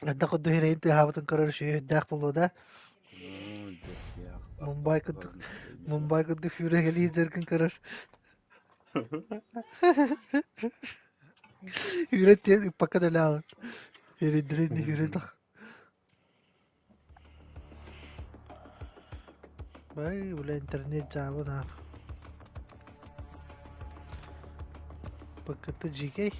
Хайдах курдук эрэйин тыаһаабытын көрөр үчүгэй буолуо да Мумбай курдук Мумбай курдук сүүрэкэлии сылдьаргын көрөр Үүрэн тиийэн ыппакка да өлөҕүн. Эрэйдэрин үүрэн тах. Бай, бля, интернет дьаабы наар. ПКТ дьиикэй.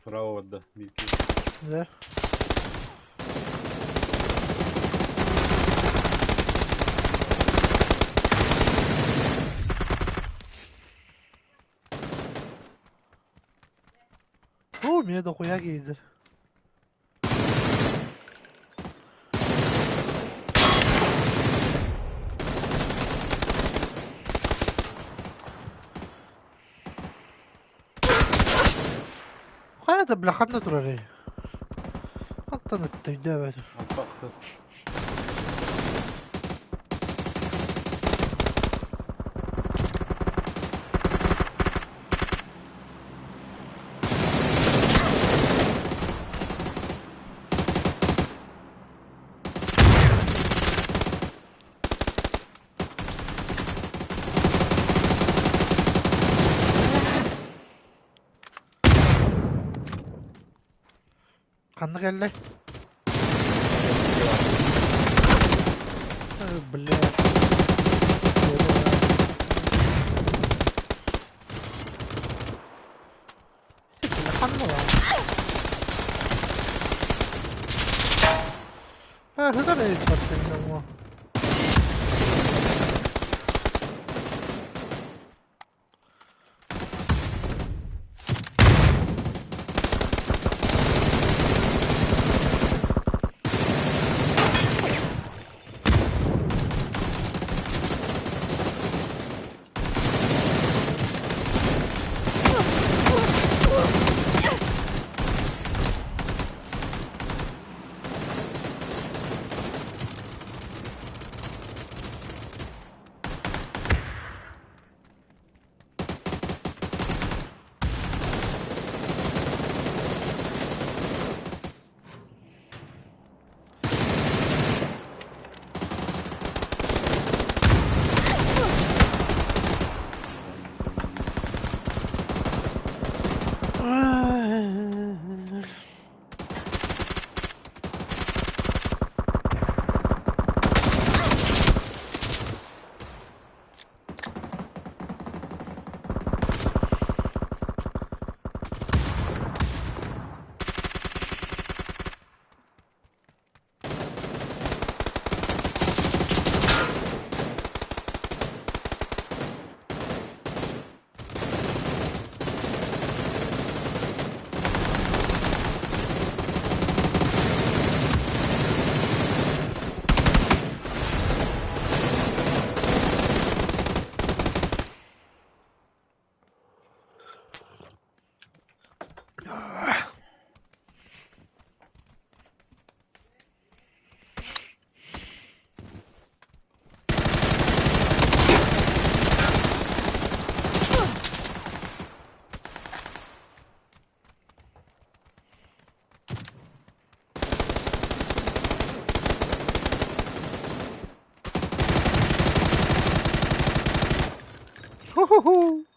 Право да, Микки. Да. О, меня дохуя гейзер. Хайа да бля ханна турарый? Хантан ытта өйдөөбөтүм. Антахты. Ханна кэллэй? Бля. Ханна баар? Э, сытар эбит баттыҥ Уху!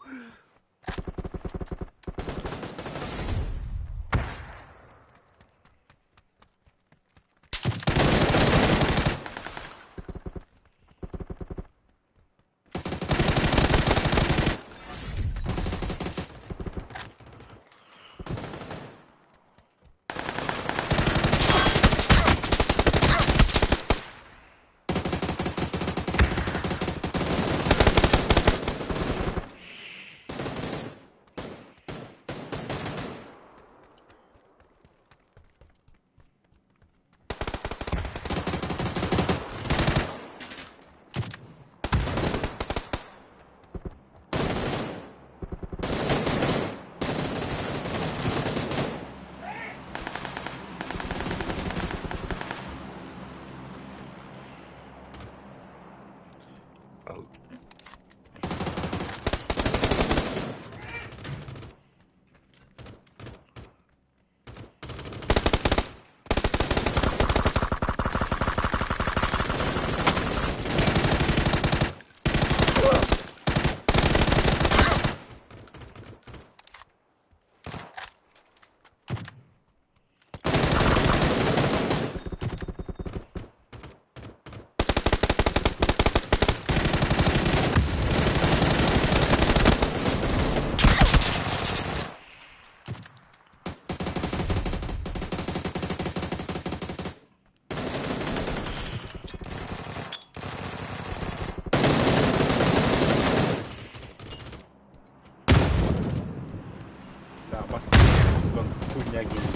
Да, бастакы хуйня гений.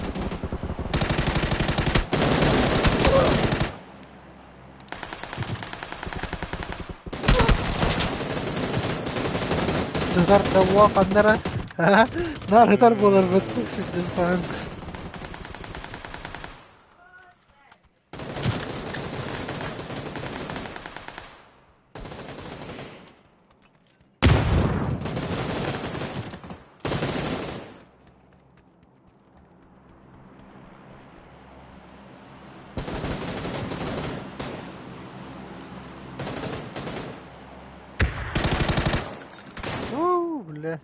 Сытар да уо ханна эрэ наар ытар буоларбыт сирдин Уу, бля.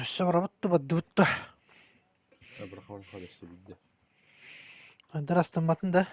Өссө барабыт да бардыбыт да. Андар астымматын да.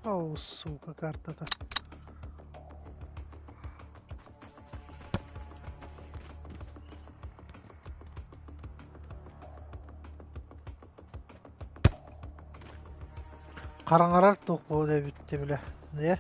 О, сука, картата. Хараҥарар туох буолуо эбит бile. Не?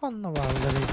Ханна баалларый?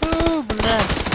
О, блядь!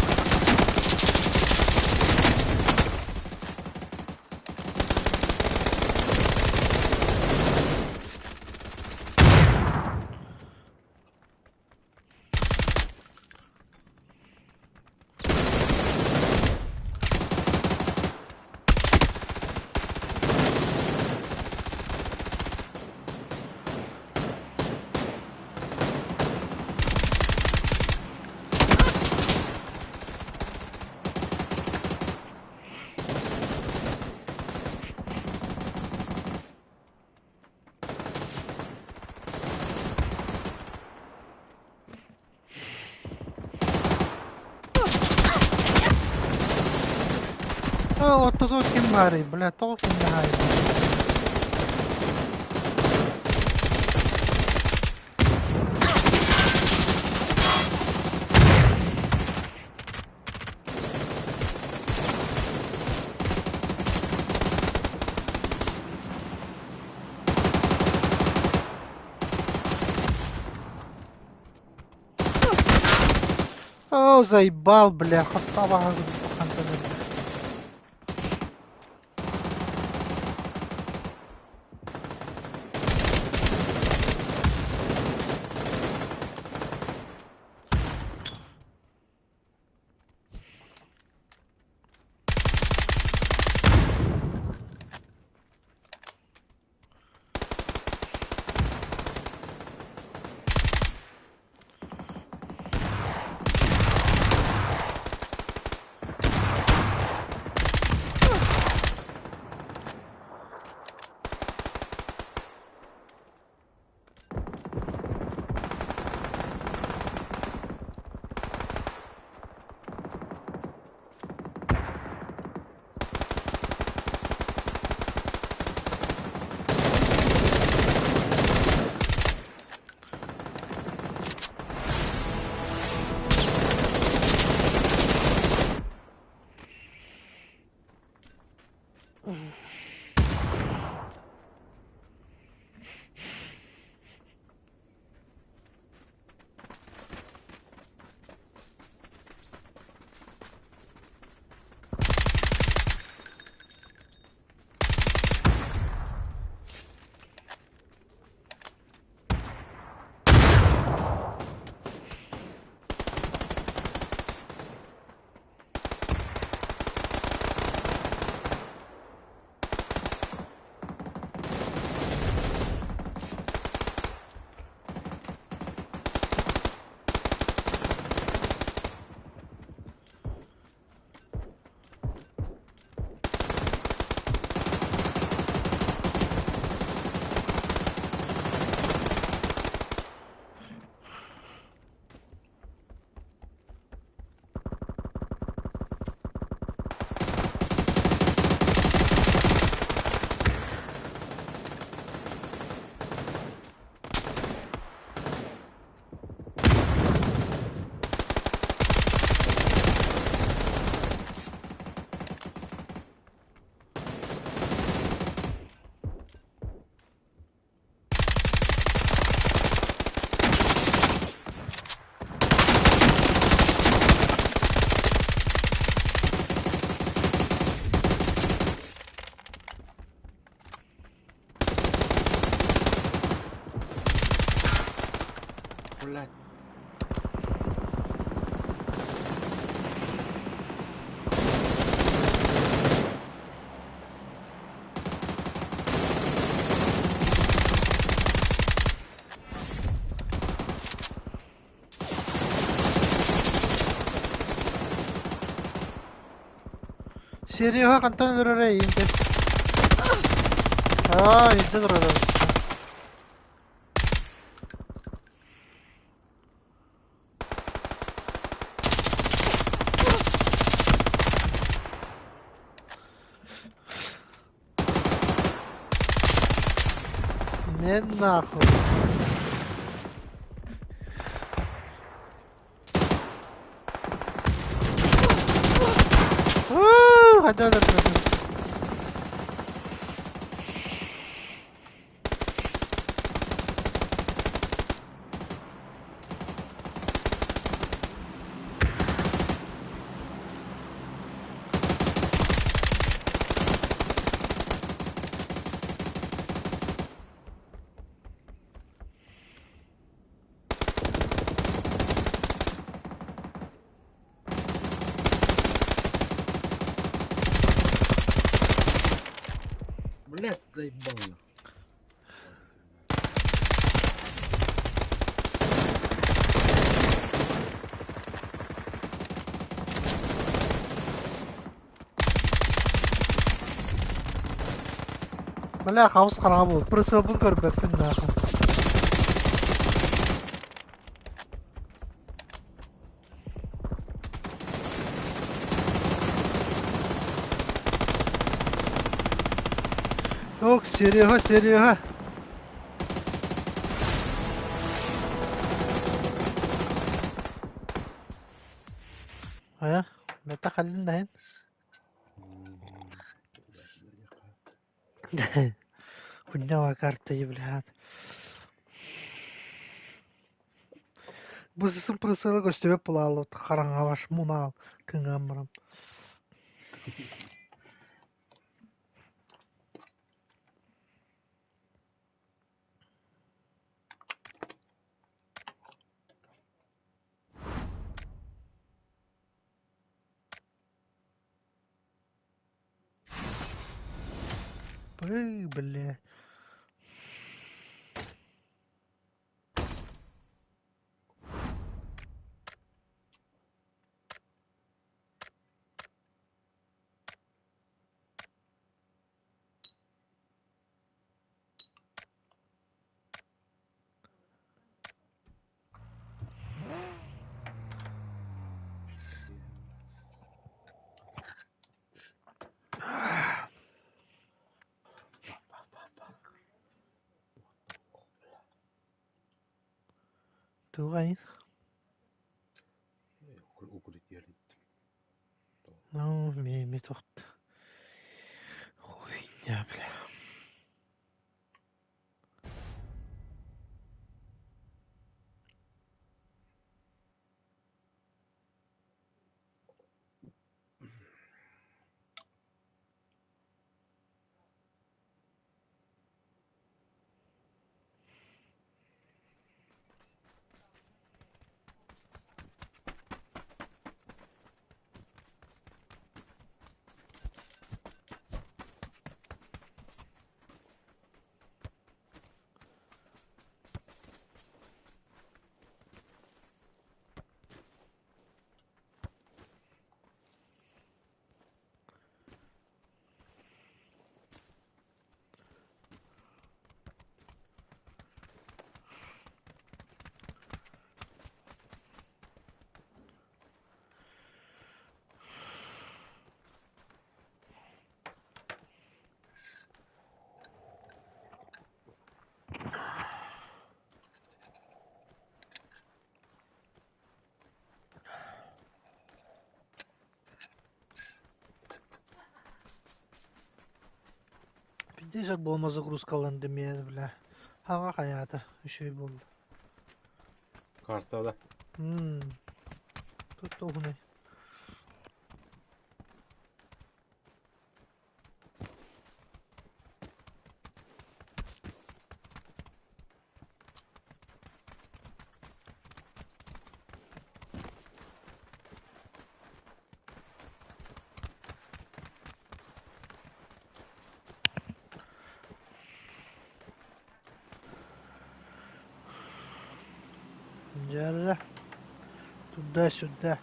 Оо, ортотугар ким баарый, бля, тоҕо ким баарый? Оо, заебал, бля, хаппа Блядь. Серега хантан өлөрөр эйиин Аа, илдьэ турар. Мен нахуй. Уу, хайда өлөрдүм. Блядь, заебал нахуй. Бля, хаус хараҥа буолбут. Прысылбын көрбөппүн нахуй. Ок, Серега, Серега. Хайа, мета халлин да Хуйня карта, блядь. Бу сысын прысыла көстүбэт буолааллыбыт хараҥабаш мунаал кыҥаан баран. Эй, бля. Тугай. Ну, ми тут. Хуйня, бля. Пиздец буолма загрузкаланды мен, бля. Хаҥа хайаата, үчүгэй буолла. Карта да. Тут туһунай. Дьэ, туда-сюда.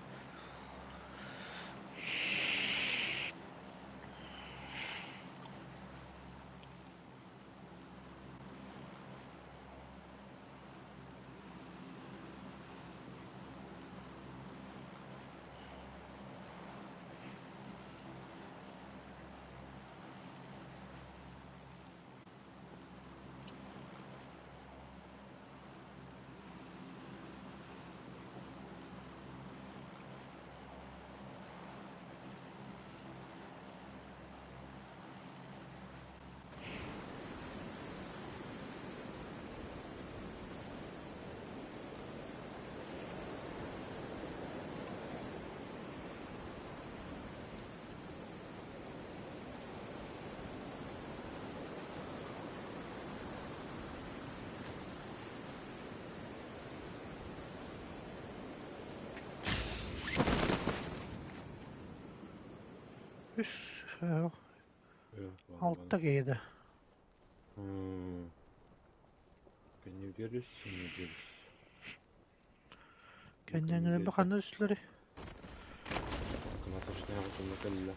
Үс алта киһи Кэннибитигэр үс, иннибитигэр үс. Кэннилэрэ ханна үстүлэрий? Кынаташнайга сонно кэллэ.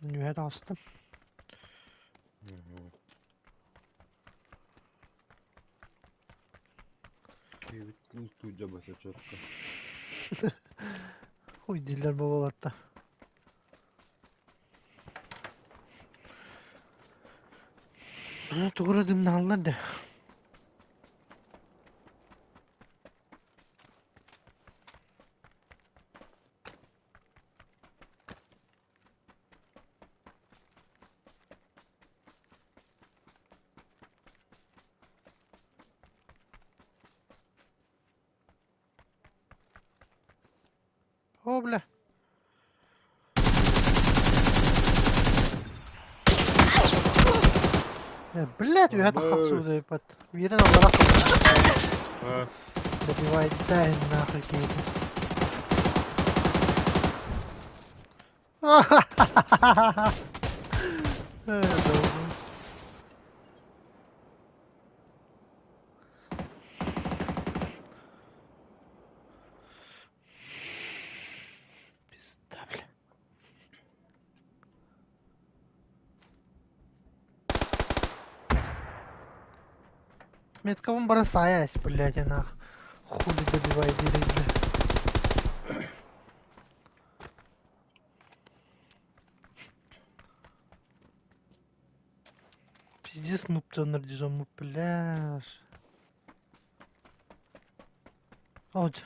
Нүһэ таҕыстым. Киһибит луктуу баса четко. Хуй дииллэр буолуолатта. Тугу эрэ дымнаһаллар да. О, бля. Блядь, үһэ тахсыбыт Биирин аллара Добивает дай нахуй кейсы. Пизда, бля. Метковым бросаясь, блядь, и нах. Хули добивай дверь, бля. Пиздец, нуб тоннер дизому, пляж. Вот.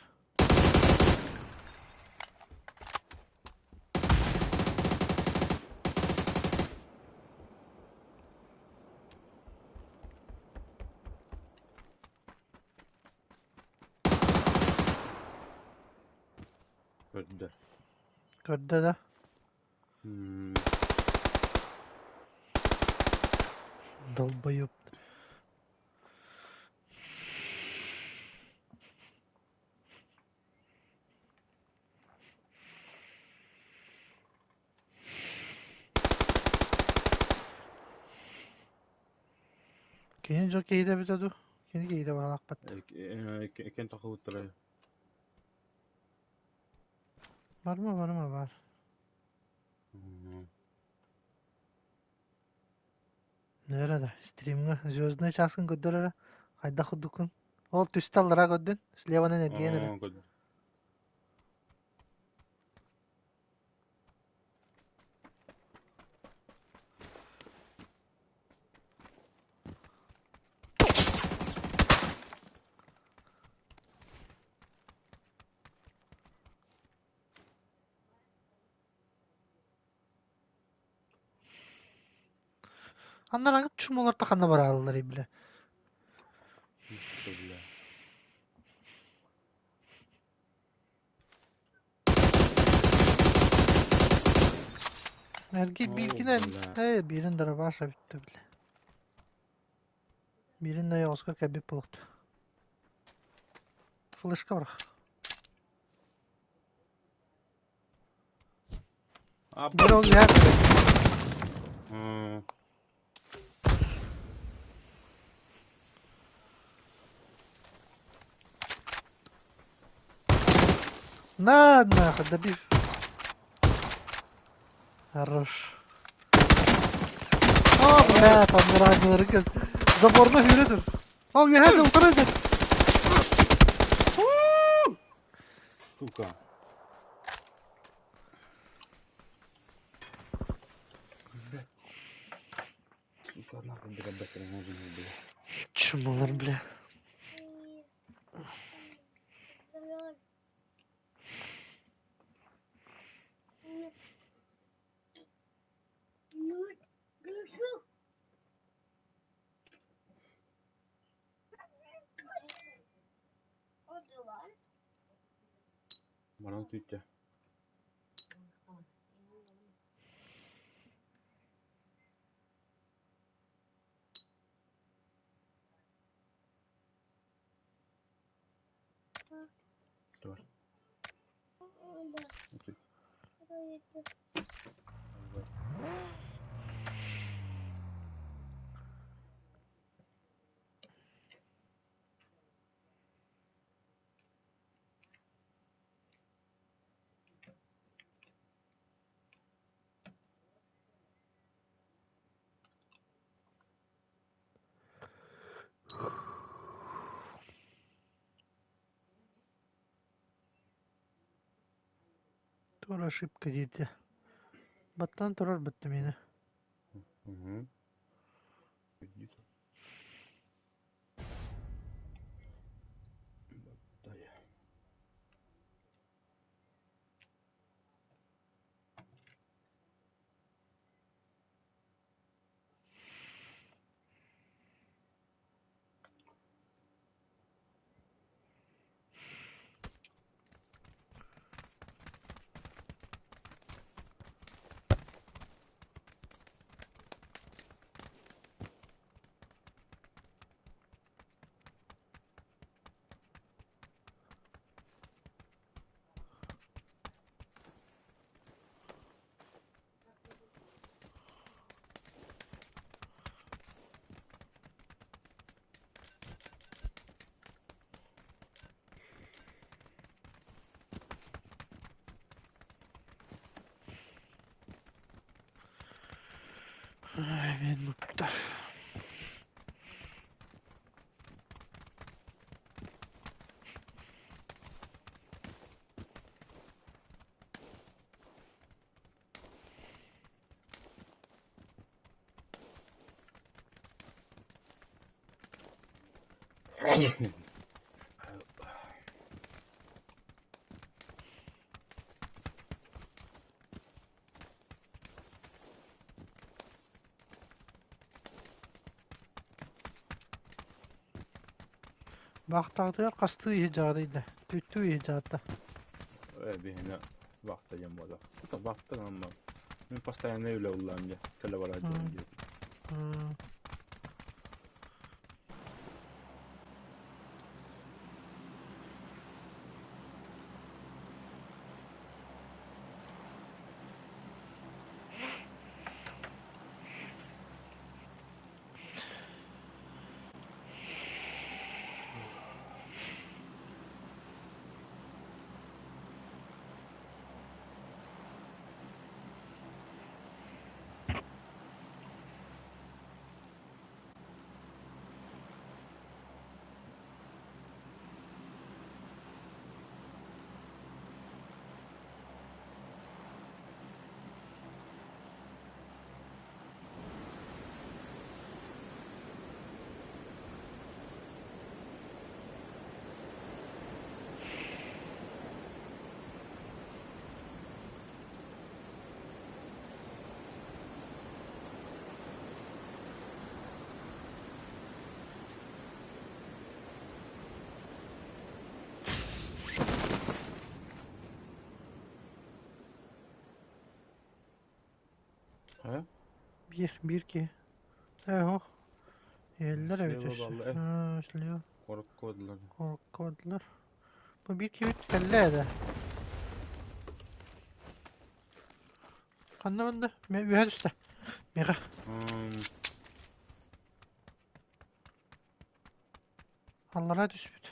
Көрдө. Көрдө да? Долбоеб. Кини дьон киһитэ эбитэ дуу? Кини киһитэ баҕалаахпат. Иккиэн тахыбыттара. Барыма, барыма, бар. Нөрө да, стримҥа звездный часкын көрдөр эрэ, хайдах курдуккун. Ол түстэ аллараа көрдүн, слеванан эргийэн эрэ. Анарааҥҥы чумолар ханна барааллар бля. Бля. Эргий О, бииргинэн бля. ээ биирин дробаш эбиттэ бля. Биирин да оҕуска кэлбит буолуохта. Флешка бырах. А, Биир ол үөһэ көрөр. На, нахуй, добив. Хорош. О, бля, там разные Заборна yürüdür. О, үөһэ утары ыдыр. Сука. Блядь. Сука, нахуй дробаш нужен, бля. Чумолар, бля. Баран түйтэ. Тур. Тур ошибка диэтэ. Баттан турар бытта миэнэ. Угу. Баттай. Ай, мен нуптар. Бахтаҕытыгар хастыы иһи дьаҕарыйда, түттүү иһи дьаҕарда. Биһиэнэ вахта диэн буолар. Это вахта гамма. Мин постоянно үлэ уллаам дьэ. Кэлэ барар дьон диэт. Хайа? Биир, биир киһи. Ээ, оһох. Иһэллэр эбит Слева өссө. балла э. Аа, слева Куоракка бардылар. куоракка бардылар. Бу биир киһибит кэллэ да. Ханна барда? Үөһэ түстэ. Миэхэ. Аллараа түспүт.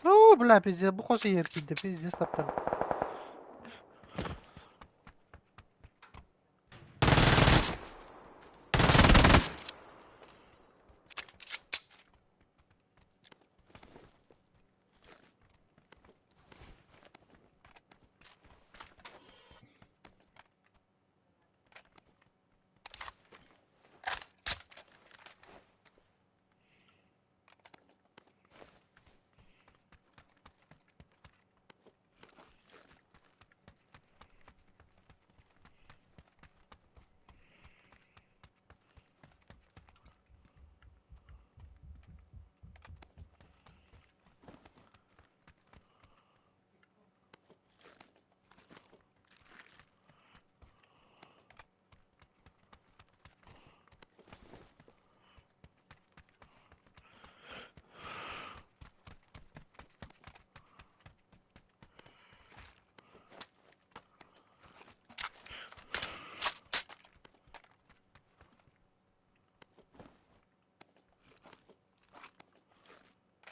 Оо, бля, пиздец, бу хос иһэр киирдэ, пиздец таптар.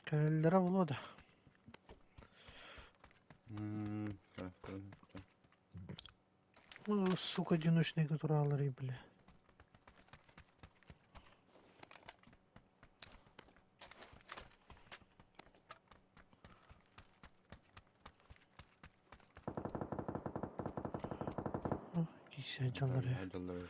Кэлэллэрэ буолуо да. Ну, сука, одиночные натуралы, бля. Киһи Сылдьаллар.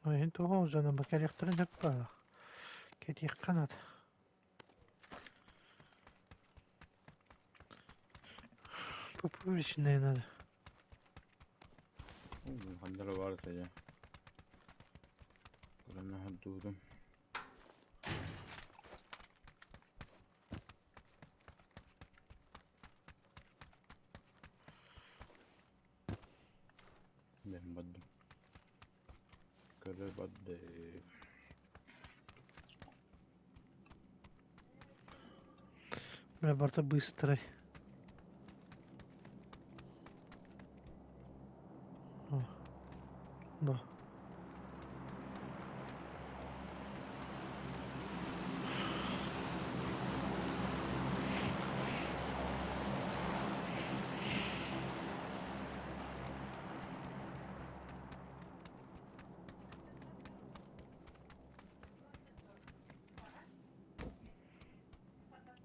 Иһин туох дьоно кэлиэхтэрин сөп баҕа. Кэтиэххэ наада. Пупыречная надо. Ханна эрэ баар этэ дьэ. Көрөн аһардыырым. Бэйэм бардым. Көрө бардым. Бля, барыта быстрый. О, да.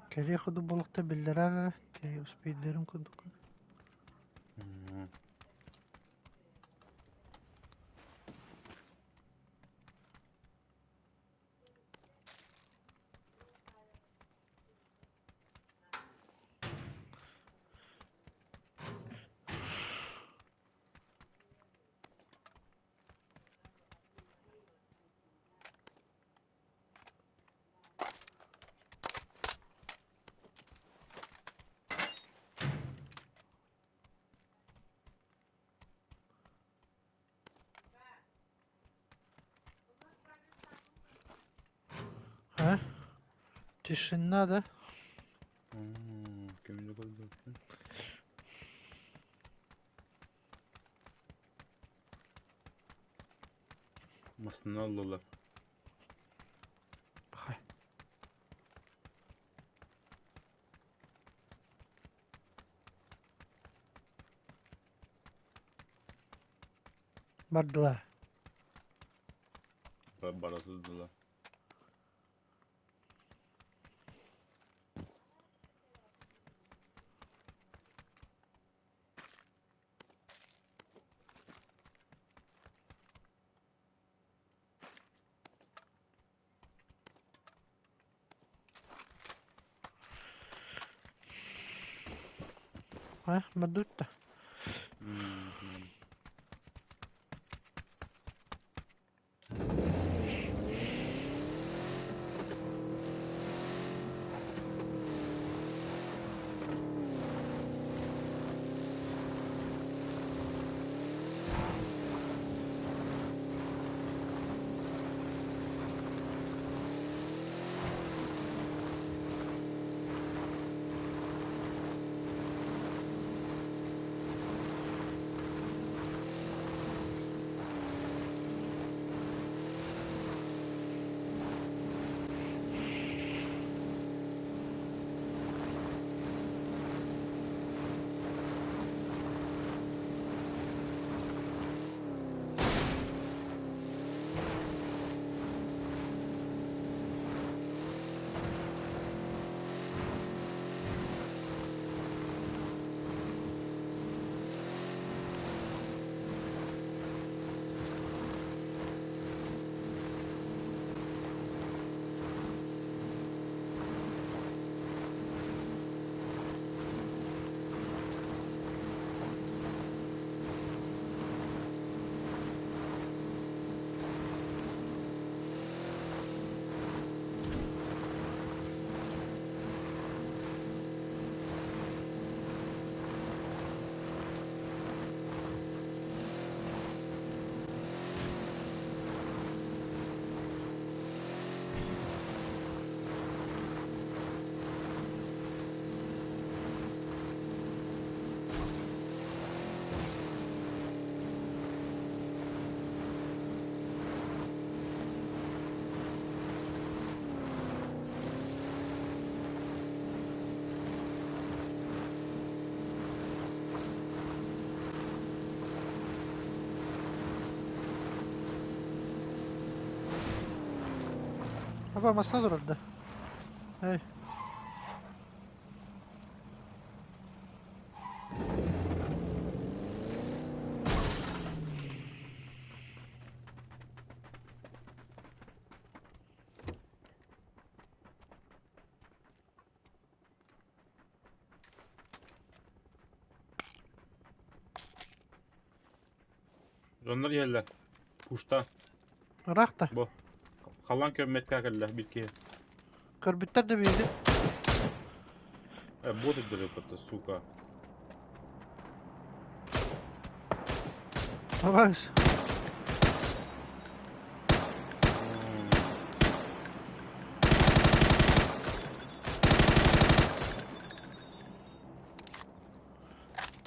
Кэлиэх курдук буолуохта биллэрэр эрэ, успейдэрим курдук. А? Тишина, да? Кимди көрбөппүн. Массыына ыллылар. Хай. Бардылар. Бара сылдьаллар. А, бардыбыт да. Аба массына турар да. Эй. Дьоннор иһэллэр. Пушта. Ыраах да. Бу. Халлаан көммөткө кэллэ биир киһи. Көрбүттэр да биһиги. Бот өйдөрө сука. Абаас.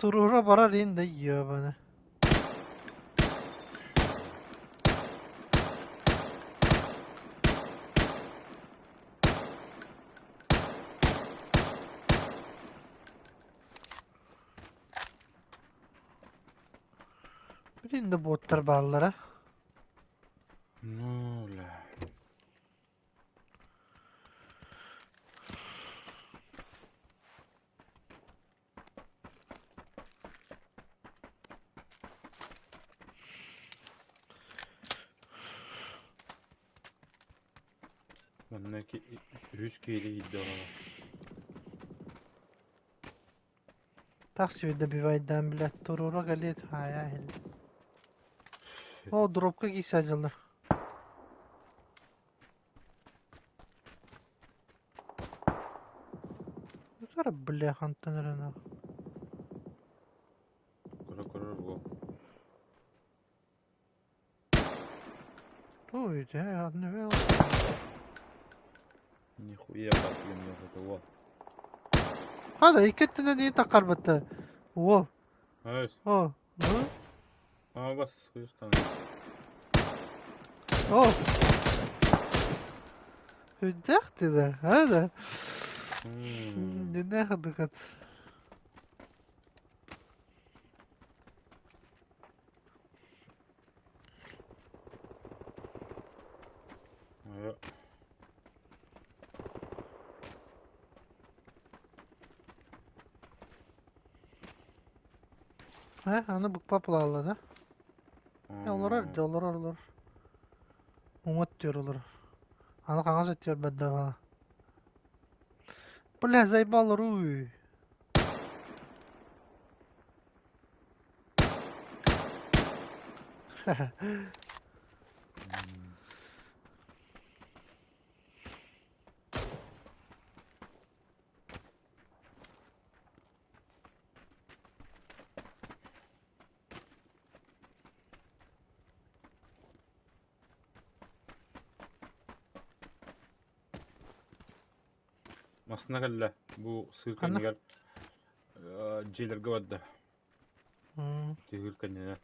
Туруора барар иһин да ебаны. Билин да боттар бааллара. Ну, бля. Манна үһүс киһи иһийдэ оҕо. Такси добивайдаан билэ туруора кэлиэт хаайа иһиллэ. О, дробка киирсэ дьыллар. Бля, хантан эрэ Көрө-көрөр буол. Туй, одну Нихуя баар это уол. Хада, икки өттүнэн иин таххарбыта. Уол. Ээс. О, ну. А бас хуйстан. О. Үрдээх да, а да. Динээх дыкат. Э, аны букпа пылаалла да. Олорор, да олорор, олорор. Уҥа өттүгэр олорор. Аны хаҥас өттүгэр бардаҕына. Бля, заебал руй. Массыына кэллэ. Бу сыыр Ханна? кэннигэр дьиэлэргэ барда. Тыһыыр кэннинэ.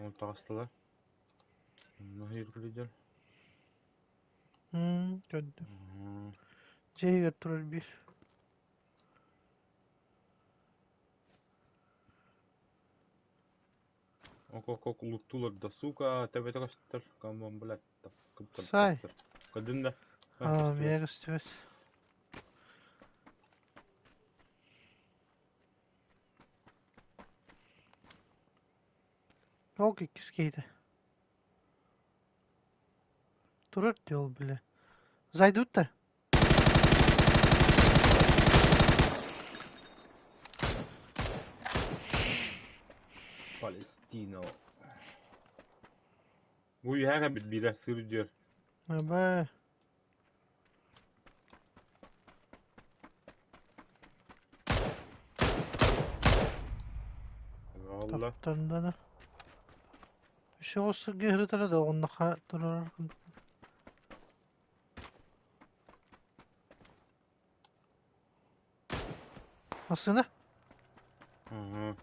Ол таҕыстылар. Наһыыр лидер. Көрдүм. Дьиэ иһигэр турар биир. Ок-ок-ок луттуулар да, сука, төбөтө көстөр. Камон, блядь, Сай. көстөр. Көрдүн да? Аа, миэхэ көстүбэт. Ол иккис киһитэ. Турар дии ол бile. Зайдут да? Палестино. Бу үһэ кэлбит биирэ сыр диэр. Абэ. Алла. Таптарда. Еще осырга ыһырытара да оннуха турар. Массыына? Ага.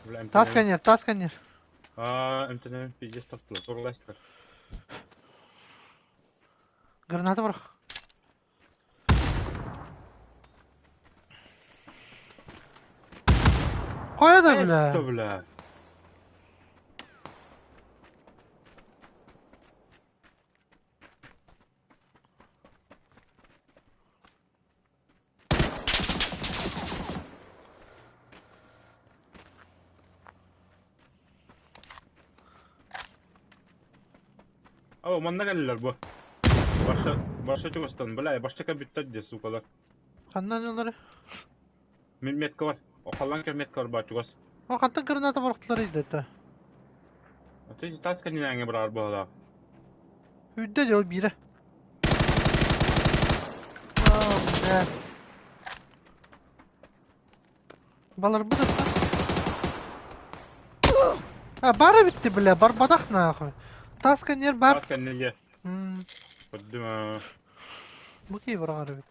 Бля, Тас эмтэнэбин. кэннир, тас кэннир. Аа, эмтэнэбин пиздец таптылар. Турластар. Граната бырах. Хайа да бля. Это, бля. О, манна кэллилэр бу. Баша, баша чугастан, бля, башта кэлбиттэр дии, сукалар. Ханнан ылары? Мин метка бар. Халлан кэ метка бар баар чугас. О, хантан граната бырахтылар ыйдата. Ты тас кэннинээҥҥэ быраар быһалаах. Үрдэ дьол биирэ. О, бля. Баларбыт ытта. А, бара битти, бля, барбатах нахуй. Тас кэннир бар. Тас кэннигэ. Көрдүм. Бу кии быраҕар эбит.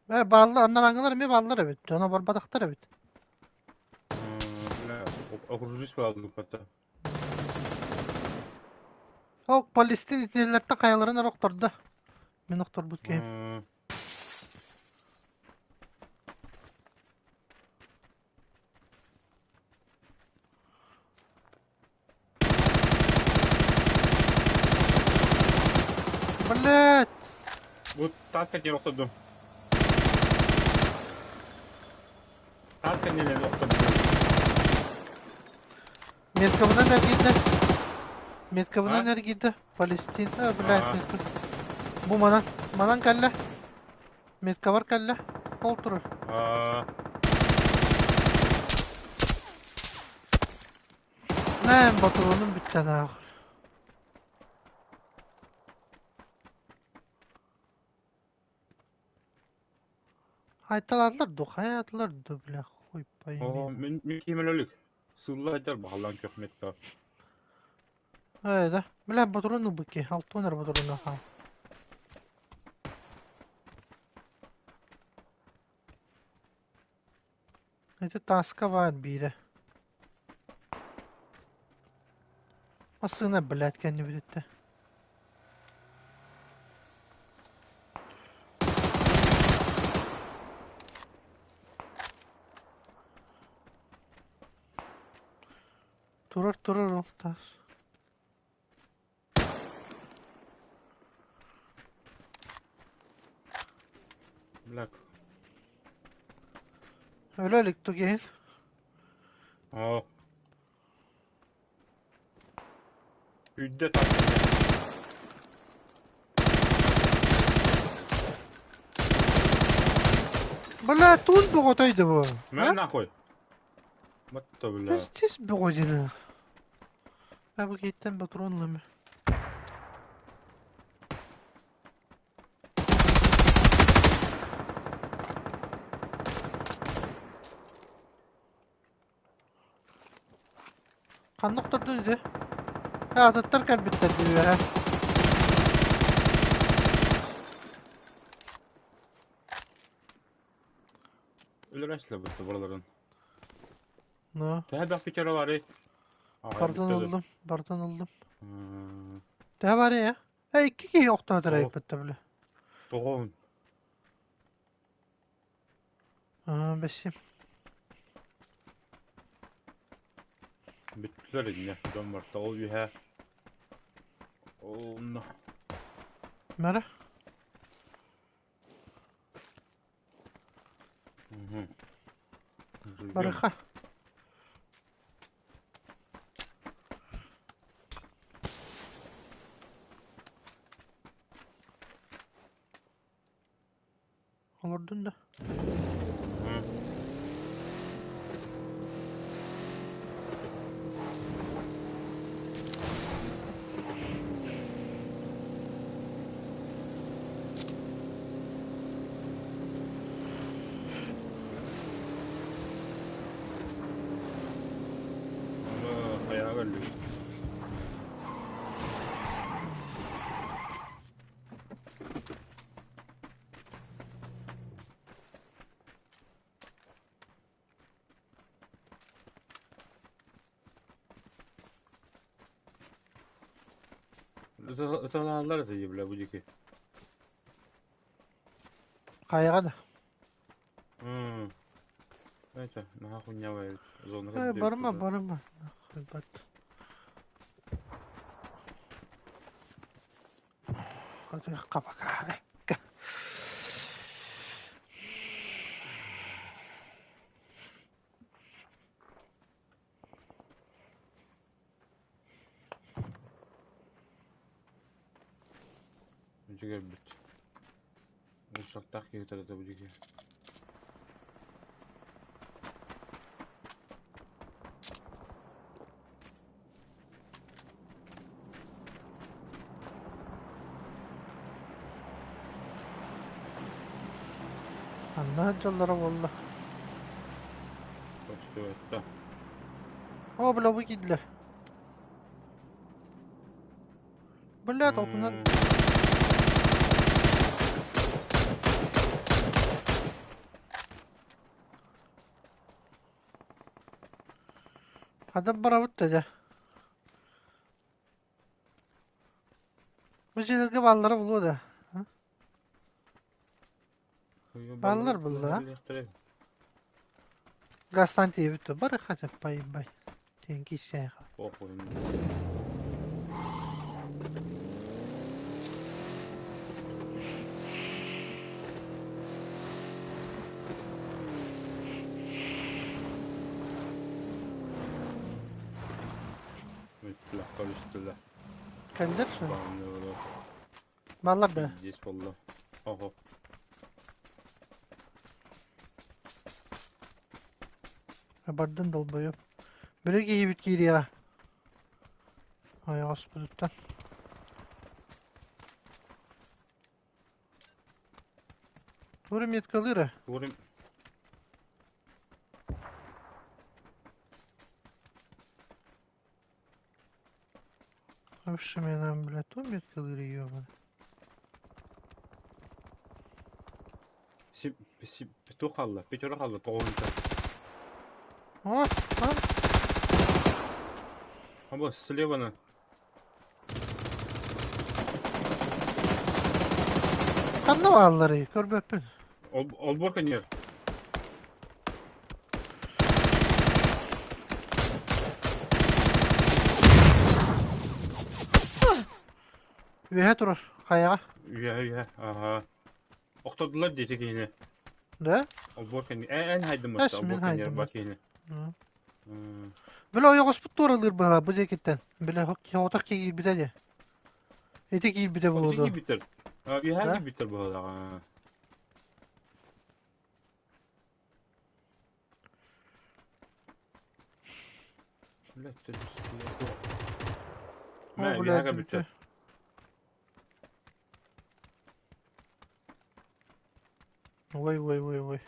Э, бааллар, аннараҥҥылар эмиэ бааллар эбит. Дьоно барбатахтар эбит. Бля, окружись паллыппата. Ол Палестин итинэлэртэн хайаларын эрэ охтордо. Мин охторбут киһим. Блять! Бу таас кэннигэр охтордум. Таас кэннилэрин охтордум. Меткабынан эргийдэ. Меткабынан А? эргийдэ. Палестин. А, блядь, А. метка. Бу манан. Манан кэллэ. Меткабар кэллэ. Ол турар. А. Нэм ботуруонум бүттэн аах. Айталаатылар ду, хайаатылар ду, бля, хуй пойми. О, мин мин киимэлэлик. Сылла сылдьар баһаллаан көхмөттө. Ээ да, бля, ботуруон ылбыт алтуон эрэ ботуруона хаал. Ити тааска баар биирэ. Массыына, блядь, кэннибититтэн. Турар, турар ол таас. Бля. Өлө илик тугиһин. Оо. Үрдэ тахсан. Бля, туун боҕотой да бу? Мэ нахуй. Батта бля. Пиздец бөҕө диэн. А бу киһиттэн патрон ылым. Ханнык торду ити? Э, атыттар кэлбиттэр дии үөһэ. Өлөрөн сылабытты барыларын. Ну, Төһө бэх пятеро барый? бартын ыллым, бартын ыллым. Төһө бар ya? Э, икки киһи охтоотор айыппытта бile. Тоҕоһун. Аа, бэсим. Бүттүлэр инньэ. Дьон барта ол үөһэ. Онно. Мара? Барыха. Олордун да? Хайаҕа өллүбүт. Ыталааллар этэ бля бу диэки. Хайаҕа да? Это, наһаа хуйня эбит. Зона Э, барыма, барыма. Нахуй бат. Хабака. Үчүгэй Ушактаах киһи төрөтө бу диэки. Анна дьоллоро буолла. Көстүбэттэ. О, бля, бу киирдилэр. Бля, толкунан. Хата барабыт да дьэ. Бу дьиэлэргэ бааллара булуо да. Бааллар булла. Газтан тиийбит да бары хотя поебать. Тиэн киирсээх. Кэллэр суо? Бааллар да? Здесь буолла. Ого. Бардын долбоёб. Били киһибит киириэҕэ. Ойоҕоспутуттан. Тура меткалыыра. Тура... Вообще нам, бля, ту меткалыыра ёбана. Си, си, петух хаалла, пятеро хаалла, тоҕуһунча. О, а? А вот слева на. Ханна баалларый, көрбөппүн. Олбор конер. Үөһэ турар, хайаҕа. Үөһэ, үөһэ, ага. Охтордулар диэти киһини. Да? Олбуор кэнни. Эн эн хайдым Эс отта, мин олбуор кэннигэр хайдым бар киһини. Били ойоҕоспут туоралыыр быһалаах бу диэкиттэн. Били соҕотох киирбитэ дии. Ити киирбитэ О, буолуо ити дуо? киирбиттэр. Үөһээ Да? киирбиттэр быһыылаах. О, Мэ, үөһээ блядь, кэлбиттэр. бүтэ. Ой, ой, ой, ой.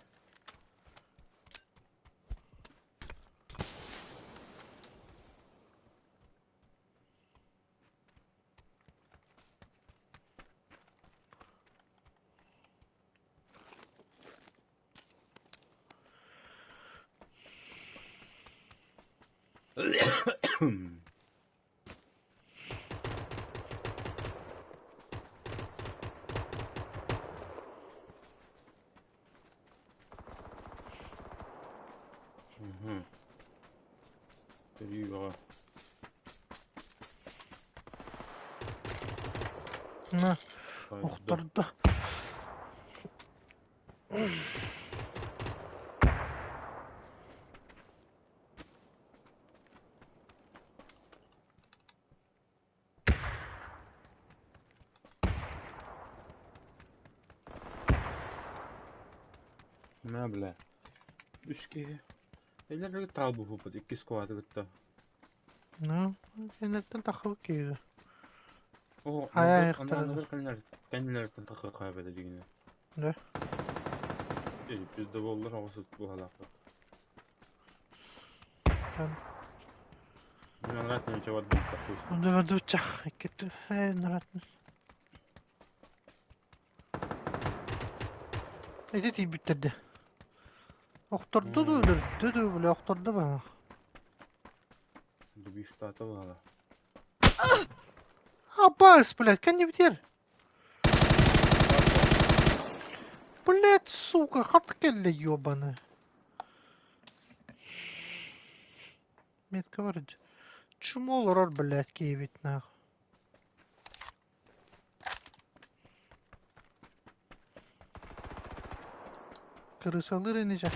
Мгм. Көрүү бөҕө. На, Хайда. охтордо. Мэ, бля. Үс киһи. Эллэр таалбыппыт иккис квады кытта. Ну, кинилэртэн таххыбыт киһи. О, Хайа аныгы айахтара аныгы кэннилэр кэннилэриттэн таххыахха эбэтэ дигинэ. Да? Biz de bollar оҕосут буһалаахпыт. Мен анраат нече бар таххыыс. Онда икки нарат. Ити тиийбиттэрдэ. Охторду да өлөрдү да бile охторду ба. Дубиштата буһала. Абас, блядь, кэнни битер. Блядь, сука, хат кэллэ ёбаный. Метка бар ди. Чмо олорор, блядь, киһибит нах. Крысалыр иниче.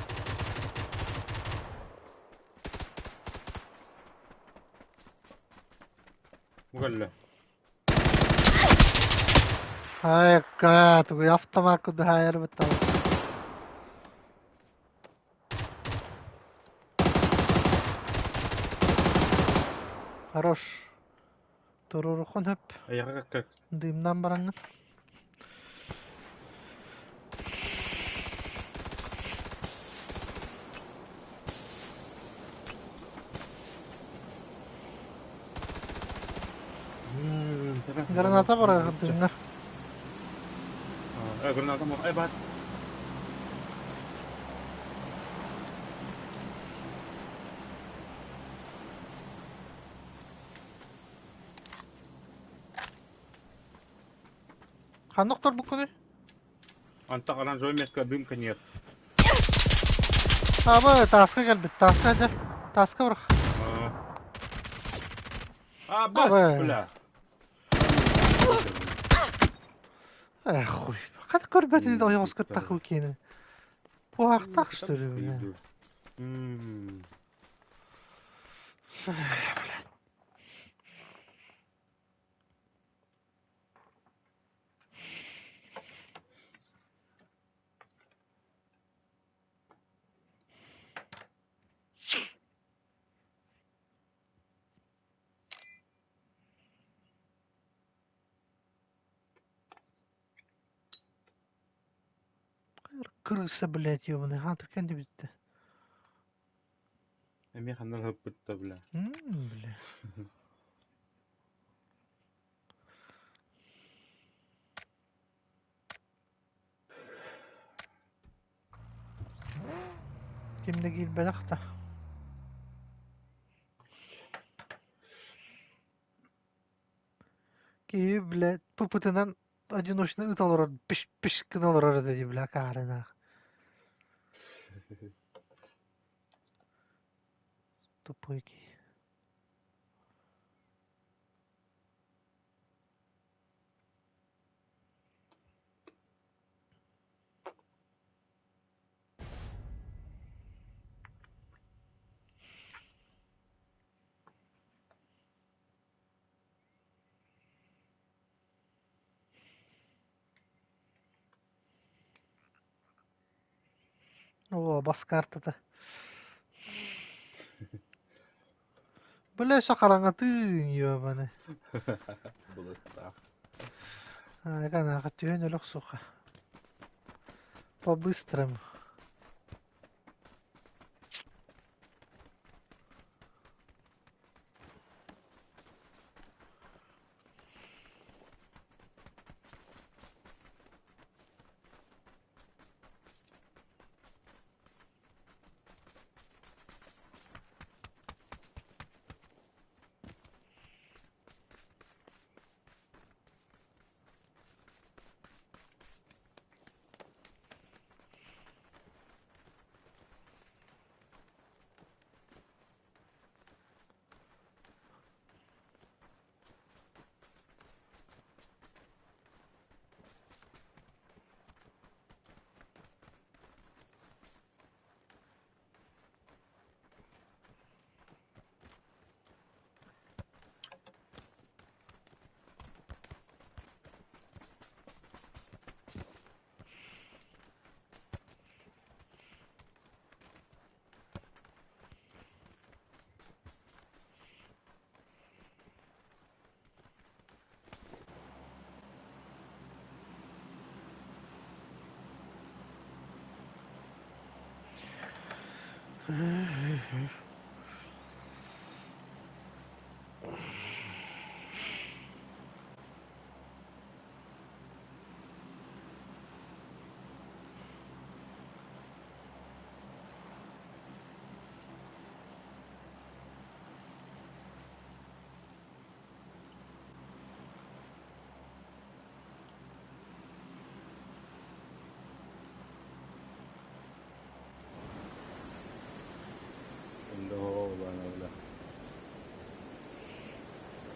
Бу кэллэ. Айка, тугуй автомат кудаайар быттал. Хорош. Турурухон хөп. Аяга как Дымнан бараңын. Граната бар дымнар. Граната мо. Ай бат. Ханнык торбуккуну? Антах оранжевый метка дымка нет. Аба таска кэлбит. Таска дьэ. Таска бар. А, бас, Аба. бля. Эх, хуй. Хат көрбөтүн ойоҕос кыттах киини. Буһаахтаах что ли, бля? Блядь. Крыса, блядь, ебаный. А, так кэнди битте. Эми ханнар хыппытта, бля. Бля. Кимде киирбэтэх да. Киһи, блядь, пупутунан одиночный ыт олорор, пиш-пиш гына олорор этэ дии, бля, акаарынаах. Тупой киһи. Оо, бас картата. Бля, хараҥатын ёбаны. Былыттаах. Айганаха түһэн өлөх суха. По-быстрому.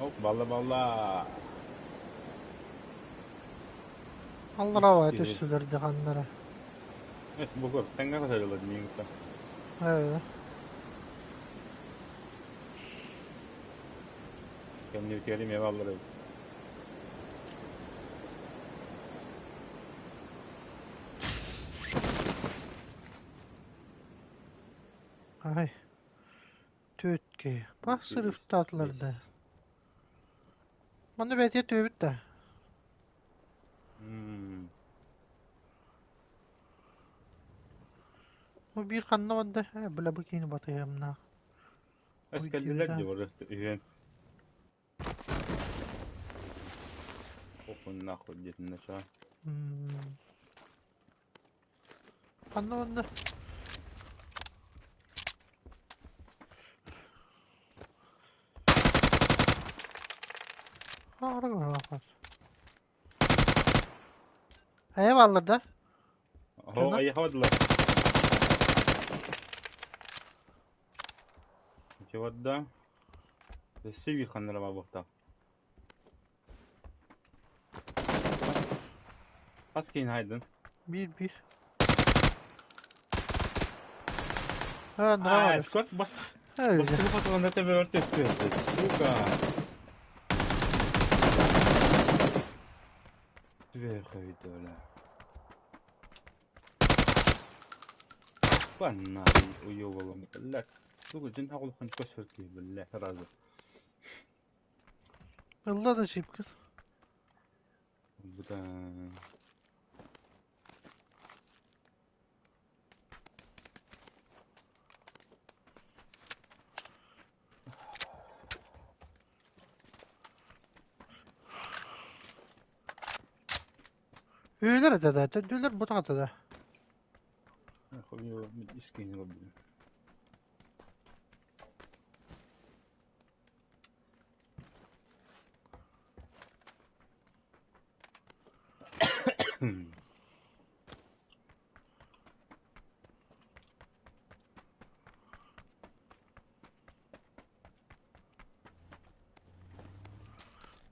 Оп, балла балла. Аллараа түстүлэр дьаханнара. Эс бу тэҥҥэ көтөллөр миҥта. Ээ. Кэннибитигэр эмиэ баллар. Ай. Түөткэ. Пах сырыфтаатылар да. Манна бэйэтэ түөбүт да. Бу биир ханна барда? Бля, бу киһини батыһыамнаах. Эс кэллилэр дии барыста үһүөн. Охун нахуй диэтиннэ чаа. Ханна барда? Eyvallah da. Ho, ayıhamadılar. Чевадда. Сиви ханнара бабахта. Хас киһин хайдын? Bir bir. Ha, А, bravo. эскорт бас Öyle. бастакы патронда төбөр түспүт. Сука. Түбэ бля. Панна уёбалам, блядь. Сука, дьин хагул хан көсөр ки, блядь, сразу. Ылла да сипкин. Буда. Üyeler de da, döndüler bu da da. Хуё, искин роблю.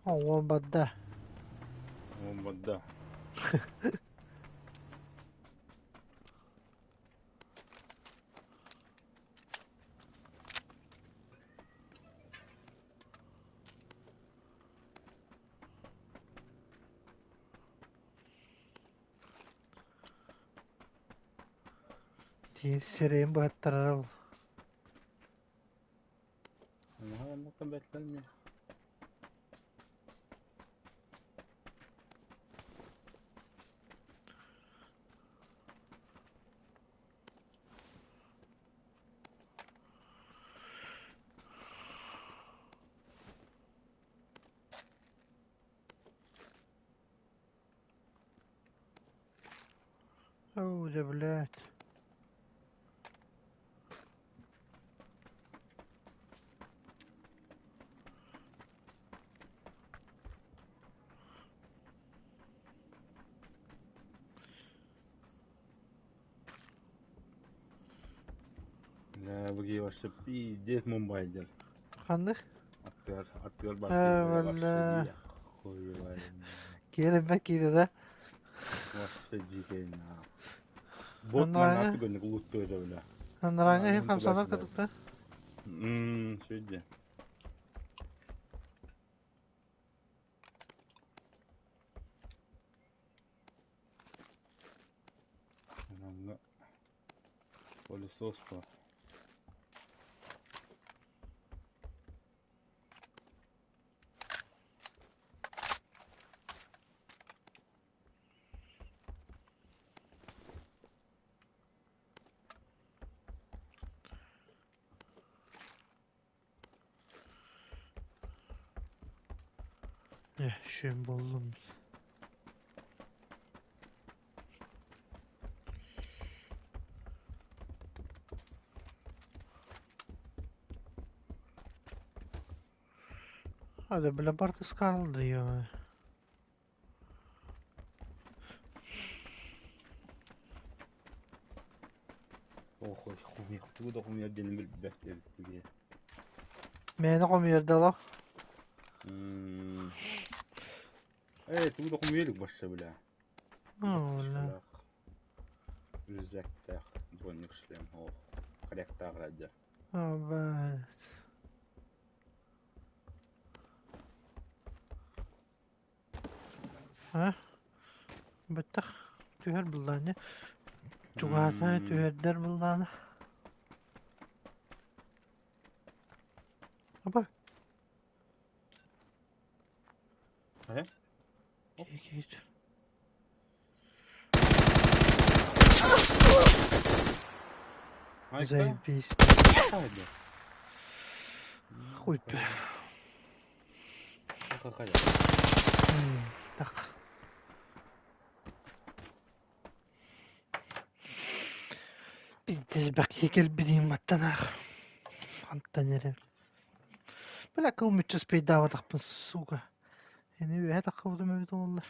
О, бадда. О, да. Тиин сирэйин быһаттарара ол. Наһаа оннук бэртэн Оо, дьэ, блядь. Бля, бу киһи вообще пиздец мумбайдер. Ханнык? Аттыгар, аттыгар Ээ, бар бля. вообще хуй Киирэн киирэ да. Вообще дикий на. Бот Анарааҥҥа манна түгэнник луттуйда бля. анарааҥҥа иһин Мин хамсанар туда-сюда. кытыкта. Сүдде. Манна пылесос бар. Eh, шөм боллум. Hadi бля бартыс kaldı ya. Ох, хуй, тугу да хомуйар диэни билбэт эбит Мээнэ хомуйарда олох. Э, тугу да хомуйа илик вообще, бля. Оо, бля. Рюкзактаах, броник шлем, ох, корректаах радио. Оо, А? Бэттэх түһэр быллааны. Чугаһатан түһэрдэр быллааны. Апа. Э? Киһи Айка? Заебись. Хайда. Хуй бля. Хайда. Так. Пиздец бэккэ кэлбитим маттанаах. Хантан эрэ. Бля кыл мүччү спейдаабатахпын, сука. Ини үөһэ таххыбытым эбит буоллар.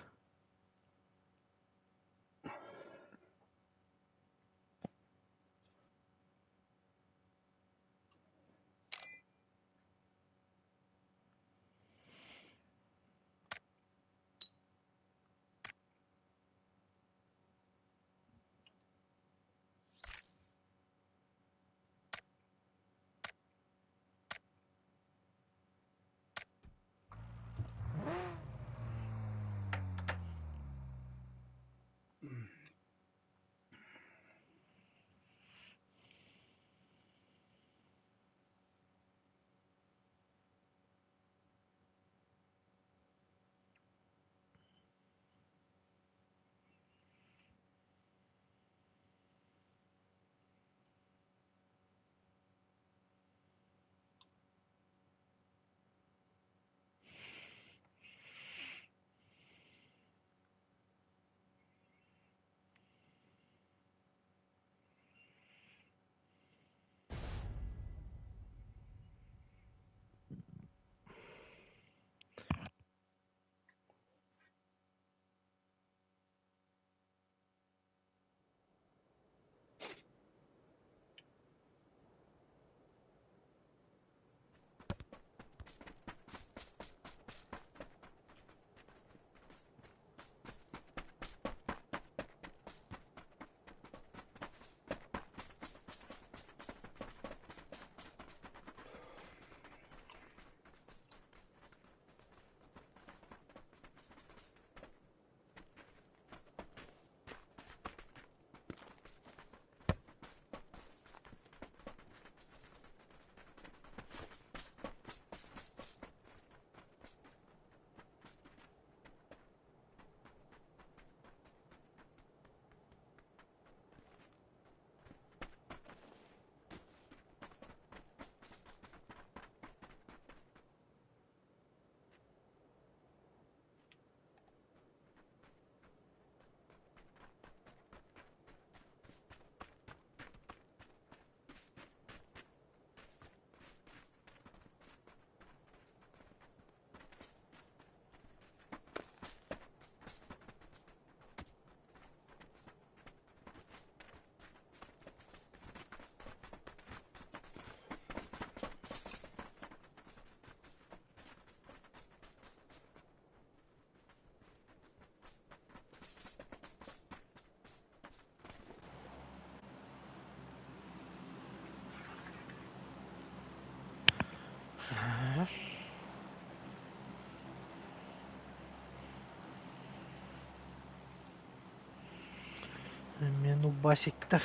Эмиэ нубасиктар.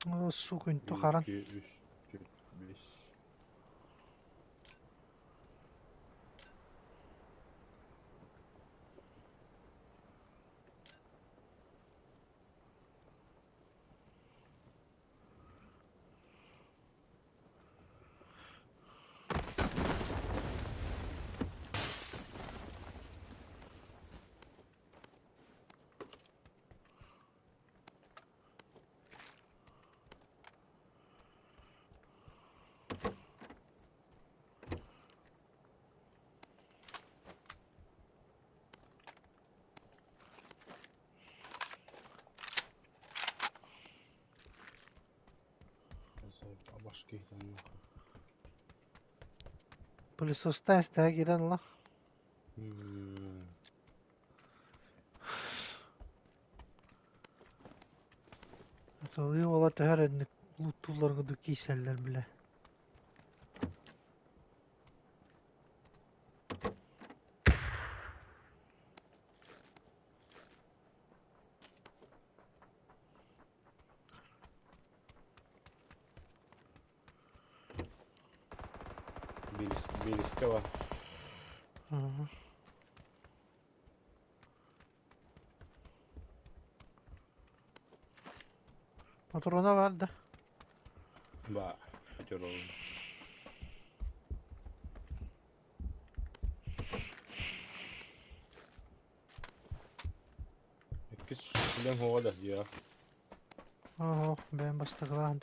О, сука, 1, харан. 2, 3, 4, 5. Башка киһитэ Пылесостан эстэһэ киирэн ыла. Атылыы уола төһө эрэ лууттуулларга ду киирсэллэр бile. Биилискэ бар. Патрона бар да? Баар. Дьоруобун. Иккис үлэҥ суоҕа да дьиэҕэ. Оһох, бэйэм бастакылаан.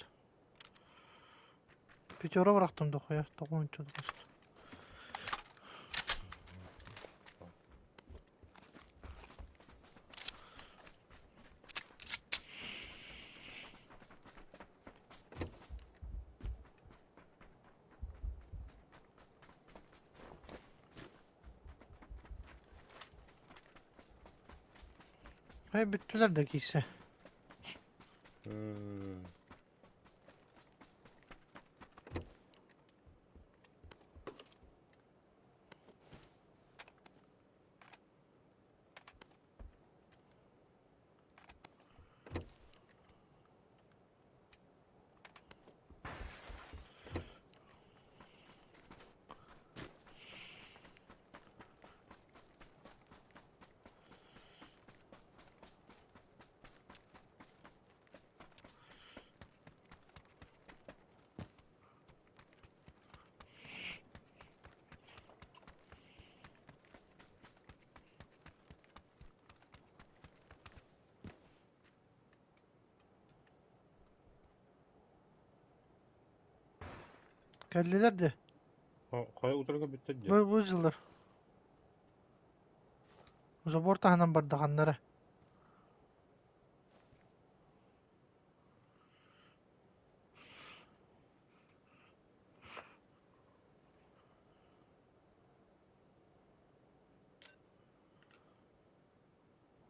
Пятеро бырахтым дохуя, тоҕуонча тоҕуста. Эй, бүттүлэр да киирсэ. Кэллилэр дии. Хайа утарга бүттэ дии. Бу дьыллар. Забор таһынан бардаҕаннара.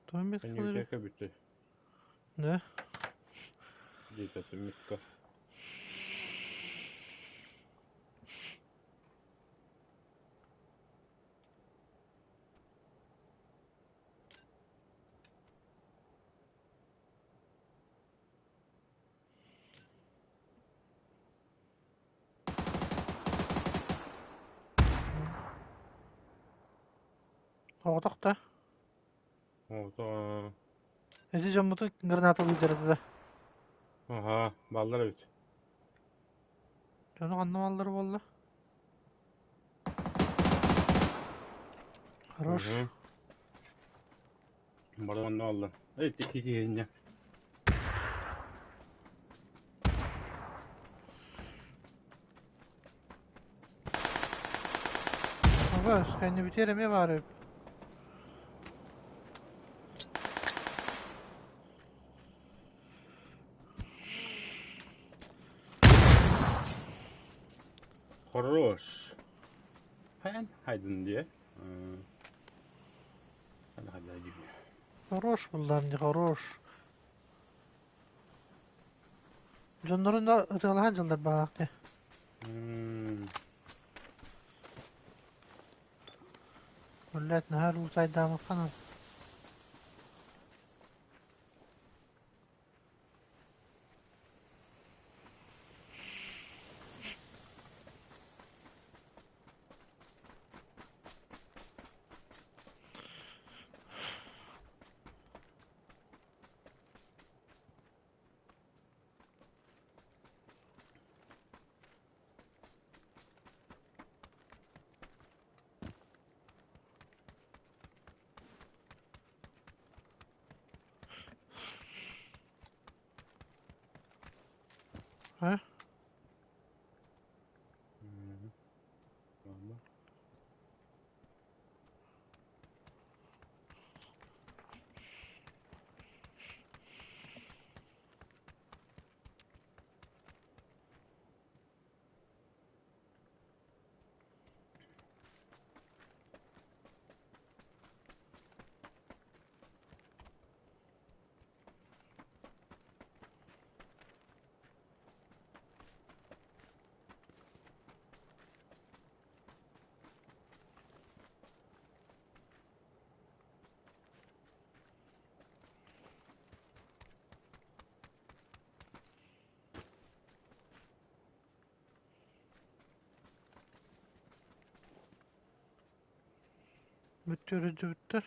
Тоҕо Өньүүкэкэ бүттэ. Да? Диэтэ Микка. Оҕотох да? Ото Ити дьоммутун гранаталыыллар этэ да. Аһаа, бааллар эбит. Дьону ханна бааллар буолла? Хорош. Мгм. Бары онно бааллар. Эй, икки киһи Ага, кэннибитигэр эмиэ баар эбит. Хорош. Хайан хайдын диye. Hadi hadi hadi. Хорош буллаам дии, хорош. Дьоннорун да ытыалаһан дьыллар баҕаах дии. Блядь, наһаа луутайдаабыккын. Э? Ладно. Бүттүр бүттүр.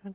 Эн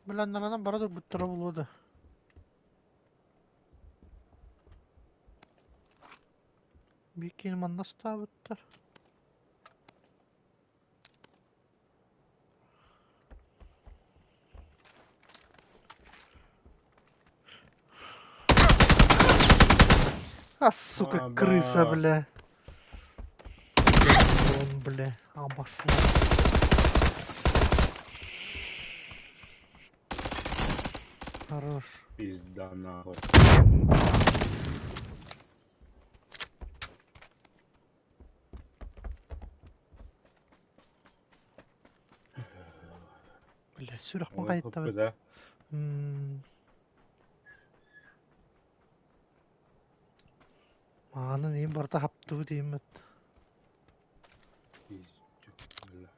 Биланнарынан бара турбуттара буолуо да. Биир киһини манна астаабыттар. А, сука, крыса, Аба. бля. Он, бля, обослал. Хорош. Пизда нахуй. Бля, сүрэхпин Ол хайыттабыт. да. Мааны иин барыта хаптыбыт ииммит. Пиздец. Бля.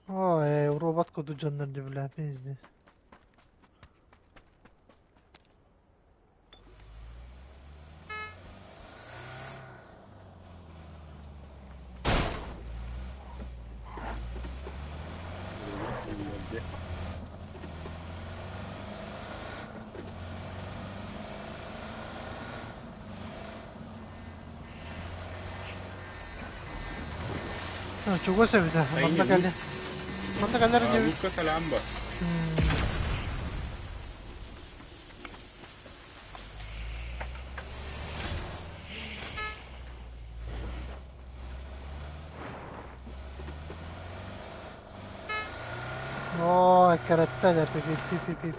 Ой, робот курдук дьоннор дии, бля, пиздец. Бля. Чугас эбит, манна Айне кэлин. Манна кэлэр инибит. Лука кэлээн ба. Оо, эккирэттэ да пип-пип-пип.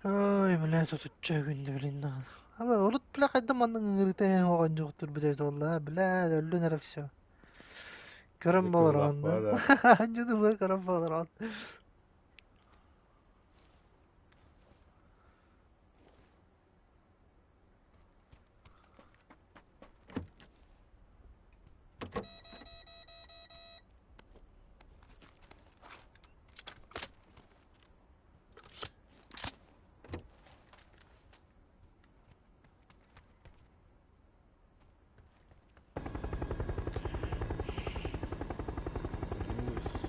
Ой, бля, сотучча күндү билин даҕаны. Ама урут бля хайдах маннык ыҥырыыта оҕонньоохтур билэ буолла, бля, өллүн эрэ всё. Көрөн Дьэ буолар кыһыылаах онно. баа да. Дьону көрөн буолар.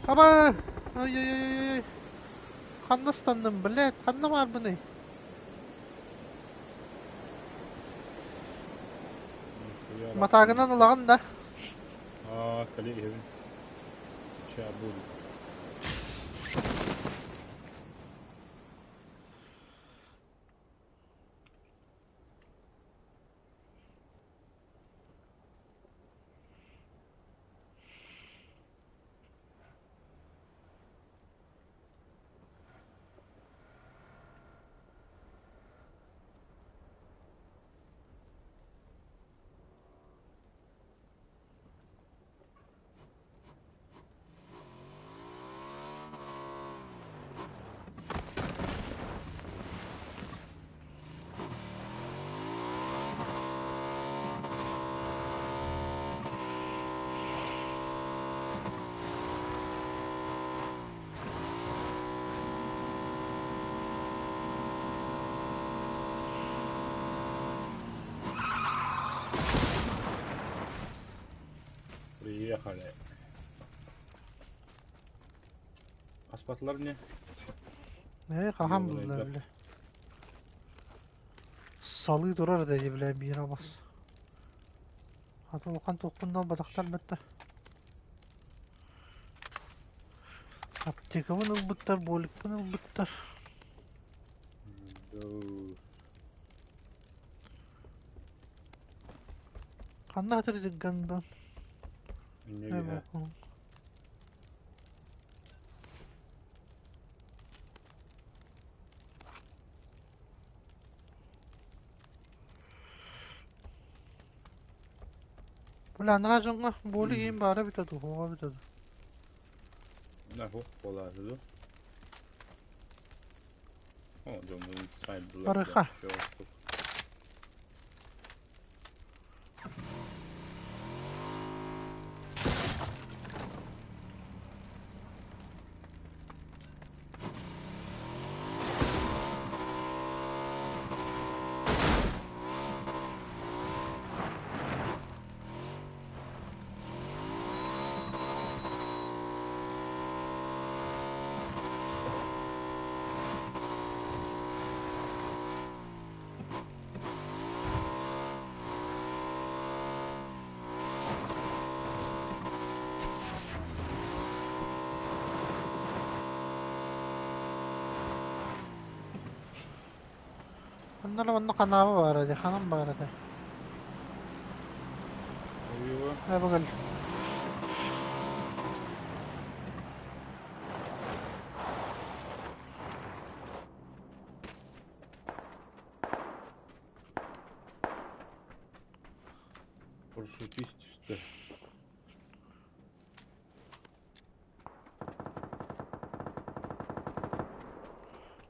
Аба! Ой-ой-ой-ой! Ханна ыстанным, блядь, ханна баарбыный? Матаагынан ылаҕын да? Аа, кэлэ иһэбин. Ща буду. Приехали. Аспатлар не? Ээ, хаһан булла Ёбаный бile. Салыы турар да бile биир абас. Хата улахан туохпун батахтар бэтте. Аптекабын ылбыттар, буоликпын ылбыттар. Ханна хатыр гандон? Не Бля, анараа дьоҥҥо буолик иин баара эбитэ дуу, суоҕа эбитэ дуу? Нахуй буолаары дуу? О, дьоммун сайдылар Барыха. Онно онно ханааба баара дии, ханан баара этэ? Ойуга. Э, бу кэл. Парашютист түстэ.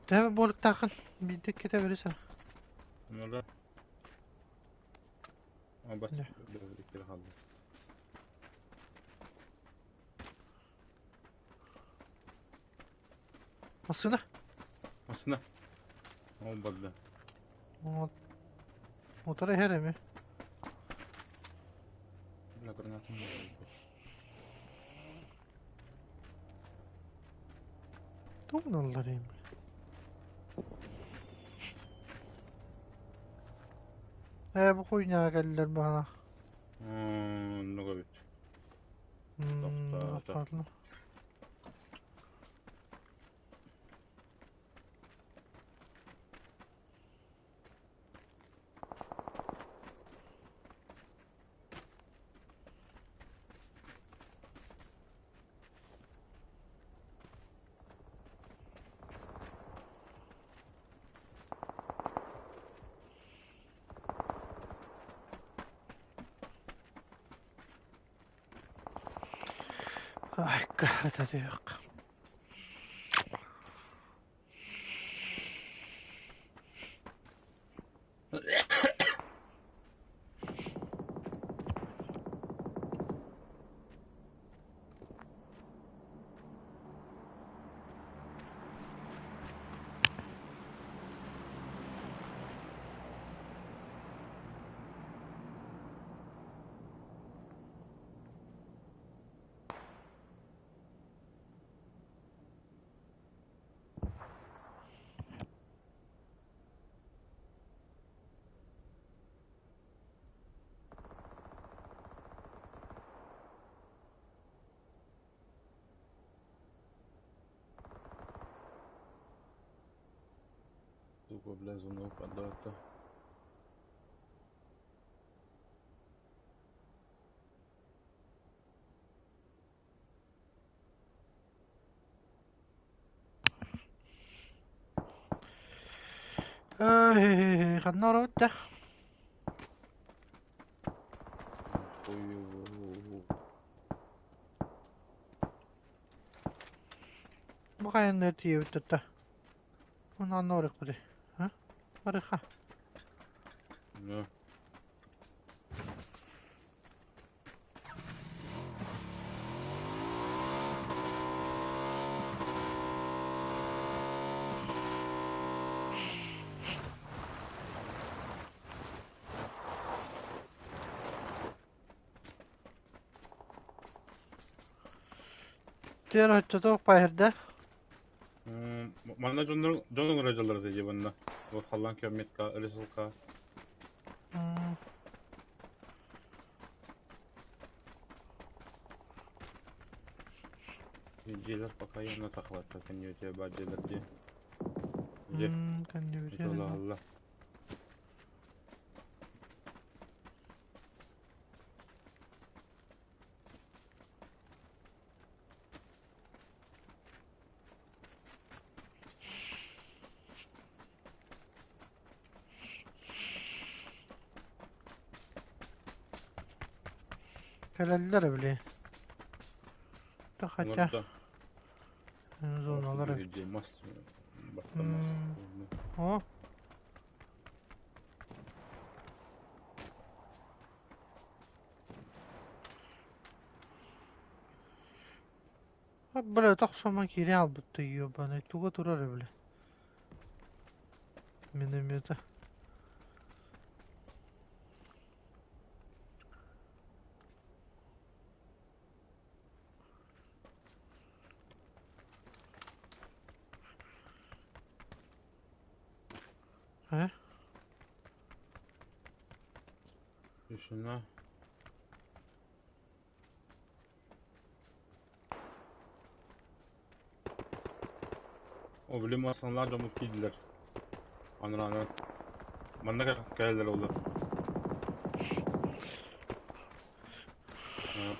Төһө буолуктааххын биирдэ иккитэ били сыл. Onlara. Ama bas. Ne? Иккире хаалла. Массыына. Массыына. Ол барда. Утары иһэр эми. Бля, гранатым Тугуналлар эми. Ээ бу хуйняга кэллилэр баһана. Оннук эбит. Тохтоото. Айка, это Сука, бля, звонок поддата. Ханна ороутта? Бу хайаннар тиийэбит Онно орыхпыты. А? Барыха. Да. Diğer оччотоох пайырда. Манна дьоннор дьон ыҥыра дьаллар этэ дии манна. Вот халлаан кэммитка, рысылка. Дьиэлэр пока явно тахлатта кэнниөтэ баар дьиэлэр дии. Дьэ, Кэннибитэ. Кэлэллэр били. Да хотя зоналар. О. Бля, тохсома киирэн албытты ебаный. Туга турар били. Миномета. Э? Тишина. О, били массаналаах дьоммут киирдилэр. Анараанан. Манна кэлэллэр олор.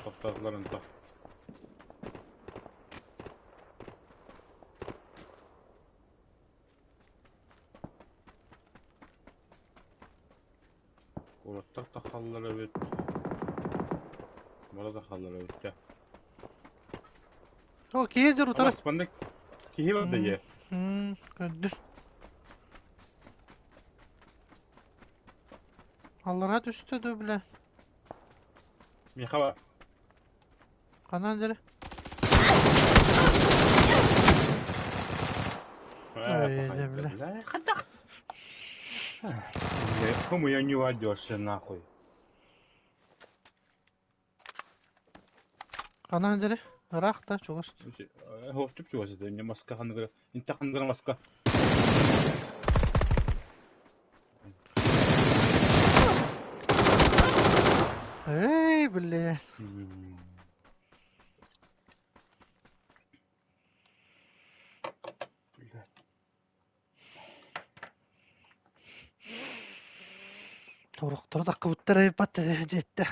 Тохтоотулар онто. Куораттар тахаллар эбит. Бара тахаллар эбит дьэ. О, киһи утары. Абас, манна киһи бар да дьэ. Көрдүм. Аллара түстэ да бля. Миэхэ бар. Ханан дere? Ой, дьэ бля. Бля, хатах. Кому я не войдешься нахуй. Ханан дьэри? Ыраах да чугас. Хоступ чугас это не маска хангара. Инта хангара маска. Эй, бля. Блядь. Торохторо таххыбыттар эбиппат дьиэттэ.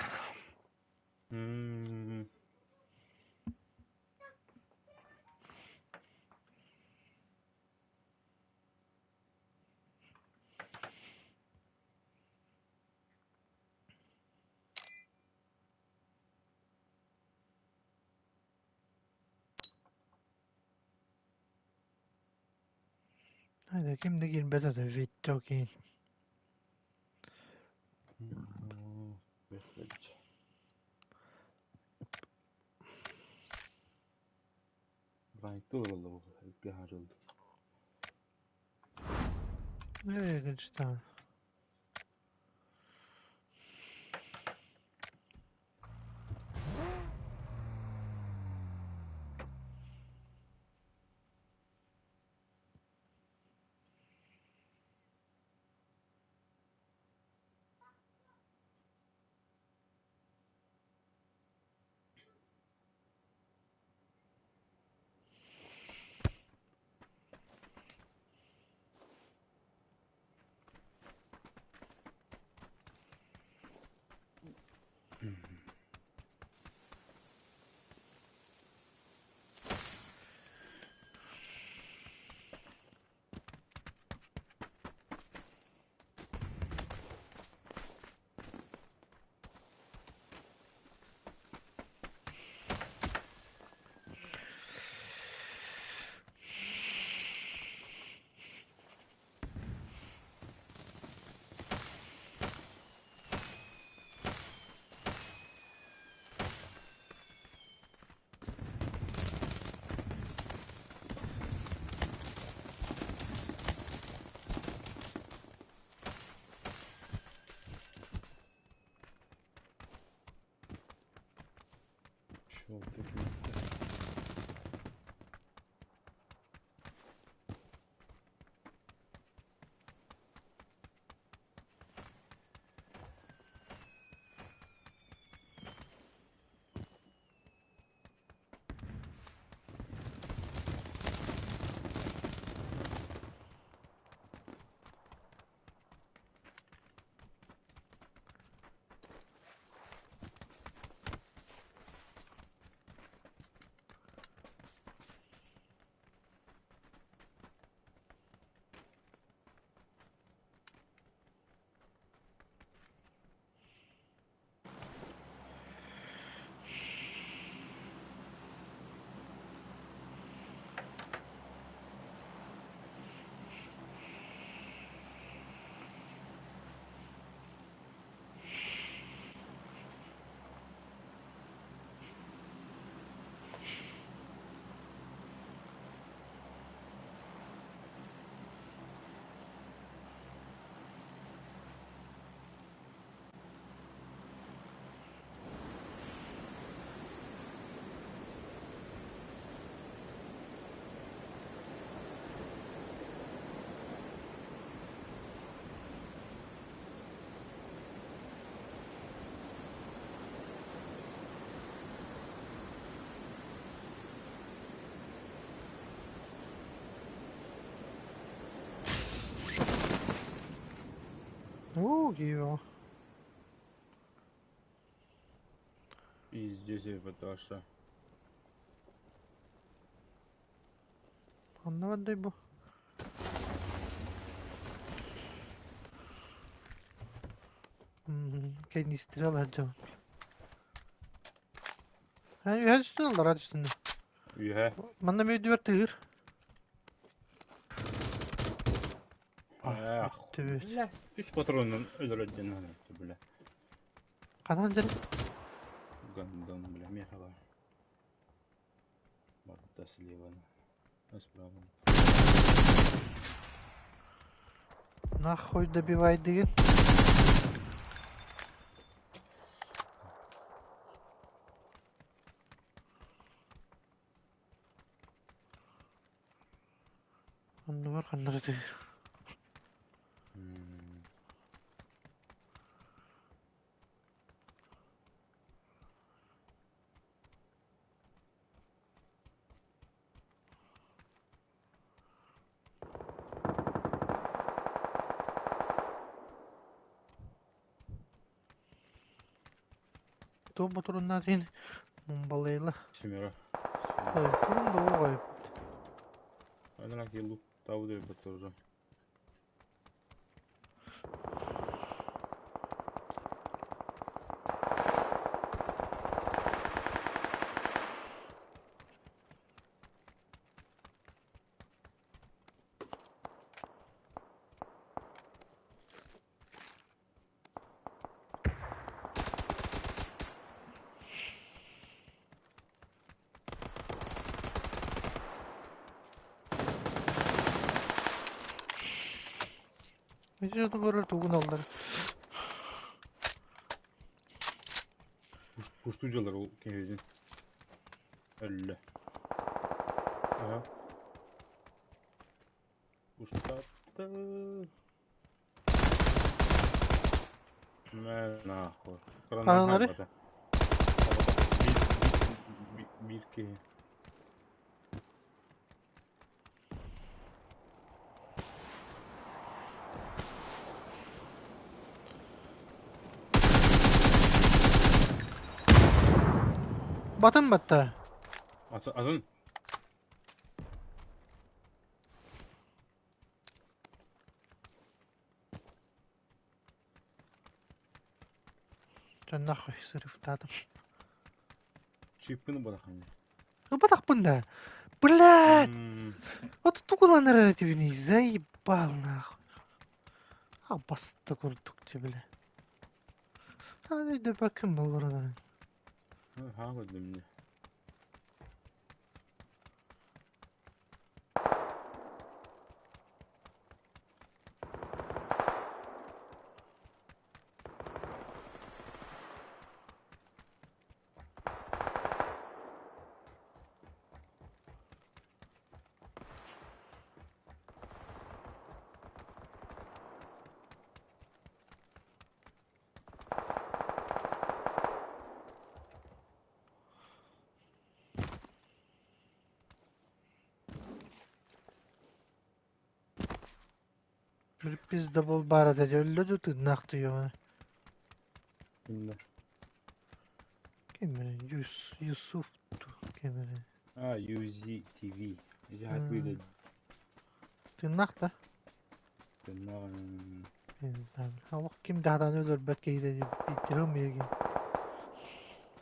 Ким да киирбэт этэ Виттокин. Блядь. Э, Чё, Оо, киһи Пиздец, Паташа. Ханна бардай бу? Канистрал сылдьабын. Үһэ түстүн аллараа түстүн. Үһэ. Манна мүөдүбэр тыыр. Эх. Түбүт. Бля. Үс патронун өлөрөр диэн бля. Ханан дьэн? Гандон, бля, меха бар. Барда слева. Справа. Нахуй добивайдыгын. Оннугар ханнары Туох ботуруннаах диэн мумбалыйла. Семеро. Ким да оҕойбут. Анараа киһи луктаабыт эбит тоже. Видеоны көрөр тугун аллар. Кустуу дьыллар ол киһибитин. Өллө. Аха. Устатты. Мэ нахуй. Хаалары? Биир биир киһи. Батын батта. Атын. Дьэ нахуй срывтаатым. Чыыппыны бырахын. Ыбатахпын да. Блядь! Вот тугулан эрэр этибиний, заебал нахуй. А баста курдук ти бля. А өйдөбөккүн боллорон. Haa көрдүм дии. Bir пиздобол баар этэ дьэ өллө дуу тыыннаах дуу Кимнэ? Ким эрэ Юсуф дуу ким эрэ А, UZTV. Ити хат Тыыннаах да? Тыыннаах. Олох ким даҕаны өлөрбөт киһитэ диэн миигин.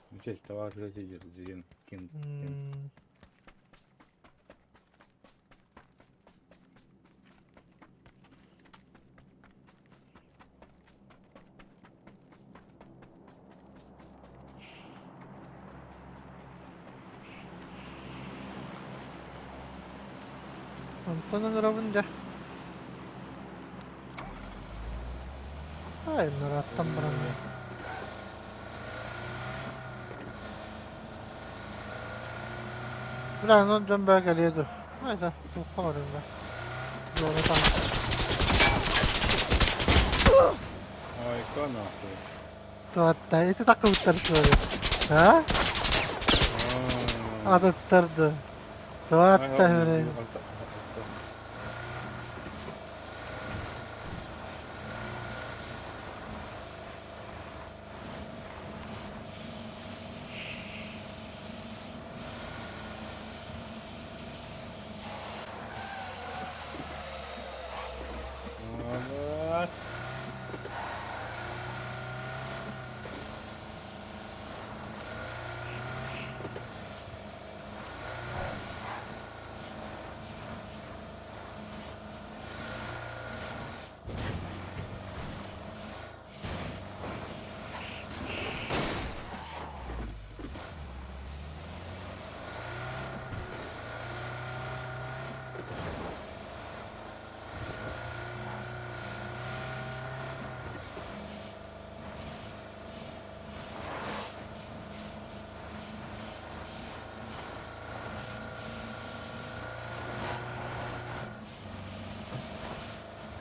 Мечеть товар зин кин кин. Онтон ыҥырабын дьэ. Ай, ныраттан баран. Бля, онон дьон баа кэлиэ дуо? Айда, туохха барыам бэ? Зона там. Айка нахуй. Туотта, ити такыбыттар суору. А? Атыттарды. Туотта хүрэ.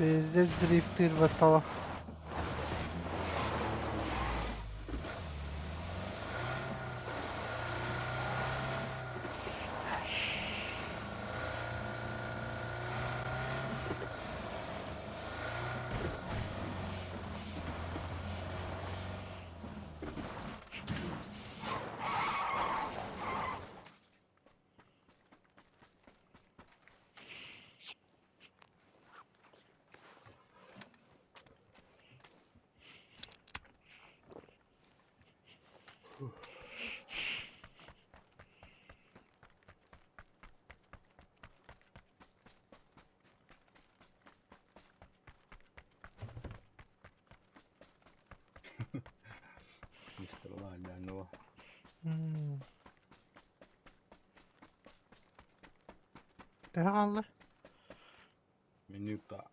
Пиздец дрифтыыр баттала. Мистер Лалянова. Төһө хаалла? Минута.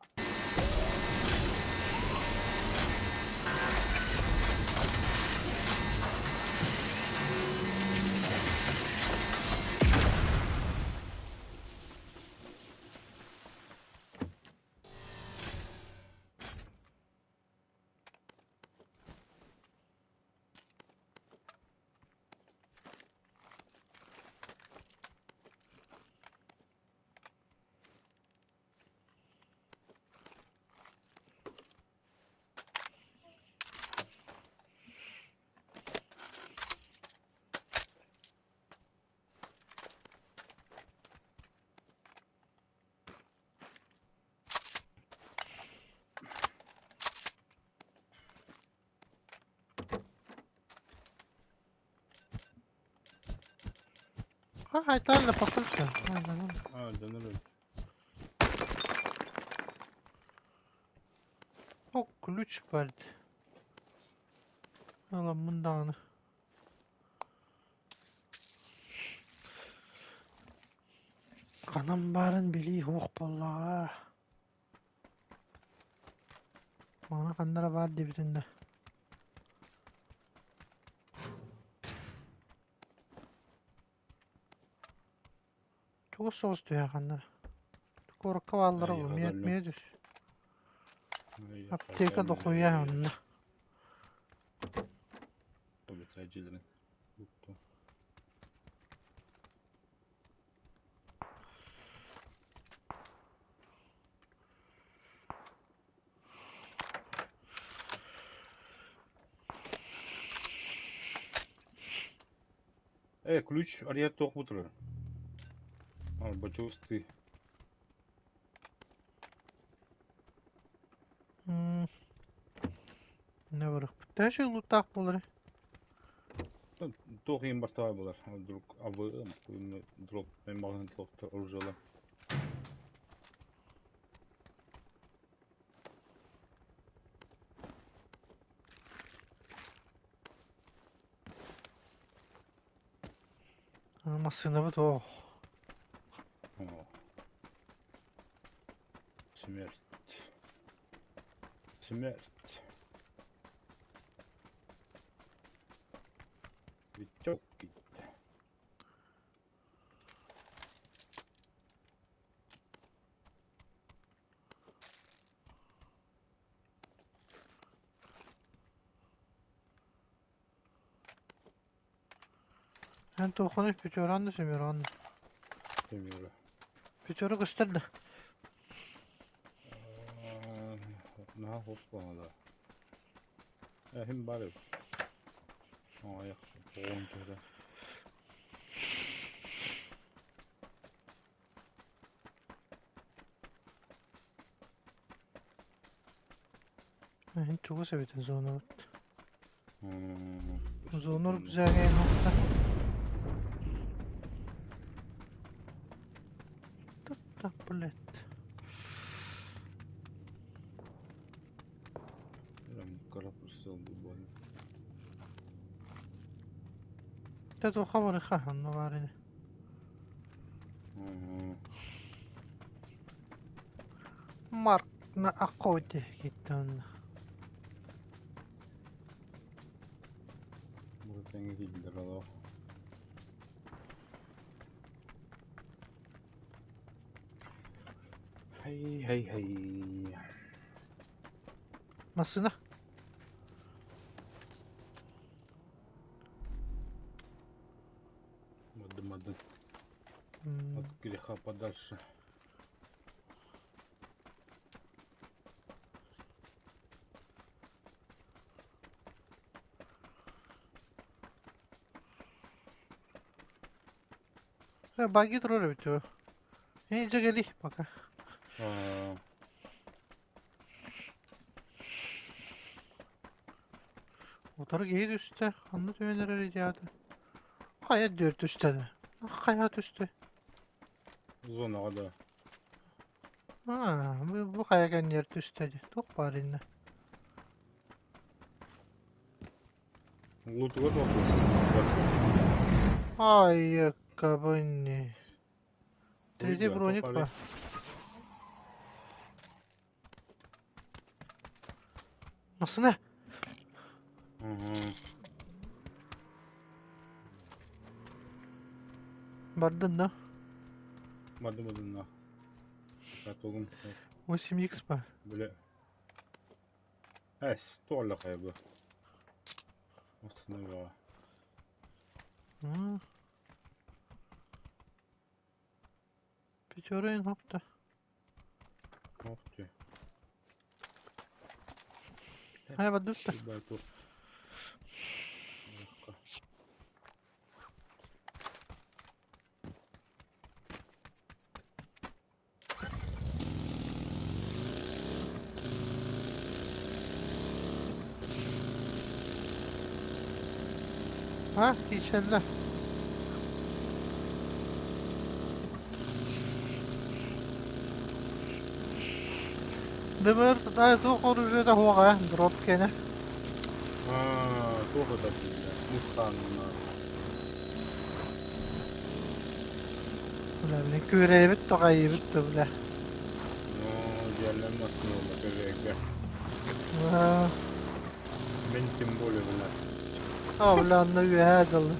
Хайтарla patırsa. А, да, ну. О, ключ баар. Ыламмын даҕаны. Ханан баарын билии суох буоллаҕа. Маҥана ханна эрэ баар диэбитин да. Чугас соҕус түһэр ханна эрэ. Куоракка бааллара Эй, буолуо, хадаллым. миэ түс. Аптека дохуя онно. Полицайдьилэрин. Укту. Ключ арыйар туох бу турар? Бочуус ты. Не барыахпыт. Төһө луттаах буолар? Туох иһин бартабай буолар. Вдруг АВМ, дроп, мен маҕаһыын туохта оружиела. Массыынабыт оо. О. Смерть. Смерть. Витек киттэ. Эн туоххунуй пятеран да семеран да. Семеро. Пятеро көстөр да. Наһаа хоппоҥо да. Эһим бар эбит. Аҕыйах оҕон төһө. Эһин чугас эбитин зонабыт. Зонор бизээгэ нохта. Так, блядь. Тето хабары хаһан баар Марк на охоте киттэн. Тэҥэ киирдилэр олох. Хей хей хей. Массыына. Бардым, бардым. От греха подальше. Баги турар эбит үһү. Ээ, дьэ кэлий пока. Утары киһи түстэ, ханна түһэн эрэр идеята? Хайа дүөр түстэ да? Хайа түстэ? Зонаҕа да. Аа, бу хайа кэннигэр түстэ дии. Туох баар иннэ? Лутуга туох Ай, кабынни. 3D броник ба. Массыына. Бардын да? Бардым бардым да. Готовым. 8x ба. Бля. Эс, туолла хайбы. Основа. Пятерын хопта. Ох ты. Хайа бардыпта. Ha, içeride. Дыбыр туох оружиета суоҕа дроп кэнэ. Аа, туох это мустаанна. Бля, блин, күрээбит тоҕайыбыт да бля. Ну, дьиэлэн основа көрөйгө. Мен тем более, бля. Аа, бля, онно үөһээ дылы.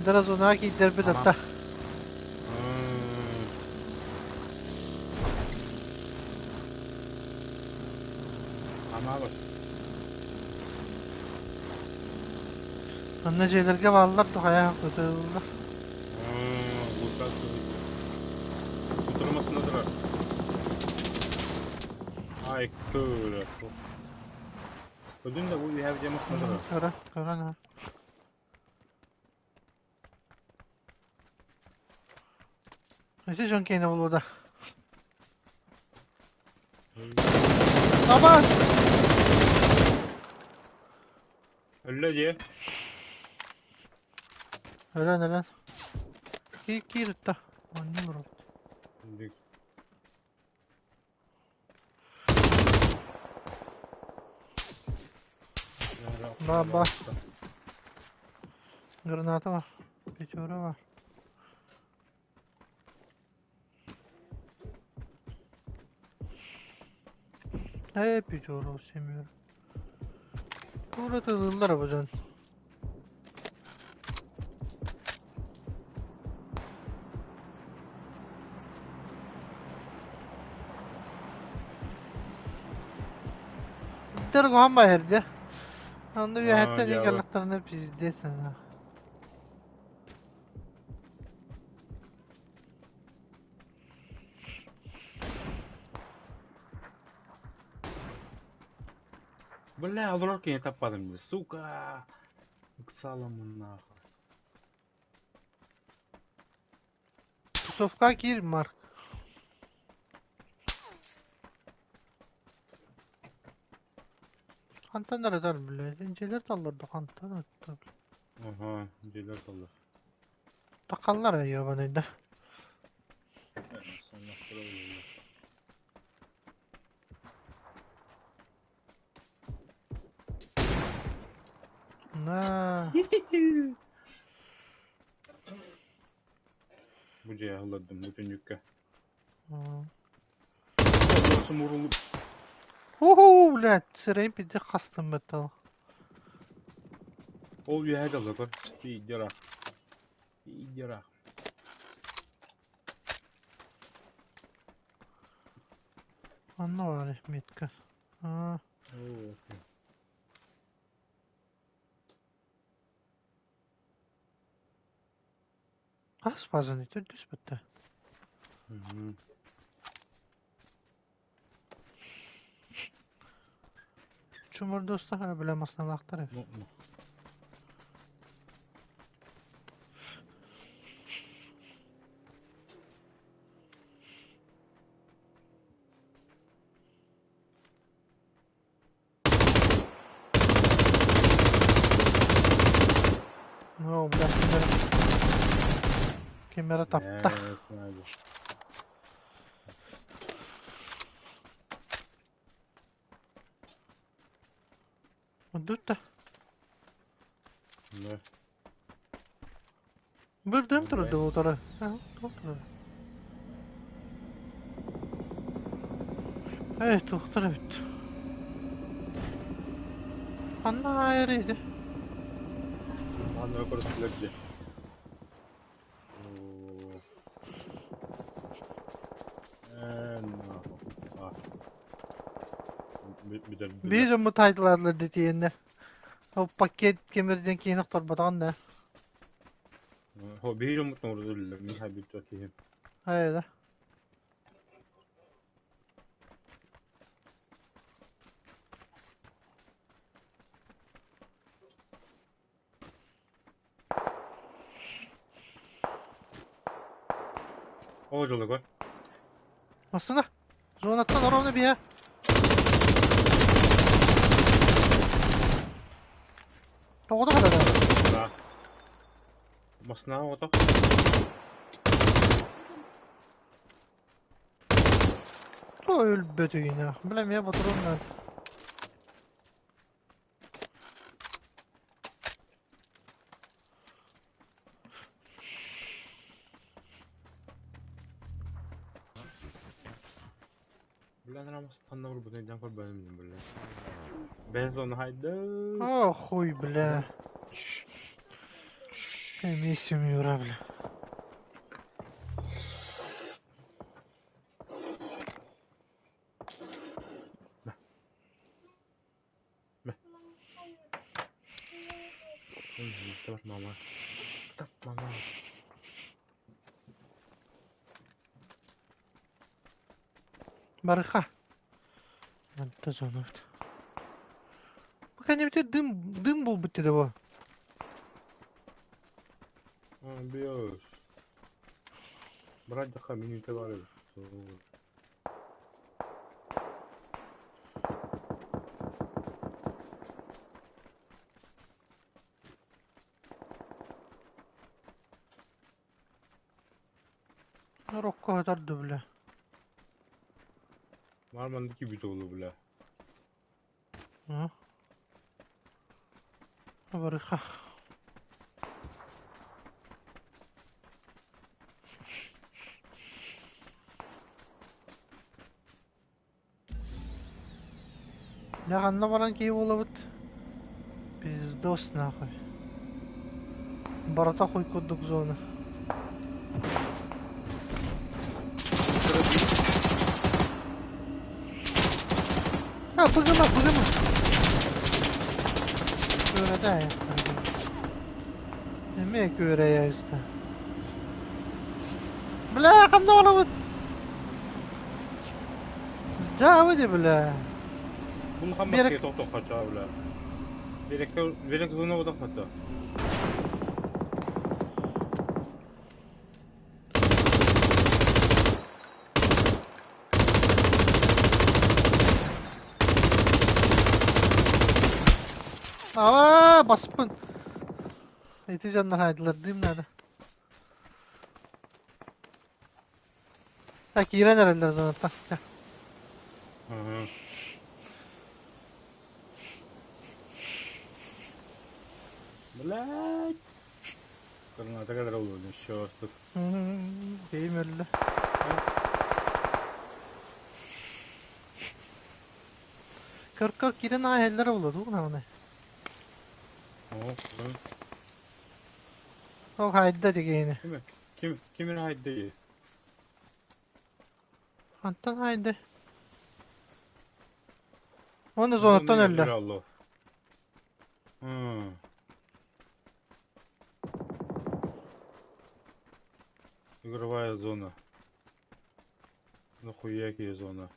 Дразуна киирдэрбит атта. Ама Онно дьиэлэргэ бааллар тухайа кутулла. Утурмасына турар. Ай, көр. Ödün de bu ühəv cəmasına durar. Көрө, көрөн. Ити дьон киэнэ буолуо да. Аба! Өллө дии. Өлөн өлөн. Киир ытта. Онньуу урут. Ба-ба. Граната бар. Пятеро бар. Ээ, пятеро семеро. Тура тылыллар бу дьон. Иттэр куһаҕан баһыр дьэ. Онно үөһэттэн ыгаллахтарына пиздец ана. Бля, олорор кини таппадым, сука! Ыксаламын нахуй. Тусовка киир, Марк. Хантан ырытар, блядь? Дьиэлэр таллар да хантан ырытар? Ага, дьиэлэр таллар. Тақаллар ебаный да. На. Бу дьиэ ыллардым, бу түннүккэ. Чумурул. Уху, блядь, сирэйим пиздец хастым баттал. Ол үөһэ дьолло көр. Пиидера. Пиидера. Онно баар метка. Аа. Оо, окей. Хас фазаны төрдүс бытта. Мгм. Чумор достар бile масналаахтар эбит. Ну, ну. Ну, бля, кемера тапта. Не знаю. Удутта. Да. Бырдым турду утары. Тур. Эй, тухтар эбит. Ханна аэрийdi. Манна көрүстүлэр дии. Оо. Ээ, нахуй. А. Бүтэрдилэр. Биир дьоммут таайдылаатылар дэтиэннэр. Ол пакет кэмэрдэн киһини охторботоҕун да. Хо биир дьоммут оҥордулар. Мин хайбыт киһи. Хайда. Оо, дьоло көр. Массына. Зонаттан ровно бия. Тоҕото хатата. Да. Масна оҕото. То өлбөтүйүнэ. Бля, мен батырым надо. Бля, намас ханна урбутун дьан көрбөнүм бля. Бензон хайда. О, хуй, бля. Комиссию Юра, бля. Мама. Мама. Барыха. Манта зонут. Пока не дым, дым был бы ты того. Биос. Брать даха минуты бары. Рокко тарды, бля. Мармандыки бүт олу, бля. А? Барыха. Я ханна баран киһи буолабыт. Пиздос нахуй. Барата хуй курдук зона. А, быгыма, быгыма. Күөрэтэ Эмиэ күөрэйэ истэ. Бля, ханна олабыт? Даа, бля. Bunu hamma тоқтоқ қача, бля. Берек берек зона ода хата. Аа, баспын. Эти жаннар хайдылар дым надо. Так, киирэн эрэллэр зонаттан. Ага. Блядь. Граната kadar oldu. Еще тут. Киим өллө. Көр-көр киирэн аҕай иһэллэрэ буолуо дуу гынаҕыный? О, Ол хайда дигиини. Ким ким ким хайда? Хантан хайда? Уонна зонаттан өллө. Игровая зона. Нахуя зона.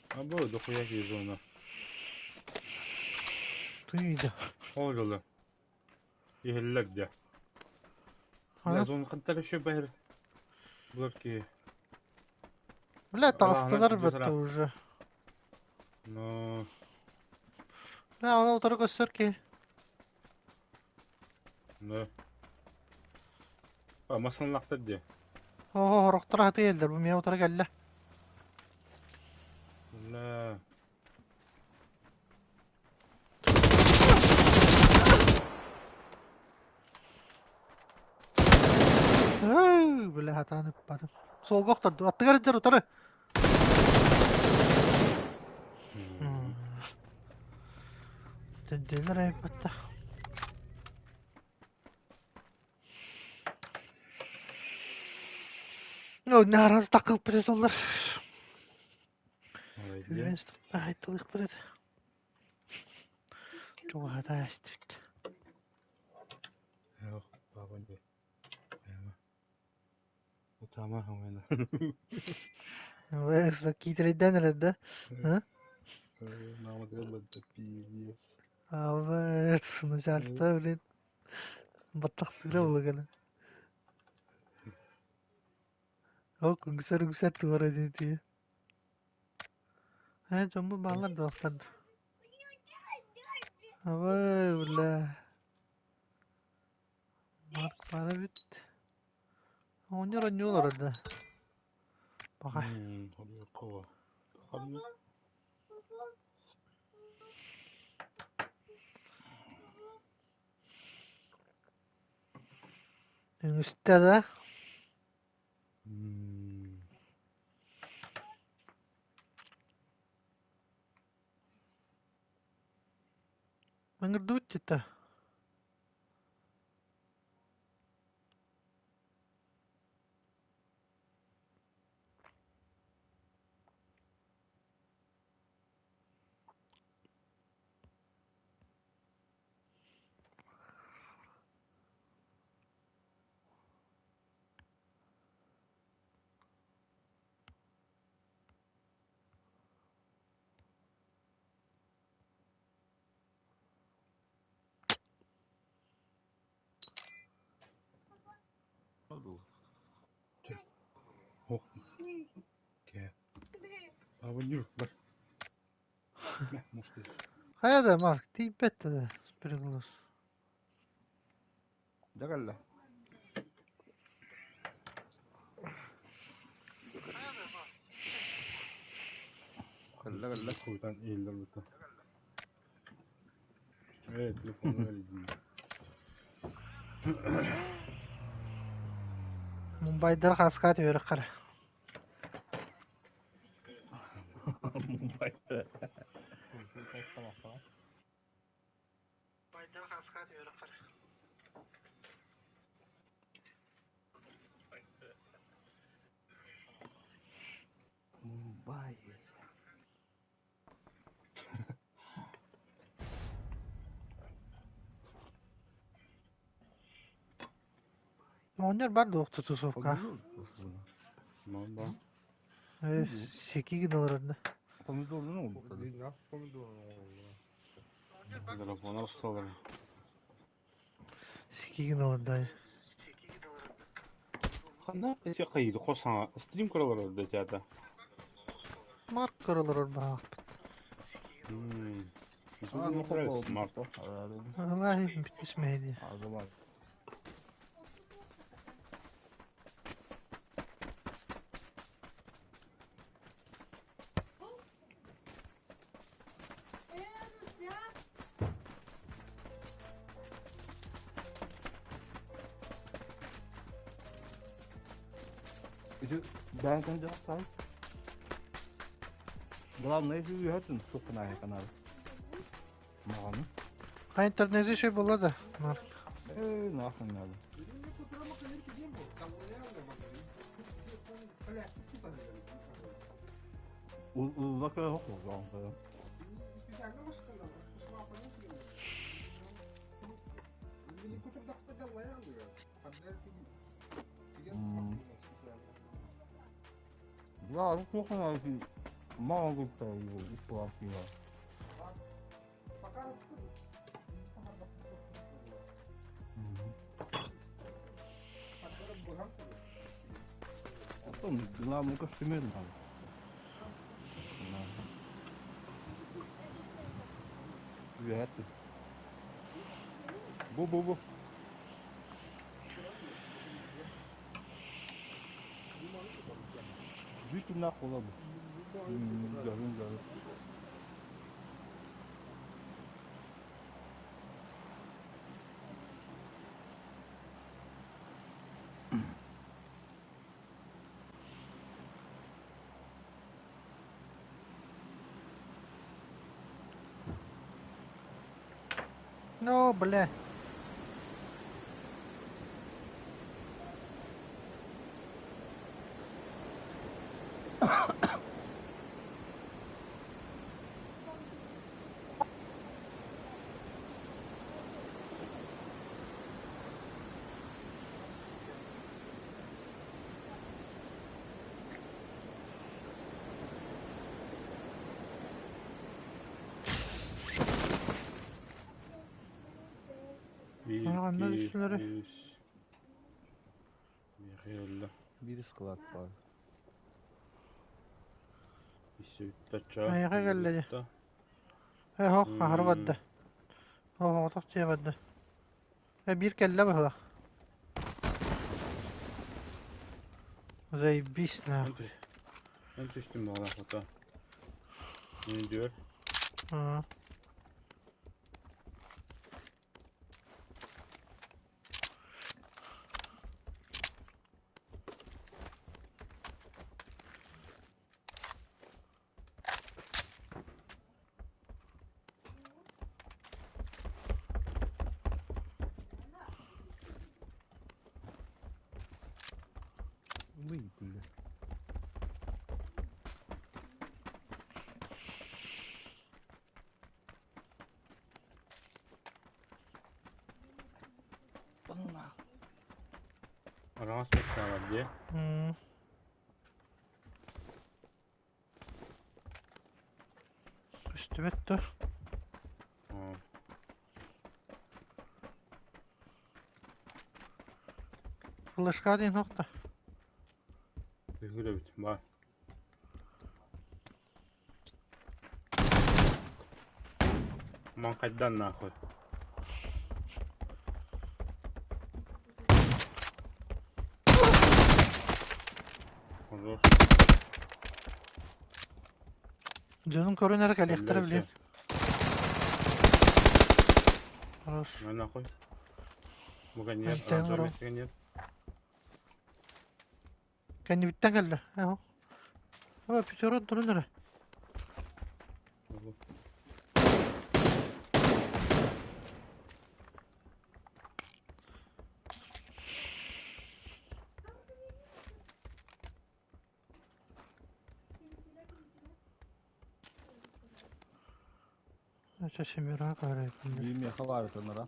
А было дохуя зона. Тыйда. Ол Иһиллэр дьэ. Ана Зона хантар еще бэһэр. Булар ки. Бля, таҕыстылар бэтте уже. Но. Бля, оны утары көстөр ки. Да. А, масынлахтар дии. Оһо, хорохтор хаты елдер. Бу мия утары кэллэ. Бля. Бля, хатаан ыппатым. Суолга охторду. Аттыгар дьэр утары. Төндөөлөр айбатта. Ну, наараз такылып олар. Молодец. Айтылык бирет. Чугаһата эстибит. Эх, баба не. Утама хамына. Киитэрийдэн эрэр да? Намадыр бадда пиздец. Абыт, начальство, блин. Баттахтыыра буолугана. Ол үҥсэр-үҥсэр туора дии. Ээ, дьоммут бааллар да охтон. Абай, бля. Марк баар эбит. Оҕонньор оонньуу олорор да. Баҕа. Үҥүстэ да? Ыҥырдыбыт дьиэтэ. Хайа да, Марк, тиийбэт да переглаз. Дьэ кэллэ. Кэллэ кэллэ. Хуйтан иһиллэр бута. Э, телефону эрийдим. Мумбайдар хаскаат үөрэххэр. Мумбай. Мумбай. Оҕонньор бар дуох тутусовка. Мамба. Э, секи гына олорор да. Помидорун oldu. Телефон охсолор. Секи гына олордо. Ханна эти кайды косаңа стрим көрөлөр да театр. Марк көрө олорор баҕахпыт. А, ну Смарт. Аллахи бүтүсмэйди. Азамат. Ben sen cevap ver. Главное, үһөтүн суккунааһы канал. Маҕаны. А интернет еще была да, Марк? Нахуй надо. Улла хокуган. Да, кухня мало платила. Потом главное костюмер надо. Үөһэттин. Бу-бу-бу. Бүтүн ах була бу. Görün görün. Ну, бля. Bir, Anlar iki, üstleri. üç. Bir Bir склад бар. Үс Айга кэллэ. Хох, аһары барда. Оҕотох дьиэ барда. Биир кэллэ быһыылаах. Заебись нахуй. Эн түстүм буолан хото. Не diyor? Аа. Ой, бля. Араас мекка бар дии. Көстүбэт дуо? Аа. Флешка диэн суох да. Үһүр эбит. Бар. Ман хайдан нахуй. Хорош. Дьонун көрөн эрэ кэлиэхтэрэ билиэн. Хорош. На нахуй. Буга нет, Антен оранжевый урон. нет. Кэннибиттэн кэллэ. Эһо. Aba пятерот турун эрэ. Это семеро карайпын. Bir меха бар тонора.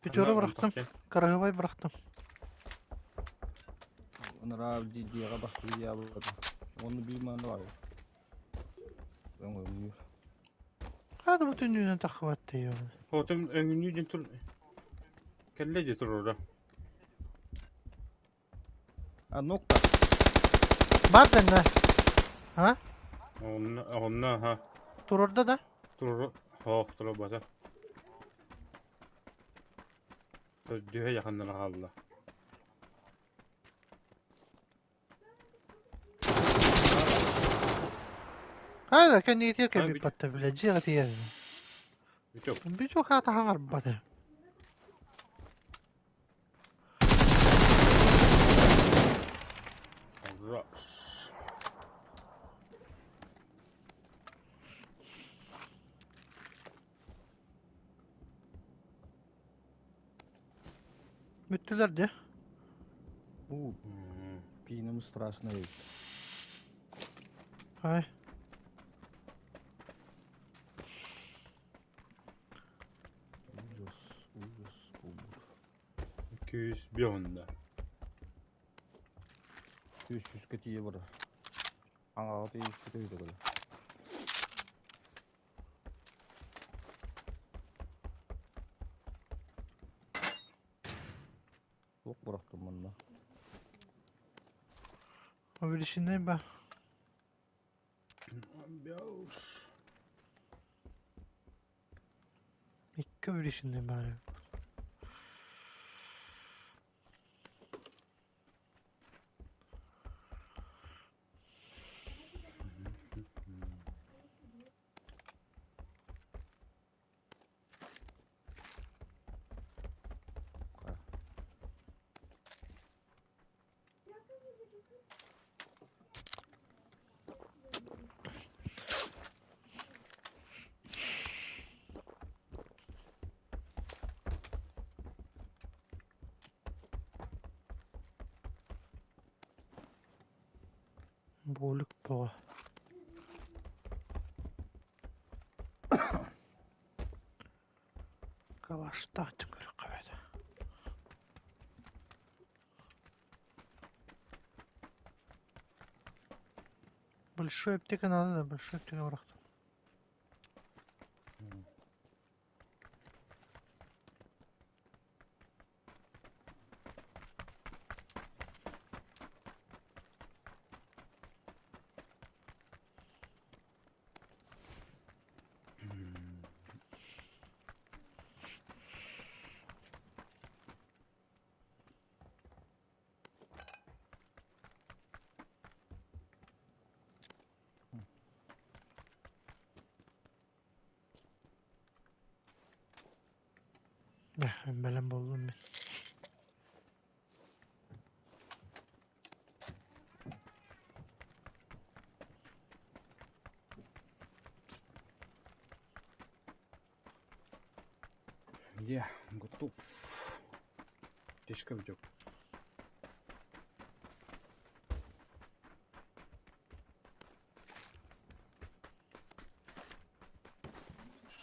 Пятеро бырахтым. Караһыбай бырахтым. Онора дьиэҕэ бастыы дьиэ Оны bir маны бар. Өҥө Хада бу түннүүнэн таххыбат дейон. Хотум өңүнүү ден тур. Кэллэ де турура. А нокта. Бар дэннэ. А? Онна онна ха. Турорда да? Турур. Хоох турур бата. Дүһэ якыннара хаалла. Хайда кэннигитигэр А, кэлбит батта бile дьиэҕитигэр. Бүтүк. Бүтүк хаата хаҥарбата. Хорош. Бүттүлэр дии. Уу, пииним страшный эбит. Ай. Ужас, ужас, ужас. 201 онда. Үс сүүскэ тиийэ барар. Аҥаҕа тиийбит үһү да Туох бырахтым манна? Увеличенный ба. Икки увеличенный баар. Буолук бөҕө. Калаштаах көрүөххэ эбит. Большой аптека надо, да, большой аптека бырахтым. Дьэ, бэлэм буоллум мин. Я готов. Тишка вдёк.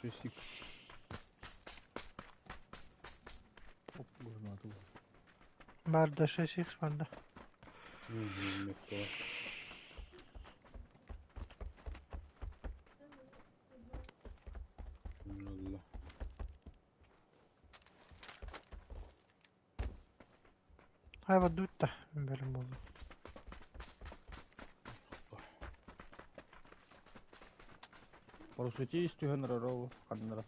Шесть икс. Оп, гранату. Барда 6 икс барда. Угу, Allah. Хайба дутта бэлэм буоллум. Парашютист түһэн эрэр ол ханнара.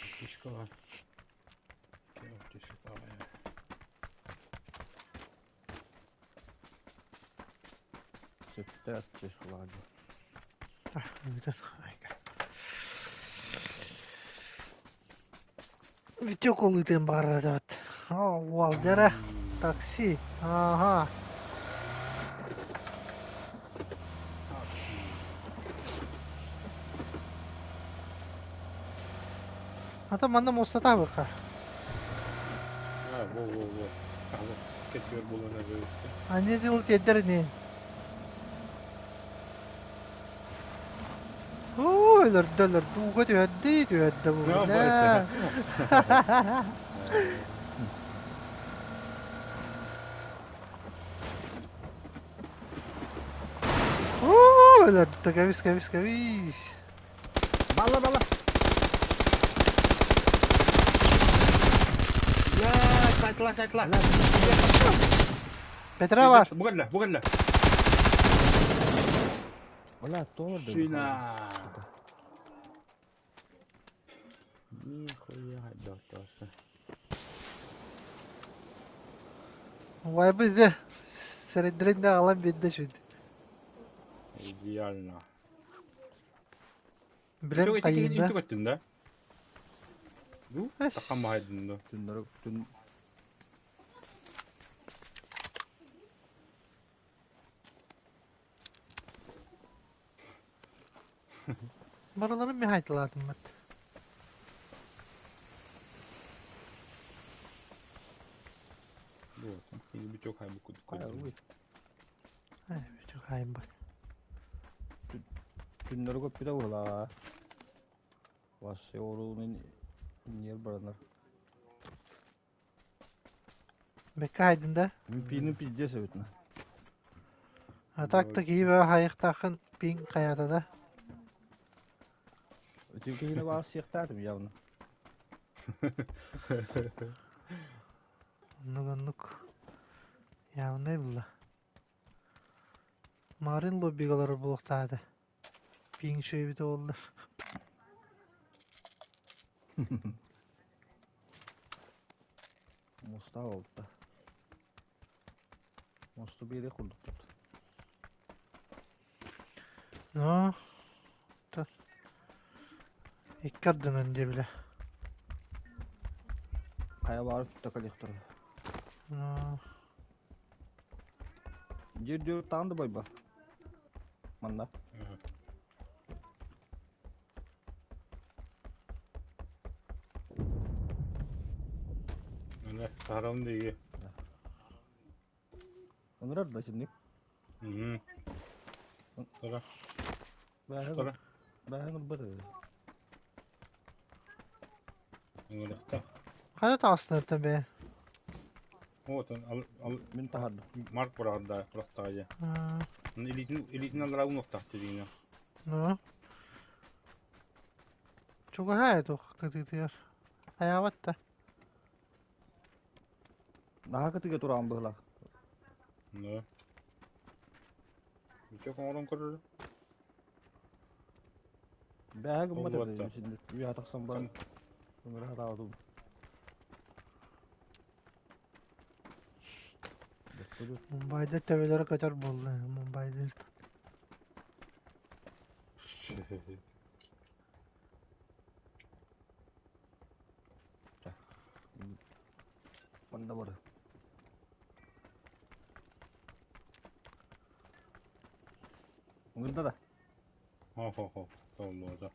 Аптечка var. Аптечка var. Сөптөөх аптечкалаах дии. Витек ылыытын баҕарар О, уол дьэрэ, такси, ааһа. Ата манна муостатаабыкка. А, во, во, во. А, вот, кетер булана вывести. Они делают тиэрдэр ини. Оо, өлөрдө, өлөрдө, ууга түһэрдии, түһэрдэ бу. Ну, Бля. Оо, өлөрдө, кэбис, кэбис, кэбис. Балла, балла! Бля, сайтла, сайтла. Петра бар. Бугелле, бугелле. Бля, тоже. Шина. Нихуя, доктор. Убайбыт дьэ сирэйдэрин да аҕалан биэрдэ үчүгэй. Идеально. Билэн Итик хайыына көттүн да? Бу такам баһайдын да. Түннэри түн Барыларын михайтылаатым бат. Бу отон. Бүтүк хайбы кудук. Ой. Бүтүк хайбы. Түннэри көппүтэ буолаа. Вообще оруунун иннигэр баранар. Бэккэ хайдын да? Пиини пиздец эбит на. А так та киһи бөҕө хайыахтааххын пиҥ хайаата да? Ити киһини баар сиэхтээтим явно. Оннук оннук. Явнай булла. Марын лоббигалары буолуохтаах этэ. Пиҥ үчүгэйбит буоллар. Муста олта. Мосту биэри курдуктут. Но икки ардынан диэбилэ. Хайа баар тутта кэлиэхтэрэ. Но Дьир-дьир таан да бойба. Манна. Міне сарым диги. Ынырар да синник. Тора. Бэһэн Тора. бэһэн ылбат эбит. Ыңырықта. Хайа таҕыстын бэйэ? Отон ал ал Мин таһардым. Марк бұрағында бұрақтағы. Илитин илитин алара уноқтақ дегенге. Ну. Чугаһаа туох кытыытыгар. Хайаабат да. Наһаа кытыга тураан быһылаах. Да. Бүтө оҥорон көрөр. Бэһэ гыммат Олуотта. эбит синник. Үйэ тахсан баран. Ыңыра хатаабытым. Мумбайда төбөлөрө көтөр буолла. Мумбайда. Манна бар. Ыңырда да. Хо хо хо. Толлуота.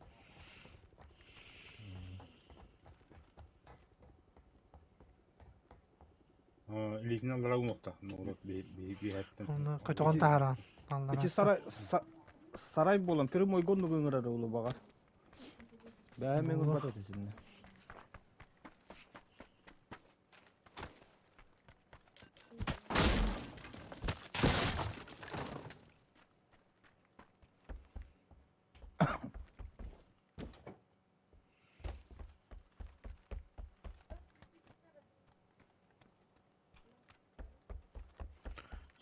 Илитин алара уноқтақ. Нугурат би би би хаттан. Оны көтөҕөн таһараан. Ити сарай сарай буолан прямой гоннук ыҥырар улу баҕар. Бэһэ мен ылбат этэ синнэ.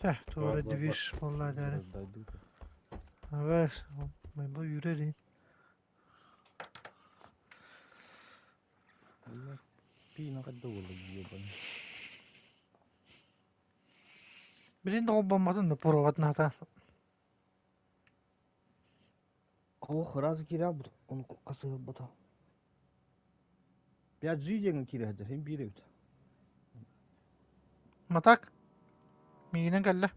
Teh, туора Бар, бар, бар. движ буолла дээрин. Абас, бу үүрэр Пиина кадда буолла ебан. Билин да холбоммотун да поругатын хата. Ох, раз киирэ оны хасыһырбата. 5G диэн киирэ сылдьар, син биир эбит. Матак миигинэн кэллэ.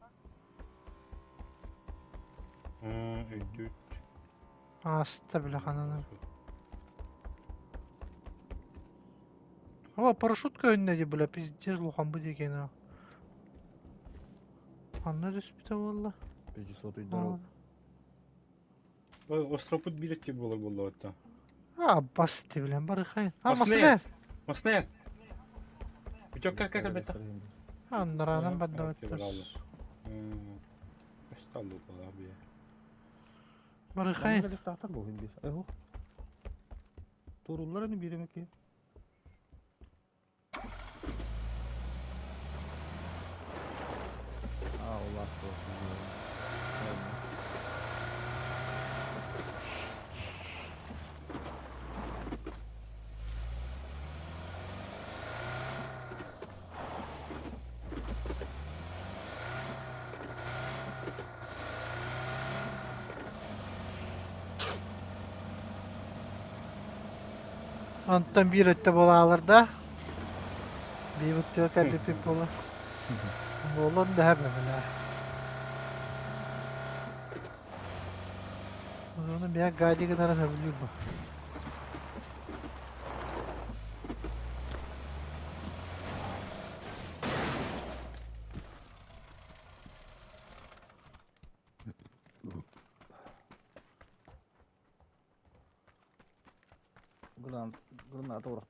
Өйдүүт. Ааста бile ханана. О, парашют көһүннэ дии бля, пиздец улахан бу диэки Ханна түспүтэ буолла? 500 уйдару. Остропут биир буолар буолла А, бас ти билэн барыхай. А, Масны! масына! Масны! Бүтөк кэл кэл бetta. Андараанан бардабаттар. Осталлы буолар би. Барыхай. Тахтар бу хин бир. Эхо. Туруллар ини биир эмеки. А, у вас Онтон биир өттө буолаалар да, биир өттүгэр кэлбиппит буолуо. Буолуон да сөп бля. Ону бэйэ гади гынарын сөбүлүүр бу. Граната урах.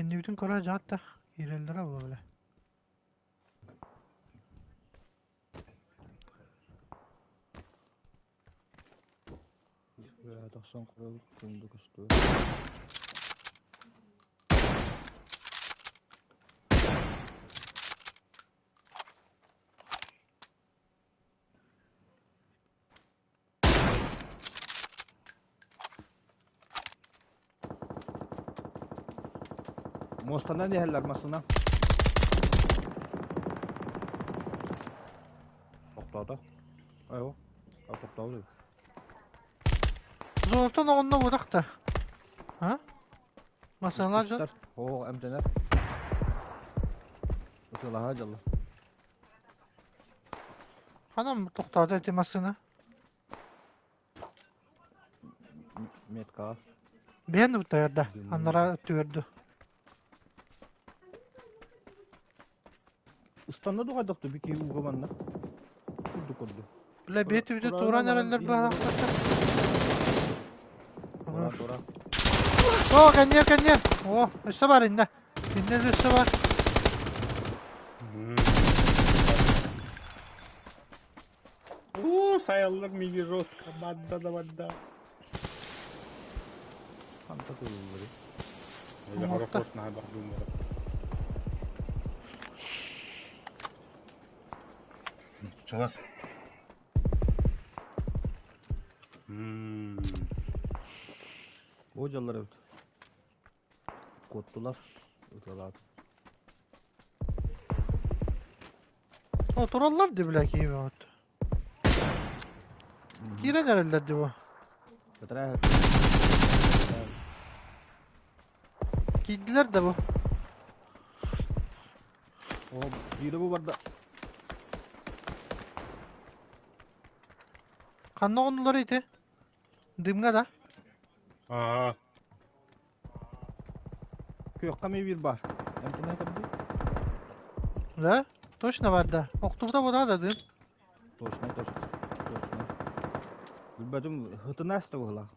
Кэннибитин көрө дьаат да киирэллэрэ буолла бile. Тохсон курал күндү көстүү. Муостанан иһэллэр массыына. Тохтоото. Айо. Тохтоото. Золотон оҕонно буотах да. А? Масалар дьон. Оо, эмтэнэр. Ытыалаһа дьалла. Ханан тохтоото ити массыына? Меткаҕа. Биһэн утайарда. Аннара түөрдү. Ыстанна дуҕайдах да бики ууга манна. Курдук курдук. Бля, бэт үтэ туран эрэллэр быһалаахтар. Тура, тура. О, кэнниэ, кэнниэ. О, өссө бар иннэ. Иннэ өссө бар. Уу, сайаллар миги жестко, бадда да бадда. Ханта тыллары. Я хорошо наһаа бардым. Чалас. Бу дьаллар эбит. Куоттулар. Ыталаат. Oturallar di бля киһи вот. Киирэн эрэллэр ди бу. Бэтэрээ. Киирдилэр да бу. О, биирэ бу барда. Ханна оҕонулар ити? Дымҥа да? Аа. Күөххэ эмиэ биир баар. Эмтэнэ кэрди. Да? Точно бар да. Охтубута бута да дым. Точно, точно. Точно. Билбэтим хытынаас да быһылаах.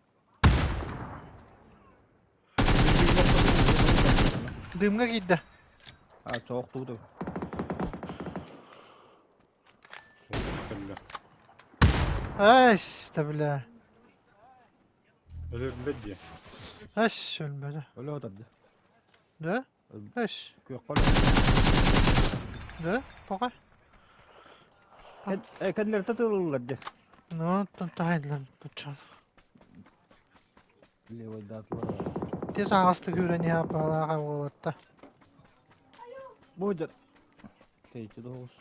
Дымҥа киирдэ. А, чоохтубут. Эс, да бля. Өлөрбөт дии. Эс, өлмөдө. Өлө отарды. Да? Эс. Күөххэ Да? Тоҕо? Кэннилэртэ тылыллар дии. Ну, тахайдылар тутчан. Левойдаатылар. Тез аҕастык үүрэн иһэ аппалааҕа уолатта. Бу дьар. Тэйчи доҕус.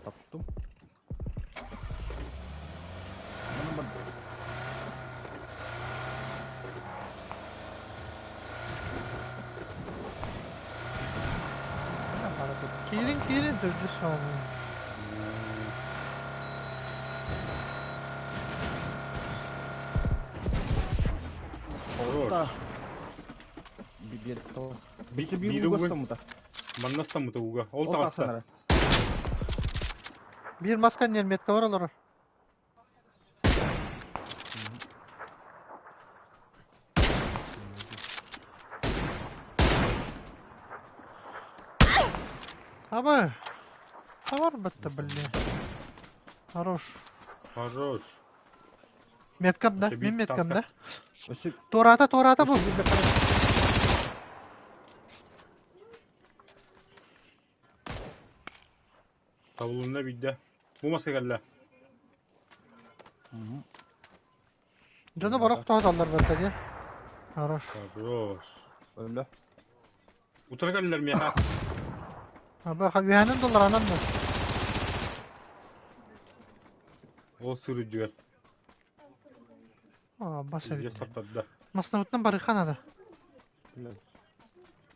Таптым. Киирин төрдүс саҕана. Хорош. Да. Биир Би- биир биир ууга уга. ыстаммыта. Манна ыстаммыта ууга. Ол Ол таҕыста. тахсан эрэ. Биир маска ньэрмиэткэ бар олорор. Аба! Хабар батта, блин. Хорош. Хорош. Меткам да, Өссө мин биир меткам да. таска. Өссө Туораата, туораата бу. өссө биир бэккэ. Табылынна биирдэ. Бу маска кэллэ. Дьону барах тоһуталлар батта дии. Хорош. Хорош. Өллө. Утары кэллилэр миэхэ. Аба, үһэнин доллар анан да. Ол сыр үрдүгэр. А, бас Пиздец эбит. таптарда. Маснабыттан барыха надо.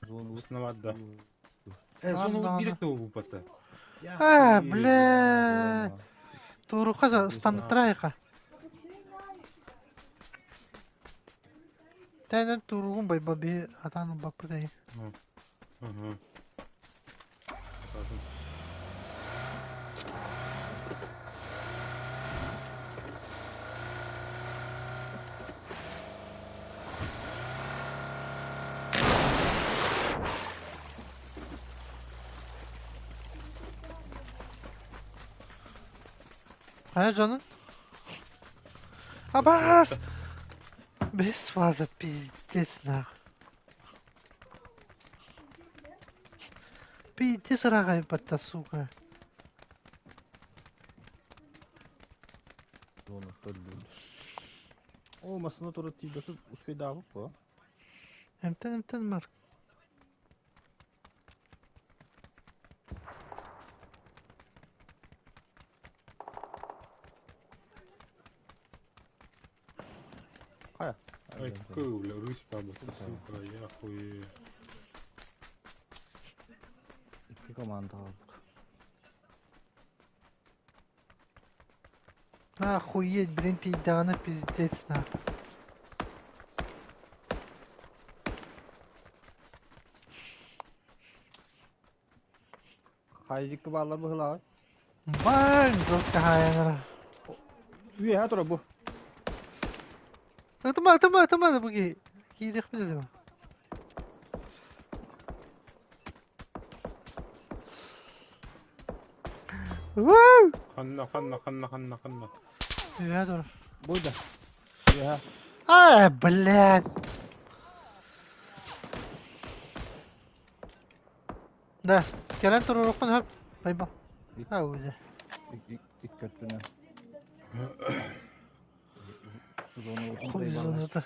Зону Сноват да. Э, Ладно, зону ладно. биир да буупата. А, бля. Туруха за стантрайха. Тэнэн туругун байба би атаан баппыт эй. Ага. Хайа дьонун? Абаас! Бэс фаза пиздец нах. Пиздец рагай батта, сука. Зону төллүүр. О, масына турар тиийбэккэ успейдаабыт буо. Эмтэн эмтэн Марк. Хайа. Ай, какой, бля, рысь баба, сука, я хуею. Икки команда хаалбыт. Охуеть, блин, тиийдэҕинэ пиздец нах. Хайдикки бааллар быһылааҕый? Баң, жестко хаянара. Үөһэ турар бу. Ытыма, ытыма, ытыма бу киһи. Киириэхпит этэ. Вау! Ханна, ханна, ханна, ханна, ханна. Үөһэ турар. Бу да. Үөһэ. А, блядь. Да, кэлэн туруорукпун хөп. Байба. А, уже. Икки өттүнэн. Зону Хуй зоната.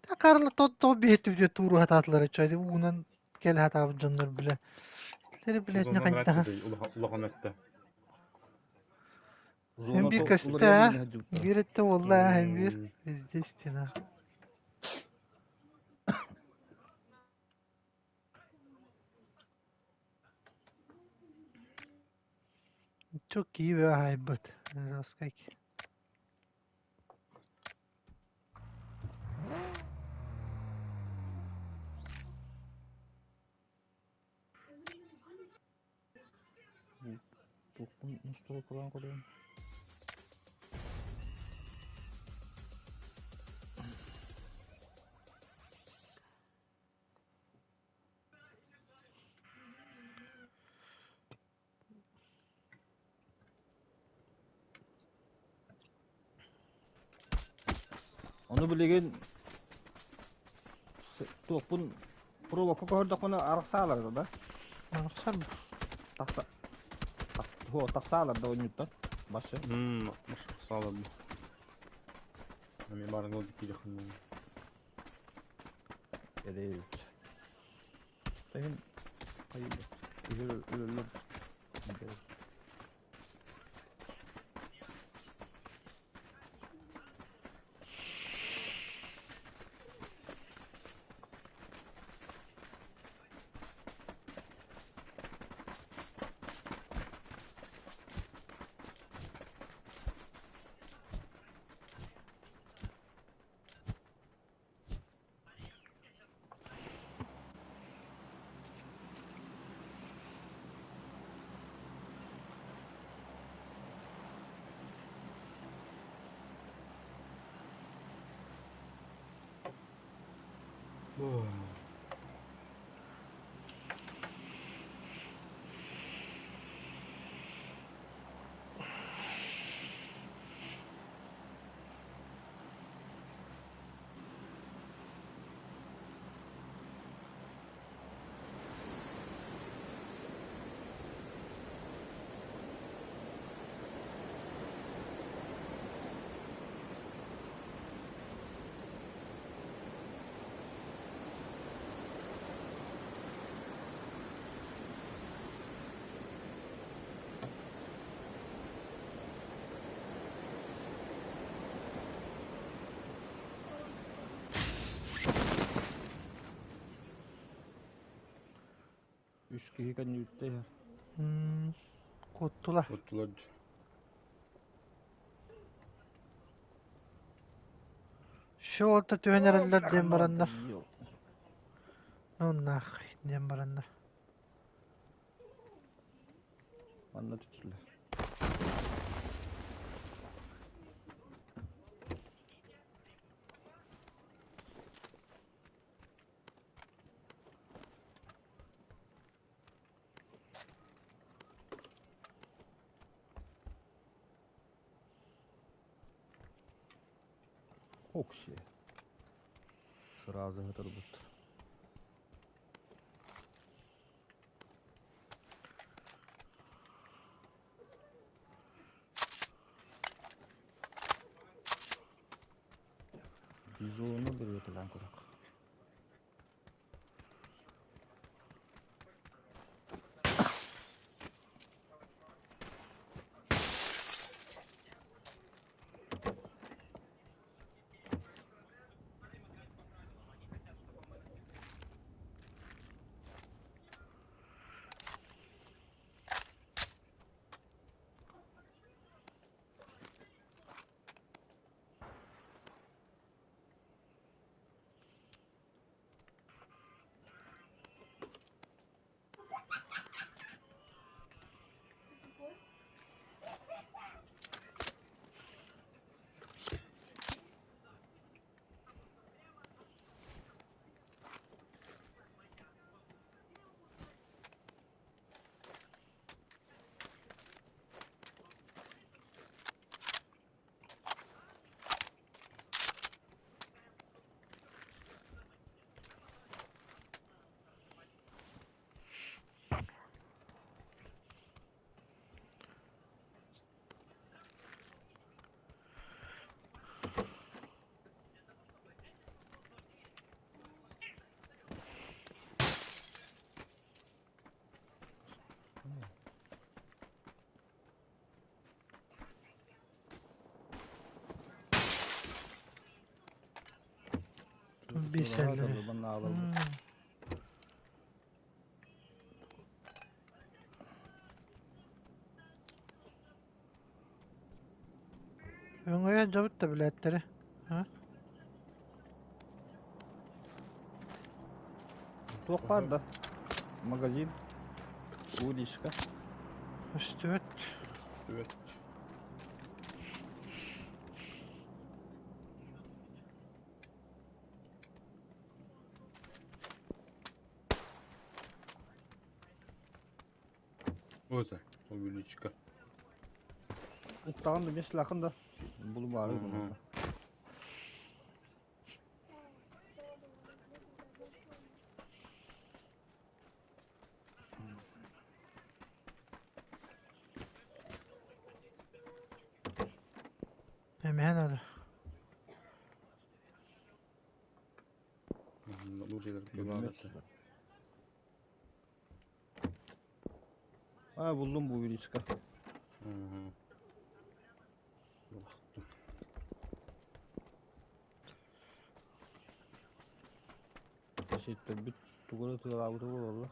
Та Карла тот то биһиттибит диye тууру хатаатылар чайды уунан кэл хатаабыт дьоннор биле. Тери билет не Зона хайдаха. улахан өттө. Hem bir köste, bir ette vallahi hem bir везде стена. Çok iyi ve haybat. Раскайки. Тухпун настройкалаан көрөйүн. Ону билигин туохпун провокка көһөрдөхпүнэ арахсаалар да. Арахсар Тахса. Хо, тахсаалар да ойнуттан. Башы. Саалар бу. Эми барын ол дикки жакын. Эрей. Тахин хайы. Үһөр өлөр. Үс киһи кэнниттэ иһэр. Куоттулар. Куоттулар. Шо орто түһэн эрэллэр диэн бараннар. Ну нахуй диэн бараннар. Манна түстүлэр. Окси. Сразу турбут. Бизону берет курак. Бисэллэр. Өҥөйөн дьобут да билээттэрэ. Туох баар да? Магазин. Уличка. Көстүбэт. Көстүбэт. Вот увеличка. Уттаҕын да миэстэлээххин да булумаары гынна. Эмиһэн ады. А, буллум бу увеличка. Ситтэрбит тугу эрэ тыалаабыта буолаллар.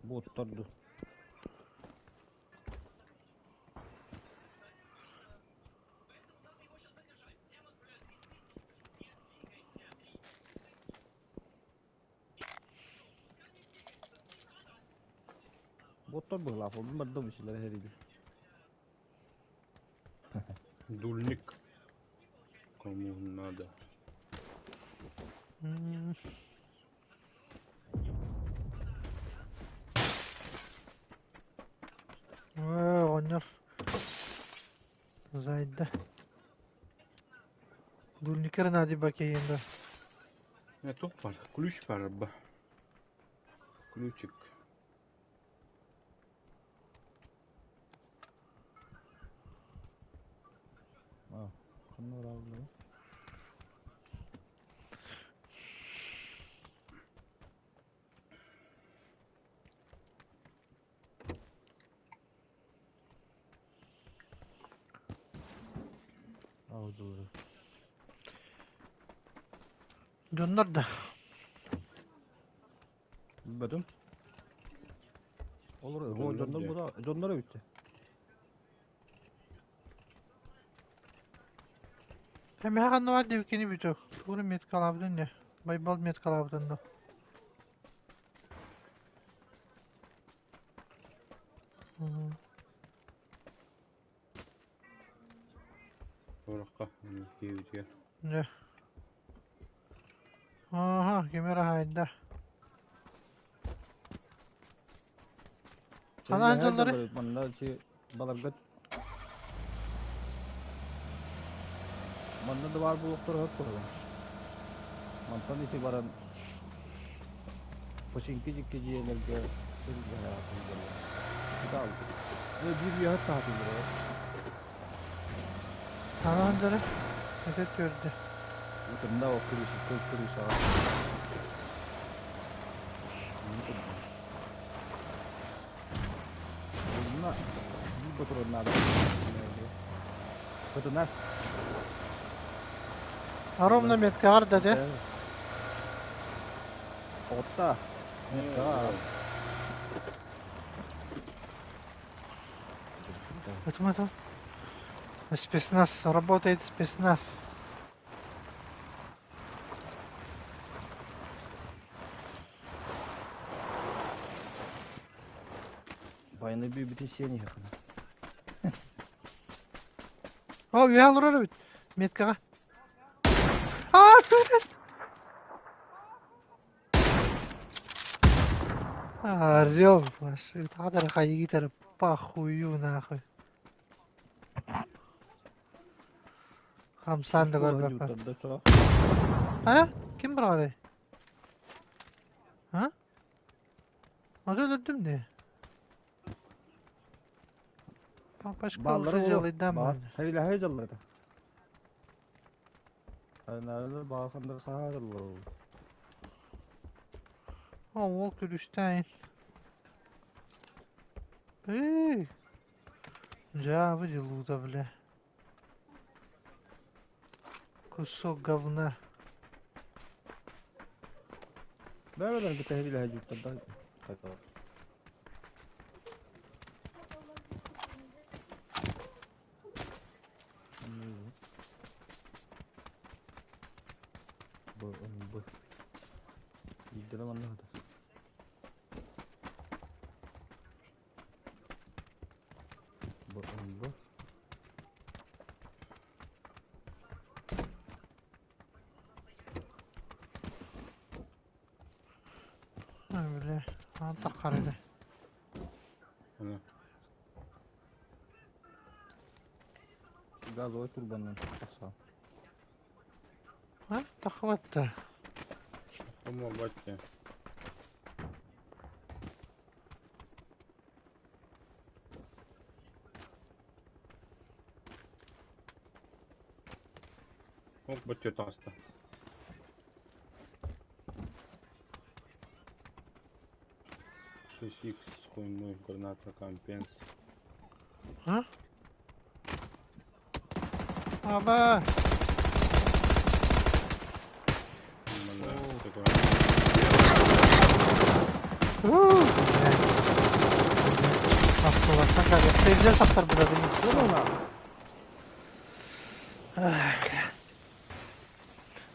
Бу отторду. Боттор быһылаах ол бардым ишилер heridi. Дульник. надо. Ээ, оҕонньор зайда. Дульникер нади бакейин да. Не, туох бар, ключ бар ба. Ключик. А, ханна барабыллара? Аудылары. Дьоннор да. Билбэтим. Олор о дьоннор була дьоннор эбит. Эмэһэ ханна бар диэбиккини бүтүөх. Тугу меткалаабытын дьэ. Байбал меткалаабытын да. Ороххо киһибитигэр. Дьэ. Ааха, ким эрэ хаайда. Ханан дьоннору? Манна чи баларга Манна да баар буолуохтара сөп курдук. Мантан ити баран Починки дьикки дьиэлэргэ сылдьаллар. Биир үөһэ таһатыллар. Ханан дьоро? Этэ төрдө. Ытында ол крыша, крышаҕа. Онно биир ботурон наада. Кытынас. Ровно меткаҕар да де. Отта. Меткаҕар. Этим это. Спецназ. Работает спецназ. Байны бүүбүтүн сиэн иһэххинэ. О, үөһэ олорор эбит. Меткаҕа. Аа, көрөр. Орел, Тағдыр хайгитер похую нахуй. Хамсаан да көрбөппүн. А? Ким быраҕарый? А? Аты өлөрдүм дии. Папашка Бааллара уже буолуо. дьалыйдаан Баар. барда. Хэйлэһэ дьаллар этэ. Айнаарылар баахандар саһаарыллар ол. О, уол күлүстээн. Эй! Дьаабы дьылуута, бля. Кусок говна. Бэбэлэр кытта хэйлэһэ дьуттарда. Бу, бу. Биирдэрэ манна сытар. Бу, бу. Ой, бля, аан таххар этэ. Аны Газовай турбанан тахсаҕын. А? Таххыбатта. Омо бачча. Ок бачча таҕыста. 6х с хуйней граната компенс. А? Аба! Манна такой. Осколоктан калыахта илдьэ саптарбыта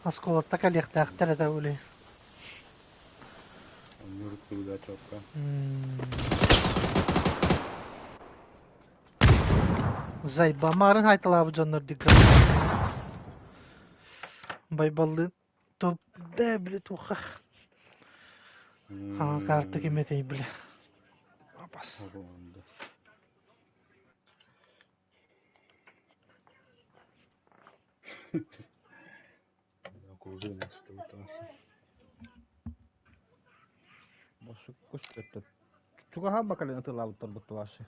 Осколоттан кэлиэхтээхтэр этэ ули. Нюркулга чопка. Зайбамарын хайталаабыт дьоннор дикка. Байбаллыын топ да били туохха хаҥа карта ким этэй били Абас. Чугаһаан бакалын ытылаабыттар буттубашы.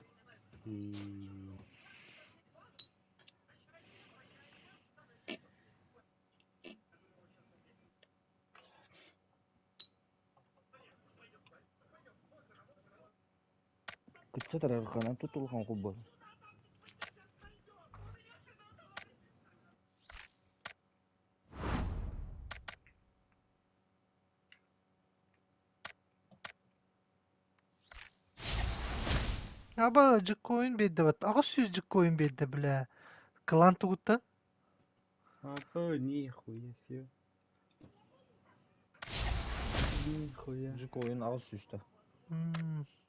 Кыччат арарханан тутулхан куббун. Аба дьыккойун биэрдэ бат. 800 дьыккойун биэрдэ бля. Клан тугуттан? Ага, нихуя себе. Нихуя. Дьыккойун 800 та.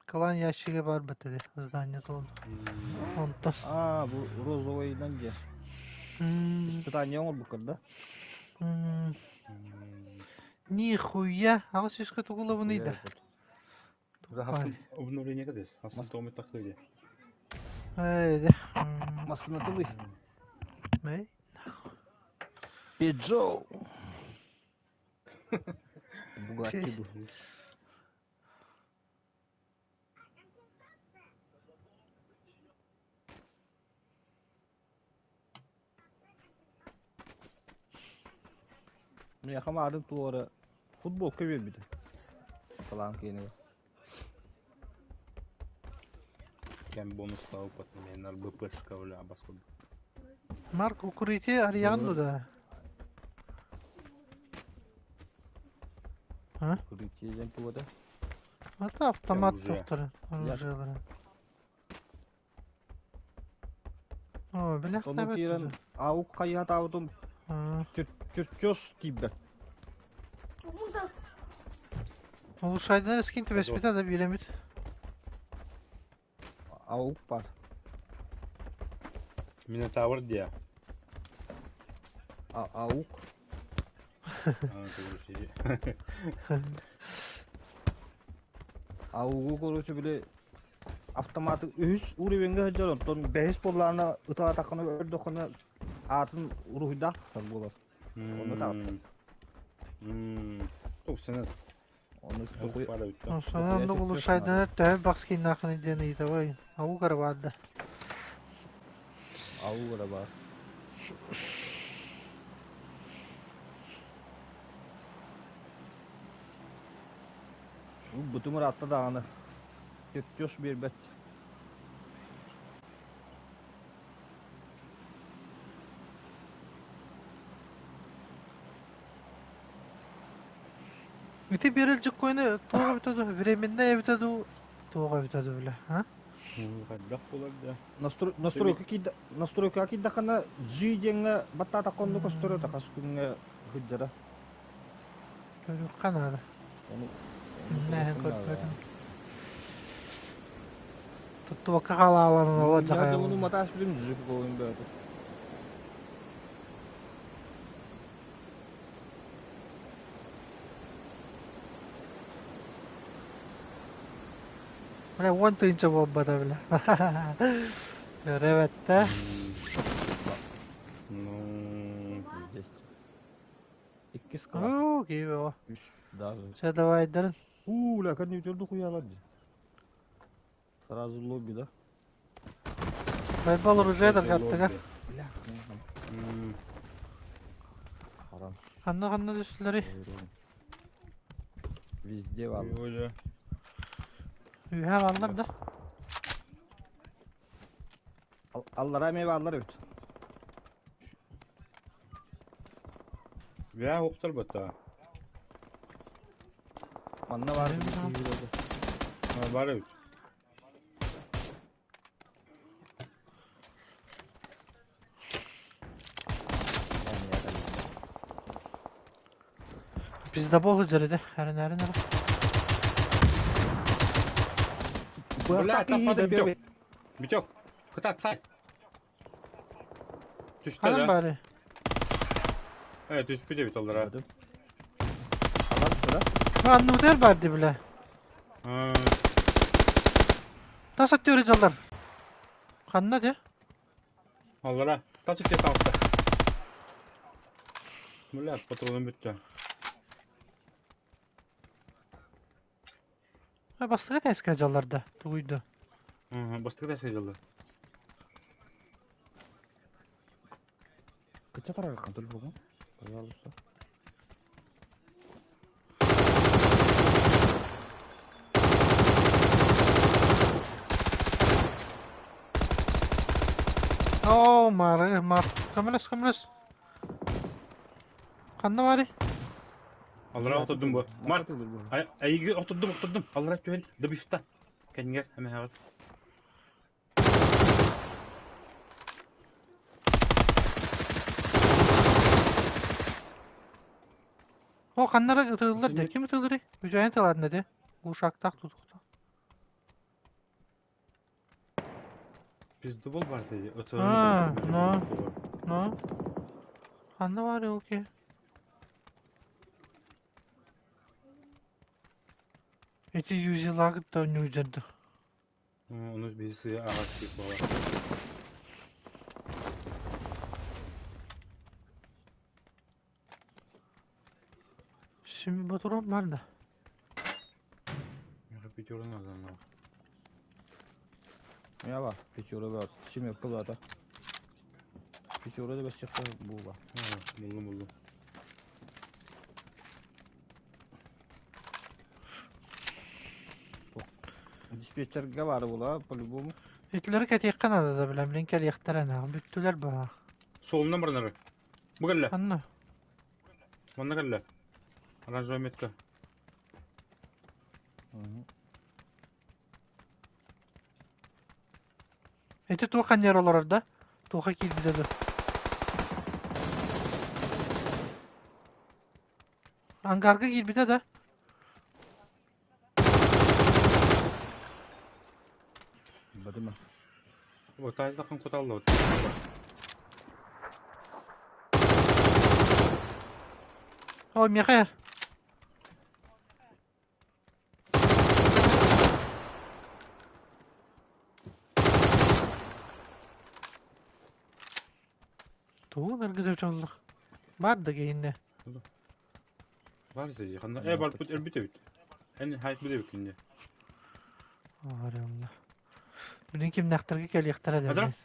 Клан ящиге бар бат здание толон. Онтон. А, бу розовыйдан же. Испытание оҥорбуккар да? Нихуя, 800-ка тугулабыный да. Хасын обновление кадес. Хасын томи тахты Эй, Массына тылы. Мэй. Педжо. Бугатти ду. Миэхэ маарын туора футболка биэрбитэ. Талаан киэнигэр. Кэм бонустаабыппат мен РБПшка бля баскын. Марк укрытие арыйаҕын да? А? Укрытие диэн туга да? Это автомат Оружие. тохторун, оружиеларын. О, билэх Ону киирэн аук хайыһатаабытым чертеж тиийбэт. Улучшайдан скин түбэспитэ да биирэмит. Аук бар. Минотавр где? А, аук. А, ты Аугу короче били автоматы үһүс уровеньга сылдьар, онтон бэһис буоллаҕына ытаатаххына өрдөххүнэ аатын уруһуйдаах тахсар буолар. Онно таҕыста. Тупсаны. Ону Сонун оннук улучшайданар төһө бах скиннаахыный диэн ыйытабай. Аук эрэ баар да. Аук эрэ баар. Бутум ыраатта даҕаны. Чертеж биэрбэт. Ити биэрэл дьуккуйны туох эбитэ дуу, временный эбитэ дуу, туох эбитэ дуу бile, а? Хайдах буолар да? Настройка киирдэ настройка киирдэххинэ G диэҥҥэ баттаатахха оннук көстөрө хас күҥҥэ сылдьара. Көрүөххэ наада. Ону Иннээһин көрбөтүм. Туттубакка хаалааланан ола дьаҕайаллар. дьаҕайаллар. Матаас билим G коин бөтө. Бля, 10 тыһыынча буолбата, бля. Көрөбөттө. Ну, Здесь. Иккис класс. Оо, киһи бөҕө. Үс даже. Чэ, давайдарын. У, бля, компьютерду хуялар дии. Сразу лобби, да? Байбал оружие таргаттыга. Бля, харам. Ханна ханна түстүлэри? Везде бар. Ой, Үһэ бааллар да. Аллара эмиэ бааллар эбит. Я уктар бата. Манна баар. Бар эбит. Пиздобол сылдьар Эрин эрин эрин. Бля, там падает Витек. Витек, кытаат сай. Түстэ Ханан да? баары? Түспүт эбит оллара. Алар Анныбытыгар баар дии бile. Тас өттүгэр дьаллар. Ханна дии? Аллара. Тас өттүгэр таҕыста. Бля, патроным бүттэ. Бастакы тээскэ дьаллар да, тугуйда. Бастакы тээскэ дьаллар. Кыча тарархан телефону. Пожалуйста. Оо, мары, мар. Көмөлөс, көмөлөс. Ханна баарый? Аллара отурдум бу. Март, эйиги отурдум, отурдум. Аллара түһэн, добивта. Кэннигэр эмэһэҕит. О, ханнара ытыллар дии. Ким ытылларый? Үчүгэйин тылаатына дии. Ушактаах тутуктаах. Пиздобол бар дии. А, но. Но. Ханна баарый ол киһи? Эти юзилагыт да ньуудьарды. Ону биһи сыа аҕас диир буолар. Şimdi ботурон бар да. Пятеру надо, но. Я бар, пятеру бар. Семерка бар да. Пятеру да бэсчэххэ буула. Буллум, буллум. Диспетчергэ баар буола по-любому. Итилэри кэтиэххэ наада да билэм, билин кэлиэхтэрэ наҕа бүттүлэр баҕа. Суолунан баранары. Бу кэллэ. Ханна? Манна кэллэ. Оранжевая метка. Ити туох ханньар олорор да? Туохха киирбитэ дуу? Ангарга киирбитэ да? Бадыма. Вот таайдаххын куталла. Ой, миэхэ Тугун эргитэ дьоллох. Баар да киһиннэ. Бар дии, ханна э барбыт өлбүт эбит. Эн хайт бит эбиккин дии. Оҕорулла. Билин кимнээхтэргэ кэлиэхтэрэ Азра? дэммит.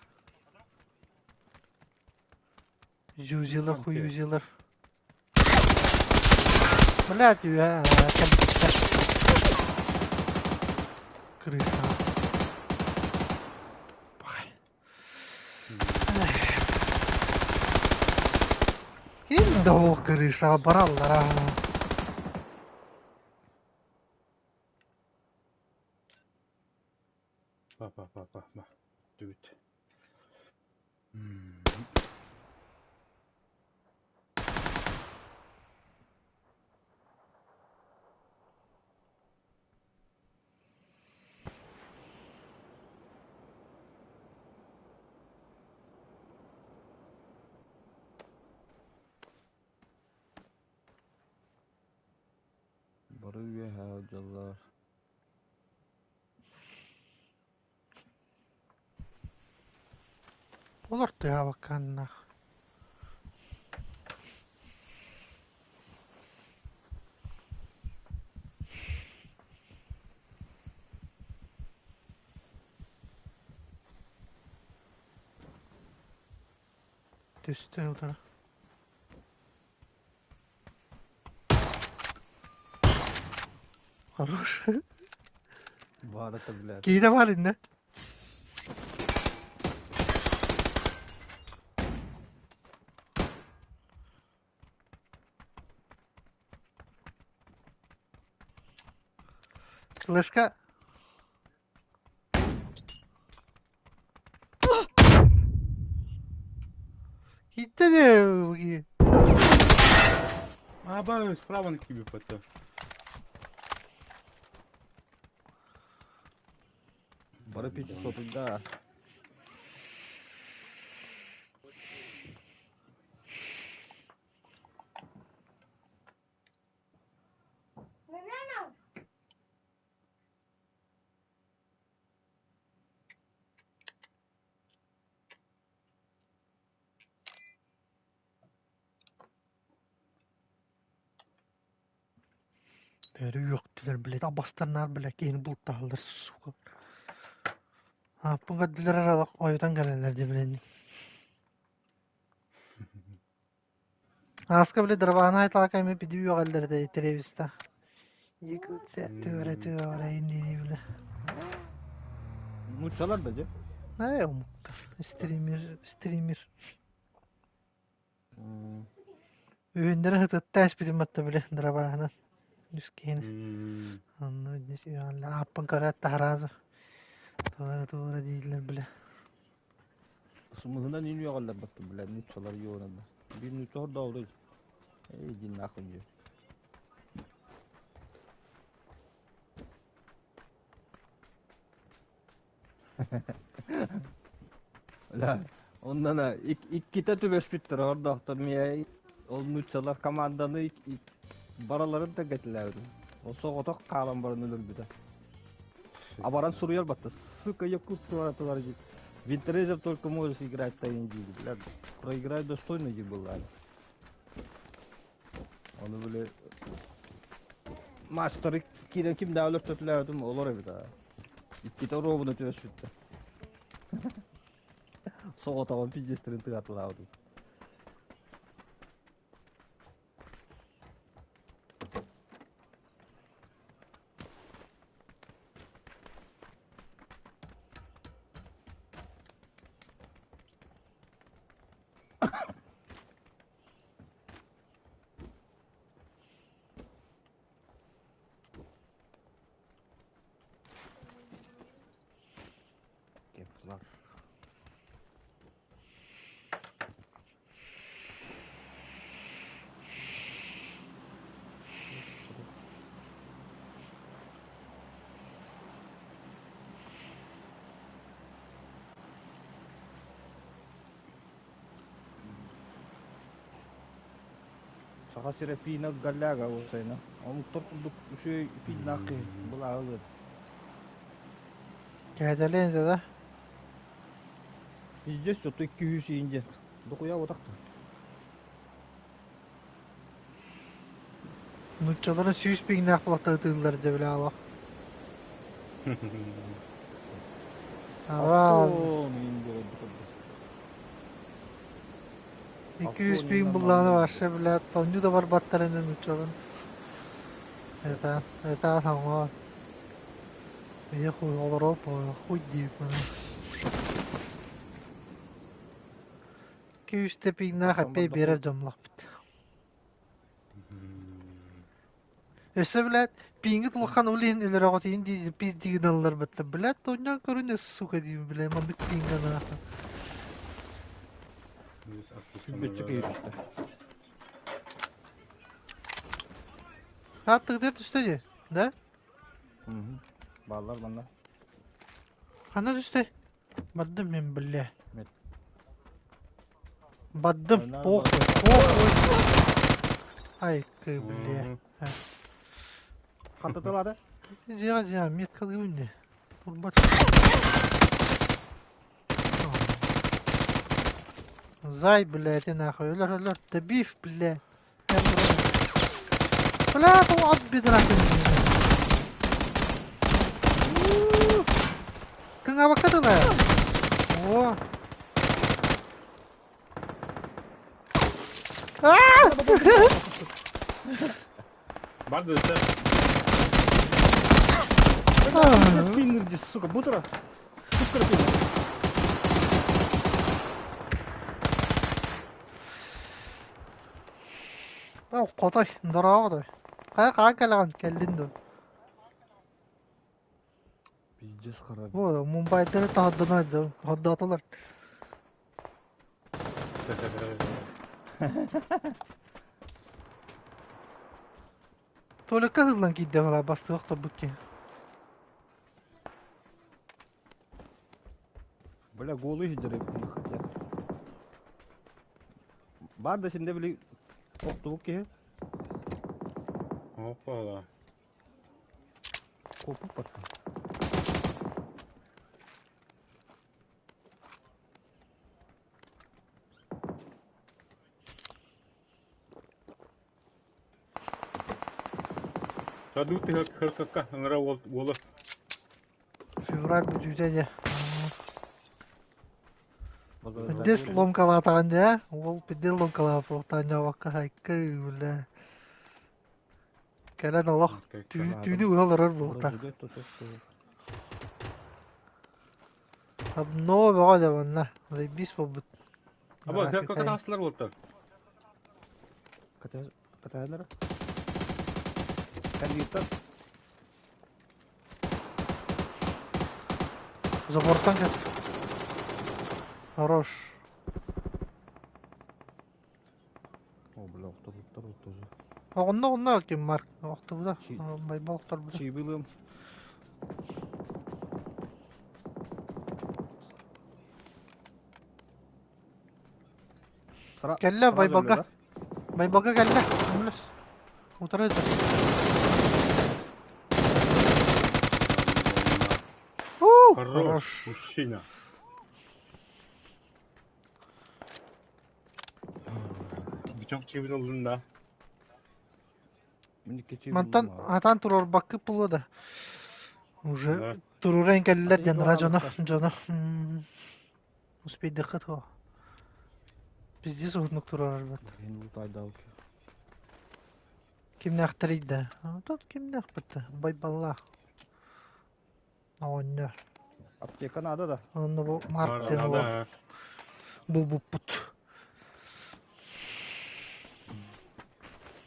Зюзилар, хуюзилар. Блядь, я кэлбиттэр. Крыса. Пахай. Ким да ол крышаҕа бараллара. Па па па па па. Түбүт. Бары үөһэ дьаллар. Олор тыаабакканнах. Түстэ утары. Хорош. Баар это, блядь. Киһитэ баар иннэ. Флешка. Киттэ де А, справа на тебе это. Бары 500 да. Бөрө үөхтүлэр, блядь, абастарнаар, блядь, киһини бултаһаллар, сука. Ааппын көрдүлэр эрэ ойутан кэлэллэр дии, блин. Ааска, блядь, дробаһын айталака эмиэ пиди үөҕэллэр этэ телевизта. Якутия тыыра тыыра иннини бile. Нууччалар да дьэ. Ээ, омуктар. Стример, стример. Үһүннэрэ сытытта эспитим батта бile дробаһынан. Үс киһини. Онно ааппын көрөөт таһараазы. Туора туора дииллэр бile. Сымыһынан иин үөҕэллэр баттым бile нууччалар юонаннар. Биир нуучча хордообуруй. Эй, иди нахуй диye. Бля, оннан иккитэ түбэспиттэр ордоохтор миэ ол нууччалар команданы бараларын да кэтилээбитим. Ол соҕотох хаалан баран өлөрбүтэ. Абаран суруйар батта. Сука, якут тура тура Винтерезер только можешь играть таин диир. Бля, проиграй достойно диир былаан. Ону били мастары киирэн ким да өлөртөтүлээбитим олор эбит аа. Иккитэ оруобуна түбэспиттэр. Соҕотоҕун пиздецтерин тыгатылаабытым. Кевлар. Саха сирэ пиина галляга уопсайынан. Омуктар курдук үчүгэй пииннаах киһи былааҕы ылыа. Кээдэлиэн да Пиздец, что-то 200 иин диэн. Дохуя утахта. Нууччаларын сүүс пиҥнээх кулактары тыыллар дьэ бile алах. Араас. Алтон иин диэн курдук. 200 пиҥ буллаҕына вообще блядь, тонньу да барбаттар ини нууччаларын. Это, это саҥа. Ийэ хуй олорор хуй диир маны. Күүстэ пиҥнээх Тахсан эппиэй бардахпын. биэрэр дьомлохпут. Өссө, блядь, пииҥҥит улахан ол иһин өлөрөҕүтүйүн дии пиздии гыналлар бытта. Блядь, тонньоон көрүнэ, сука диибин, бля, маннык пииҥҥэ нахуй. Сүүрбэччэ киһи түстэ. Ааттыгытыгар түстэ дии, да? Мгм. Бааллар манна. Ханна түстэ? Бардым мин, бля. Мет. Бардым, Ойнаан похуй, баран. похуй. Ай, ты, бля. Хантаталаары? Дьиэҕэ дьиэҕэ меткалыыбын дии. Турбат. Зай, бля, ты нахуй. Өлөр, өлөр. Добив, бля. Бля, то от бедра Кыҥабакка дылы. О. Бар да Пиннер здесь, сука, бутера. Сука, пиннер. Хотой, дороого той. Хайа хаһан кэлэҕин? Кэллин дуо? Пиздец хара. Бу Мумбайдары таһырдана хордоотулар. Туалекка сыллан киирдэ балаа бастыах торбут киһи. Бля, голый сидер хотя. Бар да синде били охтубук киһи. Опа. Копуп баттым. Кадуу тыһа кыркакка ыҥыра уол уолу. Февраль бүтүүтэ дьэ. Пиздец ломкалаатаҕын дьэ, уол пиздец ломкалаабыт ньабакка хайка үлэ. Кэлэн олох түүнү уһа олорор буолта. Обнова бөҕө дьэ манна. Заебись буолбут. Аба кыркакка таастылар буолтар. Катаһалар. Калита. Забортан кэс. Хорош. О, бля, охторбуттар тоже. Онно онно ким Марк охтубута. Байба охторбута. Чибилым. Кэллэ Байбалга. Байбалга кэллэ. Көмөлөс. Утары ыытар. Хорош, мужчина. Биток чибин олдун да. Мантан атаан туруорбакка буолуо да. Уже туруоран кэллилэр диэн дьоно дьоно Успейдахха то. Пиздец уһуннук туруорарбыт. Кимнээхтэрий да? Тут кимнээхпит да? Байбаллаах. Оҕонньор. Аптека надо да? Онно бу Марк диэн уол булбуппут.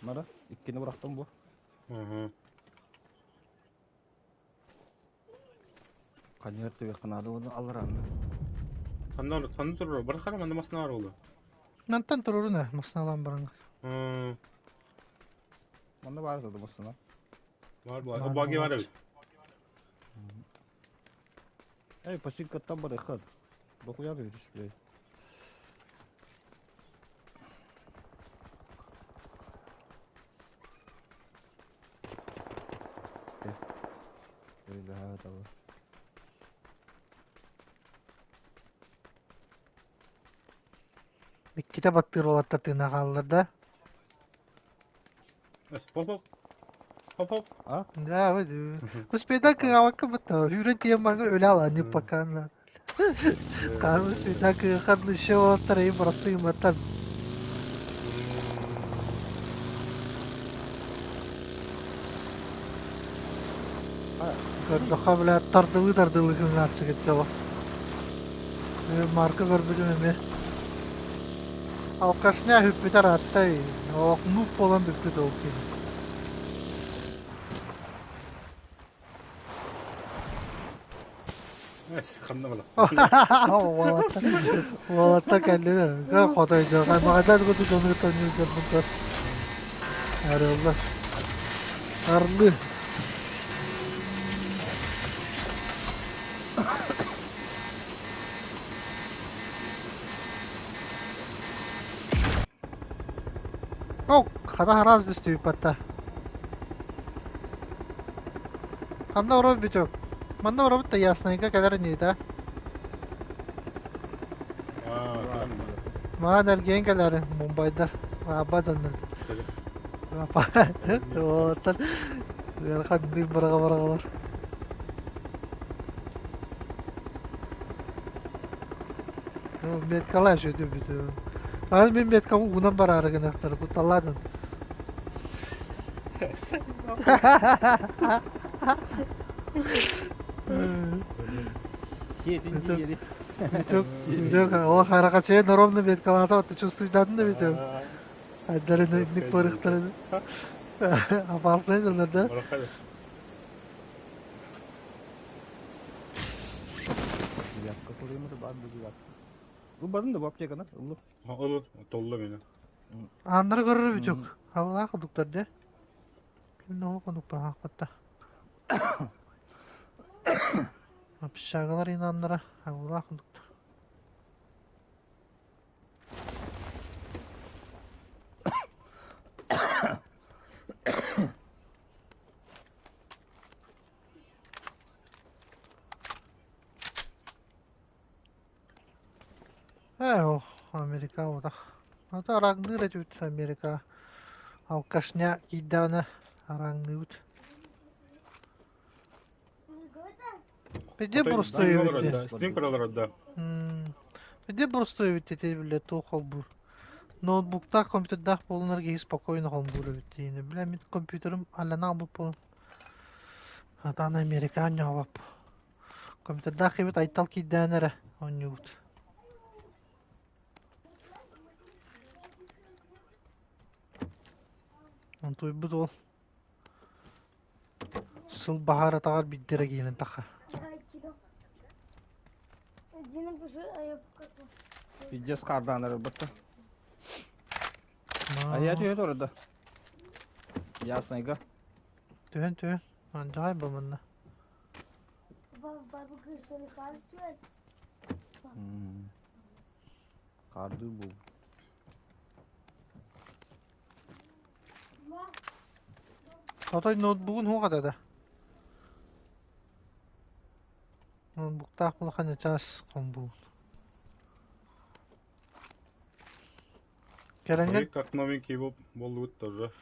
Надо? Иккини бырахтым бу. Ханньыгар түбэххэ наада уонна аллараанна. Ханна ханна турар? Барахара манна масна бар буолла. Мантан туруруна масналаан баран. Манна баар да масна. Бар бар. Баги бар эбит. Эй, посилкаттан барыххат. Дохуя берешь, блядь. Иккитэ баттыыр уолаттар тыына хааллар да? Хоп хоп. Хоп хоп. А? Да, вот. Успейдан кыаҕабакка бытта. Үүрэн тиийэн баран өлө алаанньык пока. Хаан успейдан кыахан еще уолаттар эй простые маттар. Көрдөххө, бля, тардылыы-тардылыы гынааччы кытта Марка көрбүтүм эмиэ. Алкашня бүппүтэр ааттай, олох нууп буолан бүппүт ол киһи. Ханна бала. Уолатта, уолатта кэллилэр. Хотойдо, маҕадан куту дьону тонньуу дьоннуктар. Арылла. Арлы. О, хата хараас түстүбүт Ханна оро бүтүк? Манна оробут да яснайга кэлэр ини да. Маан эргиэн кэлэр Мумбайда. Аба дьоннор. Уолаттар ыарахан дым быраҕа-быраҕалар. Меткалаа сүөтү бүтү. Аны мин меткам уунан бараары гынахтар кутталлаатын. Сиэтин диэри. Витек, Витек, ол харакачайын ровно меткалаата, ты чувствуешь да Витек? Айдарын инник барыхтарын. Опасный дьоннор да? Девятка көрүөмөр баар бу девятка. Бу барын да бу аптеканы ыллы. Ылы, толло мені. Ааннары көрөр Витек. Аллах кудуктар де. Ким не кудук баахпатта. Общагалар инаннара Аллах кудуктар. Ээ, Америка утах. Ата араҥныыр этибит Америка. Алкашня киирдэҕинэ араҥныыбыт. Где Отой боростуой Steam эбит олорор дии. да, Steam көрөлөр да. Где боростуой эбит ити бile туох холбуур. Ноутбуктаах, компьютердаах буолунар киһи спокойно холбуур эбит диини. Бile мин компьютерым аллана албыт буолан. Атаана Американ ньоҕоп. Компьютердаах эбит Айтал киирдээн эрэ оонньуубут. Онтуйбут уол сыл баһаар атаҕар биирдэ эрэ киирэн тахха. Пиздец хаардаан эрэр батта. Айа түһэ турда. Яснайга. Түһэн түһэн. Андьаҕай бу манна. Хардыы бул. Отой ноутбугун суох этэ да. Ноутбуктаах улахан чаас хомбуун. Кэлэҥҥин Как новенький буоллубут тоже.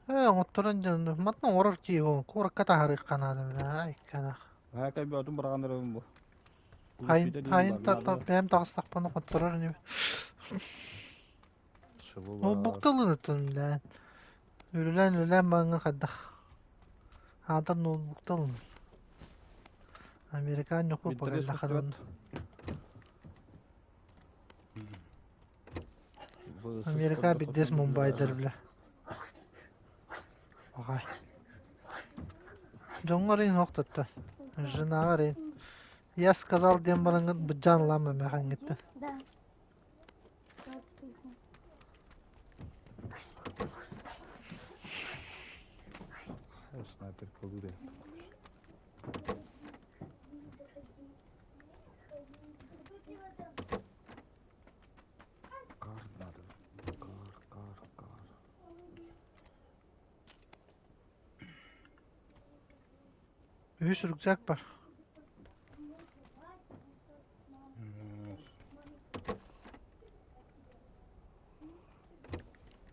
Ээ, оҥотторон дьон матна оҥорор киһи куоракка таһаарыахха наада бля, айканах. Аа кэлбээтим быраҕан эрэбин бу. Хайын хайын бэйэм таҕыстахпына хотторор ини. Ноутбукта ылынытын үлээн. Үлэлээн үлэлээн баҥҥа хайдах. Аатар ноутбукта ылын. Американ ньукур пагаллаханан. Америка биддес Мумбайдар бля. Аҕай. Дьоҥҥор иһин охтотто. Женаҕар иһин. Я сказал диэн бараҥҥын быдьаан ылаама эмээхиҥҥиттэн. Да. Снайпер кылыыр Кар надо. Кар, кар, кар. Үһүс рюкзак бар.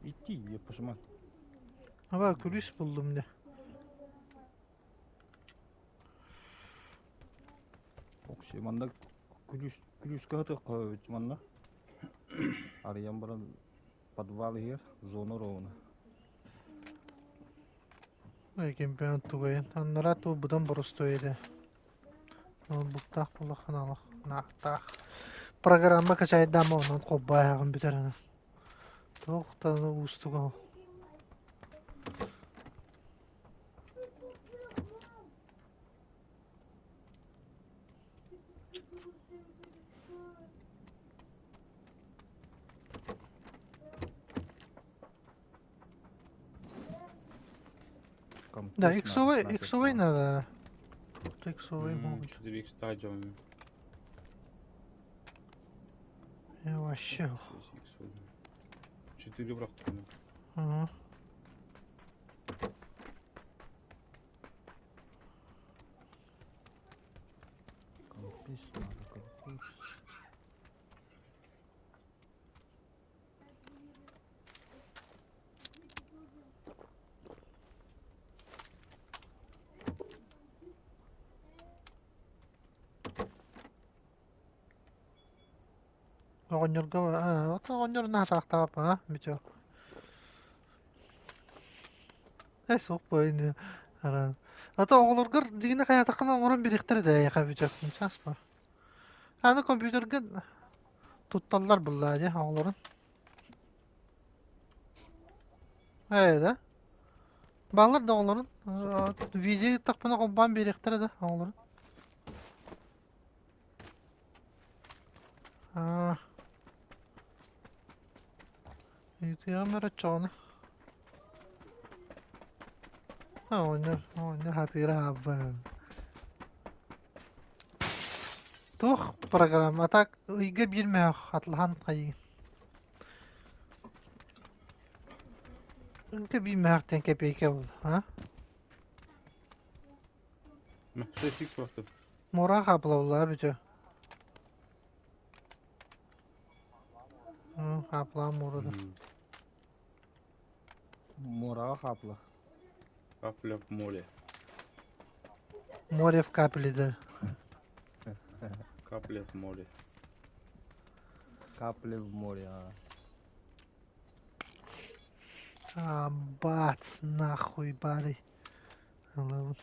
Идти, я пожимаю. Аба күлүүс буллум дьэ. Окси, манна күлүүс күлүүскэ сытыахха эбит манна. Арыйан баран подвал иһигэр зона ровно. Кемпион тугайын. Аннараа туу быдан боростуой этэ. Ноутбуктаах буоллаххына олох наахтаах. Программа качайдаама онон холбооһоҕун бүтэр аны. Туох да уустуга ол. Да, Компас надо, иксовый, снайпер иксовый надо. надо. Тут иксовый могут. 4 икс стадион. Я вообще. 4 бырахтым. Ага. Компас надо, компас. Оҕонньорго оҕонньор наһаа а Митя. Э суох буойни аран. А то оҕолоргор дьиҥинэ хайаатаххына оҥорон бириэхтэрэ да эйиэхэ Митя. Сейчас ба. Аны компьютерга тутталлар буллаа дьэ оҕолорун. Ээ да. Бааллар да оҕолорун. Видео ыыттахпына холбоон биэриэхтэрэ да оҕолорун. Аа. Ыытыаҕым эрэ оччоҕуна. Оҕонньор, оҕонньор хатыыра хаалбын. Туох программа? А так ыйга биир мөһөх атлаһан хайыы. Ыйга биир мөһөхтөн кэпиэйкэ буолла, а? 6 икс просто. Мура хаплавла бүтө. Хаплаа муорада. Муораҕа хаапла. Капля в море. Море в капле да. Капля в море. Капли в море. А. А, бац, нахуй, бары. Ылабын.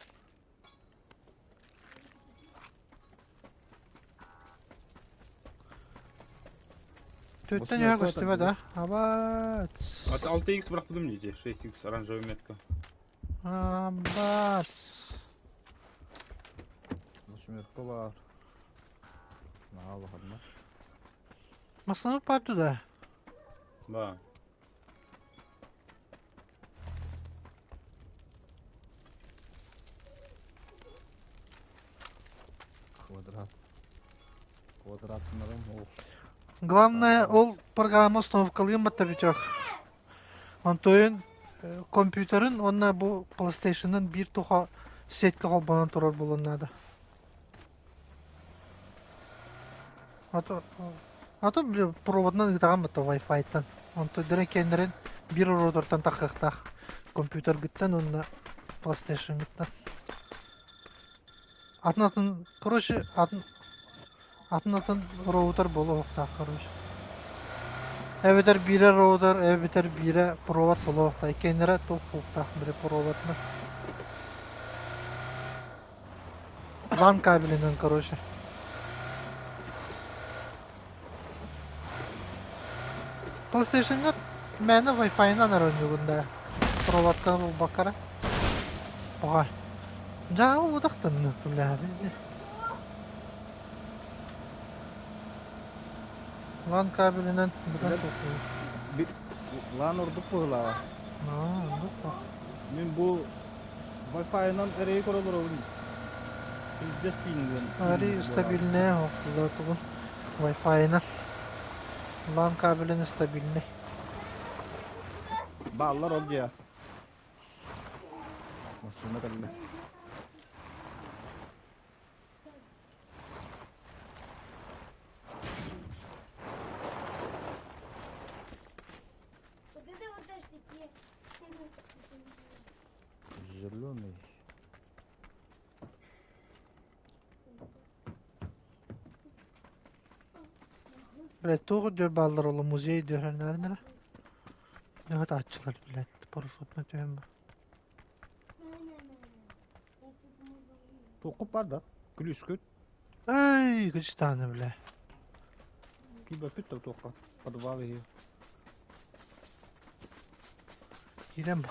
Төттен Бу өһө көстүбэ да. Абац. А 6х бырахтым дии, 6х оранжевая метка. Абац. Восьмерка бар. Наһаа улаханна. Масланы бар туда. Да. Квадрат. Квадратнарым ол. Главное, ол программа установкалыын батта бүтүөх. Онтойун компьютерын уонна бу PlayStation'ын биир туха сетка холбонон турар буолуон наада. А то, а то бля, проводынан ыытаҕын батта Wi-Fi-тан. Онтон кэннэрин биир роутертан таххыахтаах компьютергыттан уонна PlayStation-гыттан. Атын-атын, короче, атын атын-атын роутер буолуохтаах, короче. Эбэтэр биирэ роутер, эбэтэр биирэ провод буолуохтаах. Иккиэннэрэ туох буолуохтаах били проводынан. LAN кабелинэн, короче. PlayStation-ҥа мээнэ Wi-Fi-нан эрэ оонньуугун да проводканы булбакка эрэ. Оҕа. Дьаабы утахтанна бля LAN кабелинэн быдан толкуйу. LAN ордук быһыылааҕа. Аа, ордук по. Мин бу Wi-Fi-нан эрэйи көрө олоробун. Пиздец пингин. Ари стабильная тугун Wi-Fi-на. LAN кабелин стабильный. Бааллар ол дьиэ. Массыына кэллэ. Вот это вот тоже такие. Зеленый. Блядь, туох дьөр бааллар ол музей дьөрөннөрүнэрэ. Нөһөт ааччылар, блядь, парашютна түһэн бар. Туоххут бар да? Күлүүскүт. Эй, кычтааны, бля. Киирбэппит да туохха. Подвал иһи. Киирэн ба.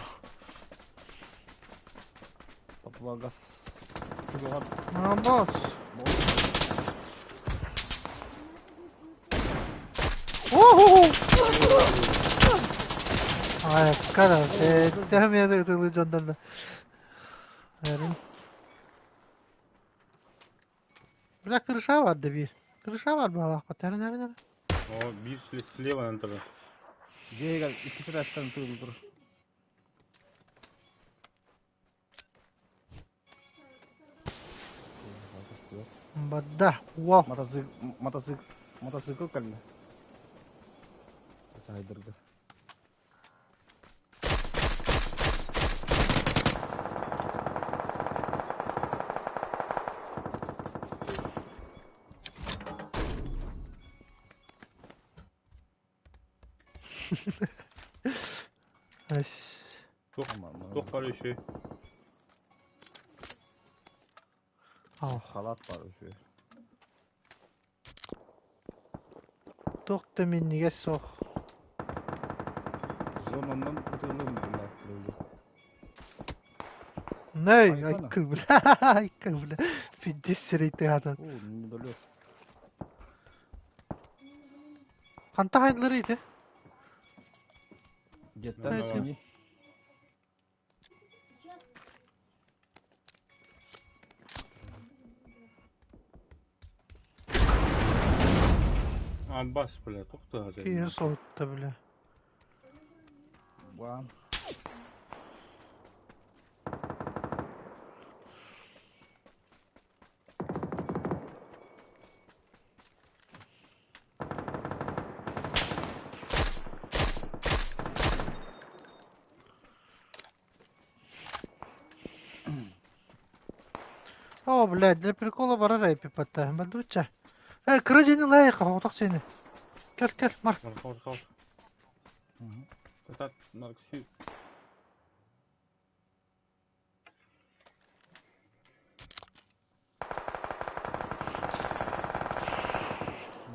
Подвалга чугаһар. Молодец. О-хо-хо! Ай, кара, тэһэмиэдэ ытылы дьоннорно. Эрин. Бля, крыша бар да биир. Крыша бар баалаахпа, тэрин эрин эрин. О, биир слева на ТВ. Дьиэгэ иккис этээстэн тыыл тур. Бадда, вау. Мотоцикл, мотоцикл, мотоцикл кэллэ. Сайдырга. Туох бар үһү? Ал. Халат бар үһү. Туох да минньигэс суох. Зонаннан ытылым бля. Ней, Айфона. айкы бля, айкы бля. Пиздец сирэй тыһаатан. Оо, недалек. Ханта хайдылар ити? Деттен Айсы. сини. А, бас, бля, туох тыаһа Киһи соһутта бля. Баан. О, блядь, для прикола барар эпипатта. Бадуча. Э, кыра дьиэни лайык, оҕотох дьиэни. Кэл, кэл, Марк. Бар, хор, хор. Татат, Марк, сүү.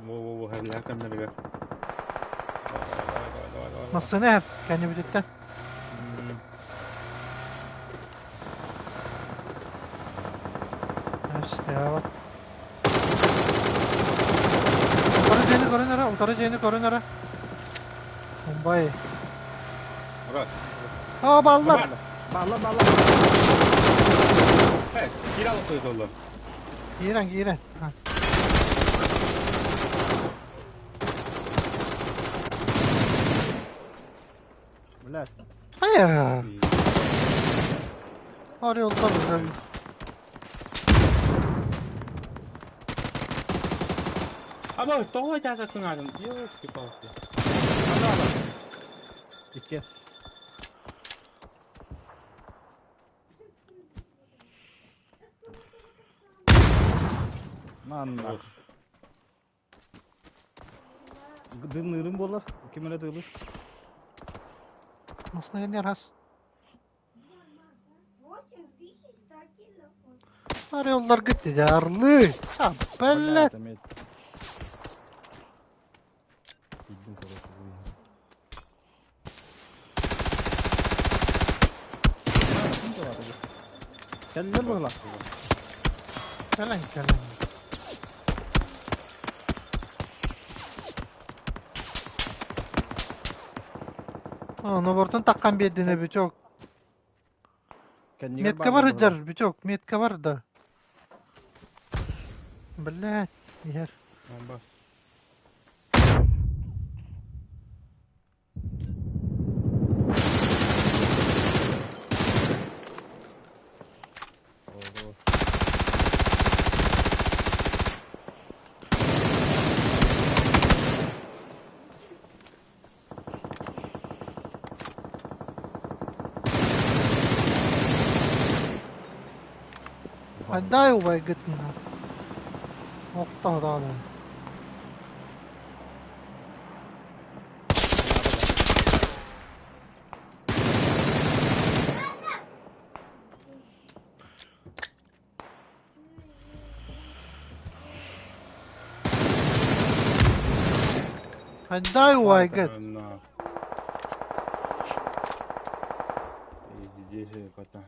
Во-во-во, хэбилэһэ кэмнэригэр. Давай, давай, давай, давай, давай. Массыына эһэр, кэннибититтэн. Өстөөх. Утары дьиэни көрөн эрэ, утары дьиэни көрөн эрэ. Мумбай. Раз. Aa ballar. Баалла, баалла. Э, киирэ алып Киирэн, киирэн. Ha. Блядь. Hayır. Arıyorlar bizi. Аба, тоҕо чааса кыҥаатын? Ёлки-палки. Икки. Манна. Дымнырым болар. Ким эле тыылыр? Masına geliyor has. 8100 кило. Arıyorlar gitti yarlı. Ha, bella. Блядь, эми. Кийдим, короче, бу. Кэллэр буолла. Kelen kelen. Onu takkan bir edine bütök. Кэннигэр Метка бааллар var буолла. hıcar bütök. Метка var da. Блядь. Yer. Бас. Ого. Дай убай гытна. Охта да. Дай убай гыт. На. И здесь кота.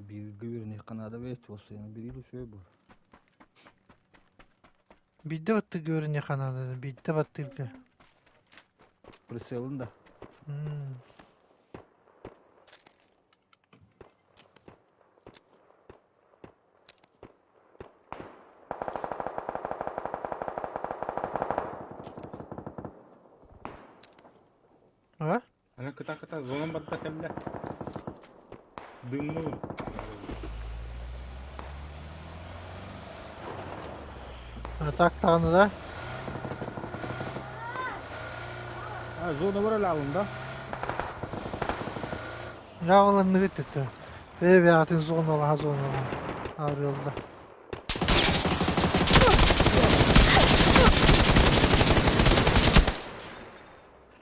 Бииргэ үөрэнэх наада бэйт уоссайна бириил үчүгэй буолар. Бидде батты görünüyor kanada. Бидде батты. Прицелын да. Ha? Ана кыта-кыта зонам барда кэллэ. Дымны. Так тағаны да. А, зона бар эле алында. Жаваларını bitti. Ve ve atın zonalı ha zonalı. Ağır yolda.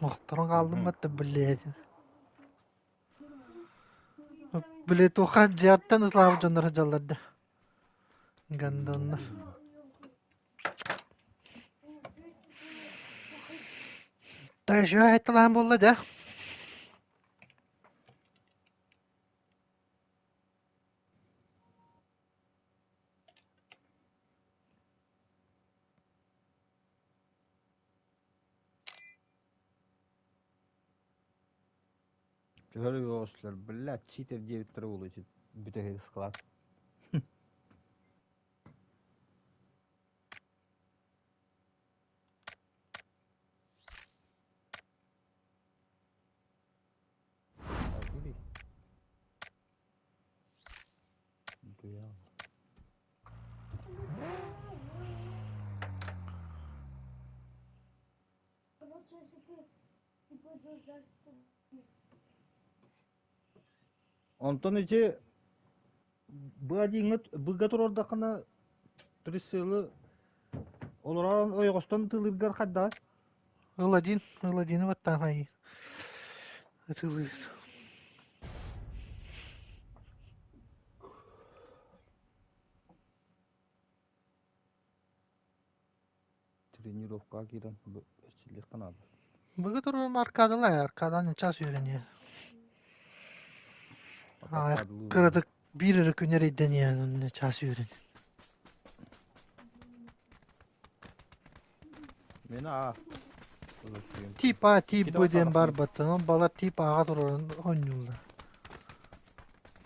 Мохторон қалдым батты блядь. Блядь, охан жиаттан ыслап жондар жалларды. Гандоннар. Та еще айтылан болды да. Төһөрү ослар, блядь, читер девять улучит. Бүтәһи склад. Короче, если ты Онтон ити быа диэҥҥэ быга туруордаххына прицелы олорон ойоҕостон тыылыыргар хайдаҕый? Ыл один, ыл одины баттаан хайыы. Ытылыыр. Тренировкаҕа киирэн эрчиллиэххэ наада. Быга туруорум аркадалай, аркадан час үөрэниэ. Кыратык биир эрэ күн эрэйдэниэ, онно час үөрэн. Мені а. Тип А, тип Б диэн бар баттан, балар тип Аҕа турарын оонньууллар.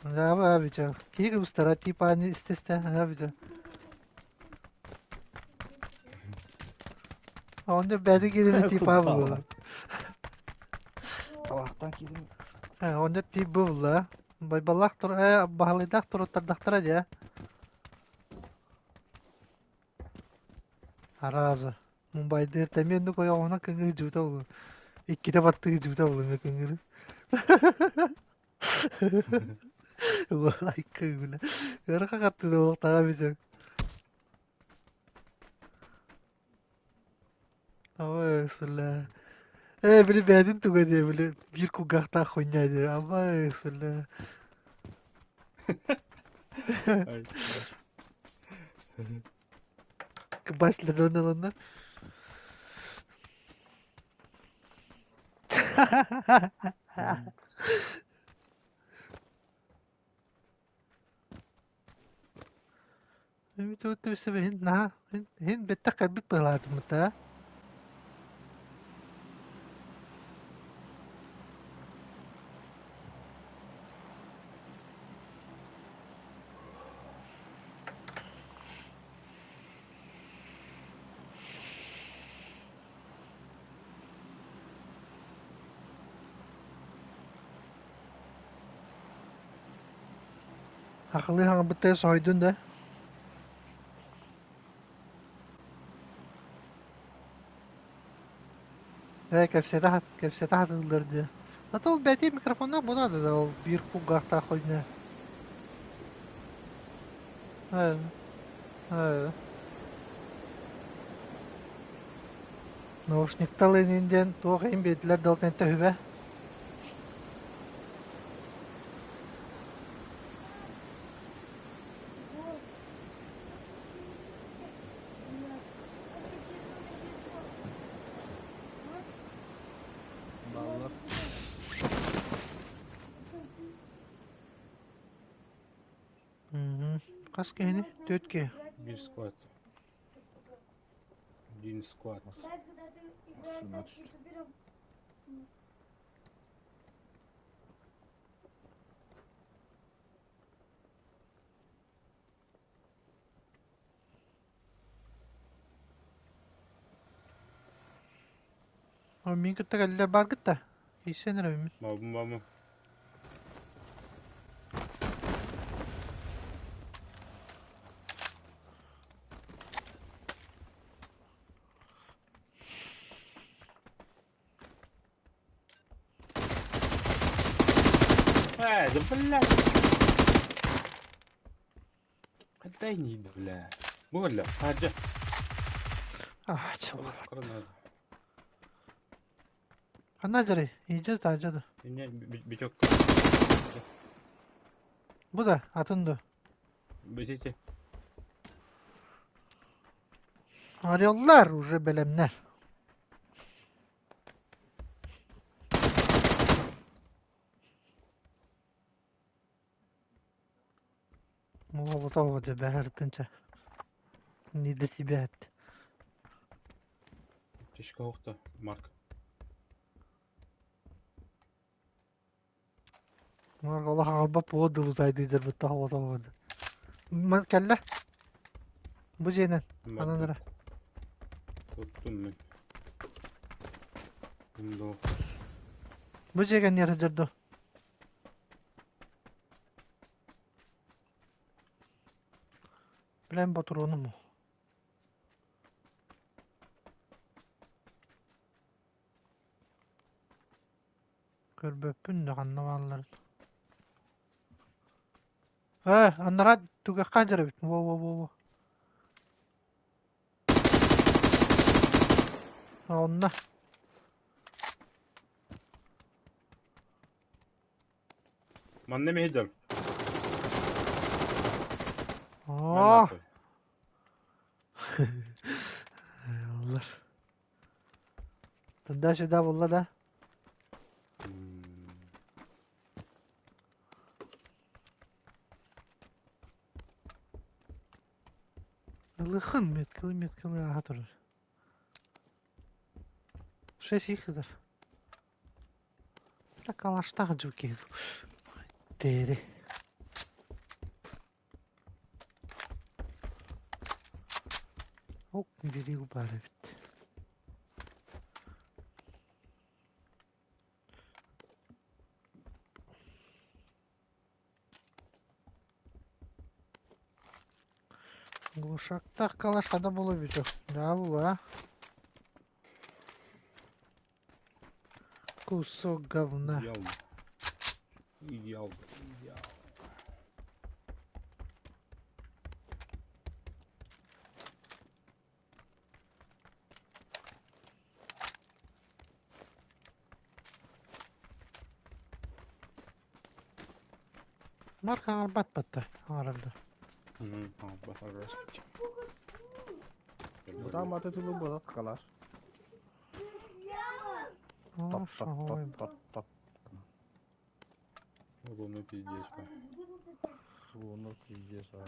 Аба бүтэ. Киһи кыбыстара тип А-ны истэ-истэ, аба бүтэ. Онно бэйэтэ киирэн тип А буолла. Табахтан киирин. Онно тип Б буолла. Байбаллаах тур, баһылайдаах туруттардахтара дьэ. Арааза. Мумбайдыыр тэмиэ оннук ойоҕоһунан кыҥыы дьуута буолуо. Иккитэ баттыы дьуута буолуо эмиэ кыҥыыры. Уолай кыҥыылы. Ыарахан хаттыына буолуохтааҕа эбит. Ой, сылла. Ээ, били бэйэтин туга диэ, били биир кулгаахтаах хуйня диэ. Абай, сылла. Кыбасларын ылынна. Наһаа иһин бэттэх кэлбит быһыылаатыммыт аа. Хахылыы хаҥырбыттара соһуйдун да Ээ кэпсэтэ кэпсэтэ сатыыллар дии. Зато ол бэйэтин микрофоннаах буолаат да ол биир кулгаахтаах хойно. Ээ ээ Наушниктал инин диэн туох иһин биэрдилэр да ол кэнтэ үһүбэ. Баллар. Хас киһини? Түөрт киһи. Биир склад. Один склад. Мин кытта кэллэр бааргыт да? Киирсэн эрэбиммин. Мабым мамы. Э, да блядь. Дай не, бля. Бля, хаджа. А, чего? Ханна дьарый? Иидьэ таадьа да. Не, биток. Бу да, атын да. Бесите. Ореллар уже бэлэмнэр. Молотова бэһэртинчэ. Не до тебя. Тишка охта, Марк. Марк олох аҕалбат буолуо дылы тайдыйдар бытта оҕотоҕо. Кэллэ. Бу дьиэнэн. Анан эрэ. Туттум мин. Бу дьиэ кэннигэр сылдьар дуо? Билэн ботуруонум уу. Көрбөппүн да ханна баалларын. Ээ, анараа түгэххэ дьар эбит. Во-во-во-во. Онно. Манна эмиэ дьон. Оо. Оллар. Туда-сюда булла да? Ылыхын меткалы меткалы ааһа турар. Шесть их ыдар. Калаштаах дьыл киһи. Тээри. Ок, бириг баар эбит. Глушактаах калаш хана буолуо эбитэ Да буолуо Кусок говна. Идеал. Идеал. Идеал. Марк хаҥарбат батта хаҥараллар. Бутаан баты тылы буолат калаш. Тот тот тот тот тот. Луну пиздец. Луну пиздец, а.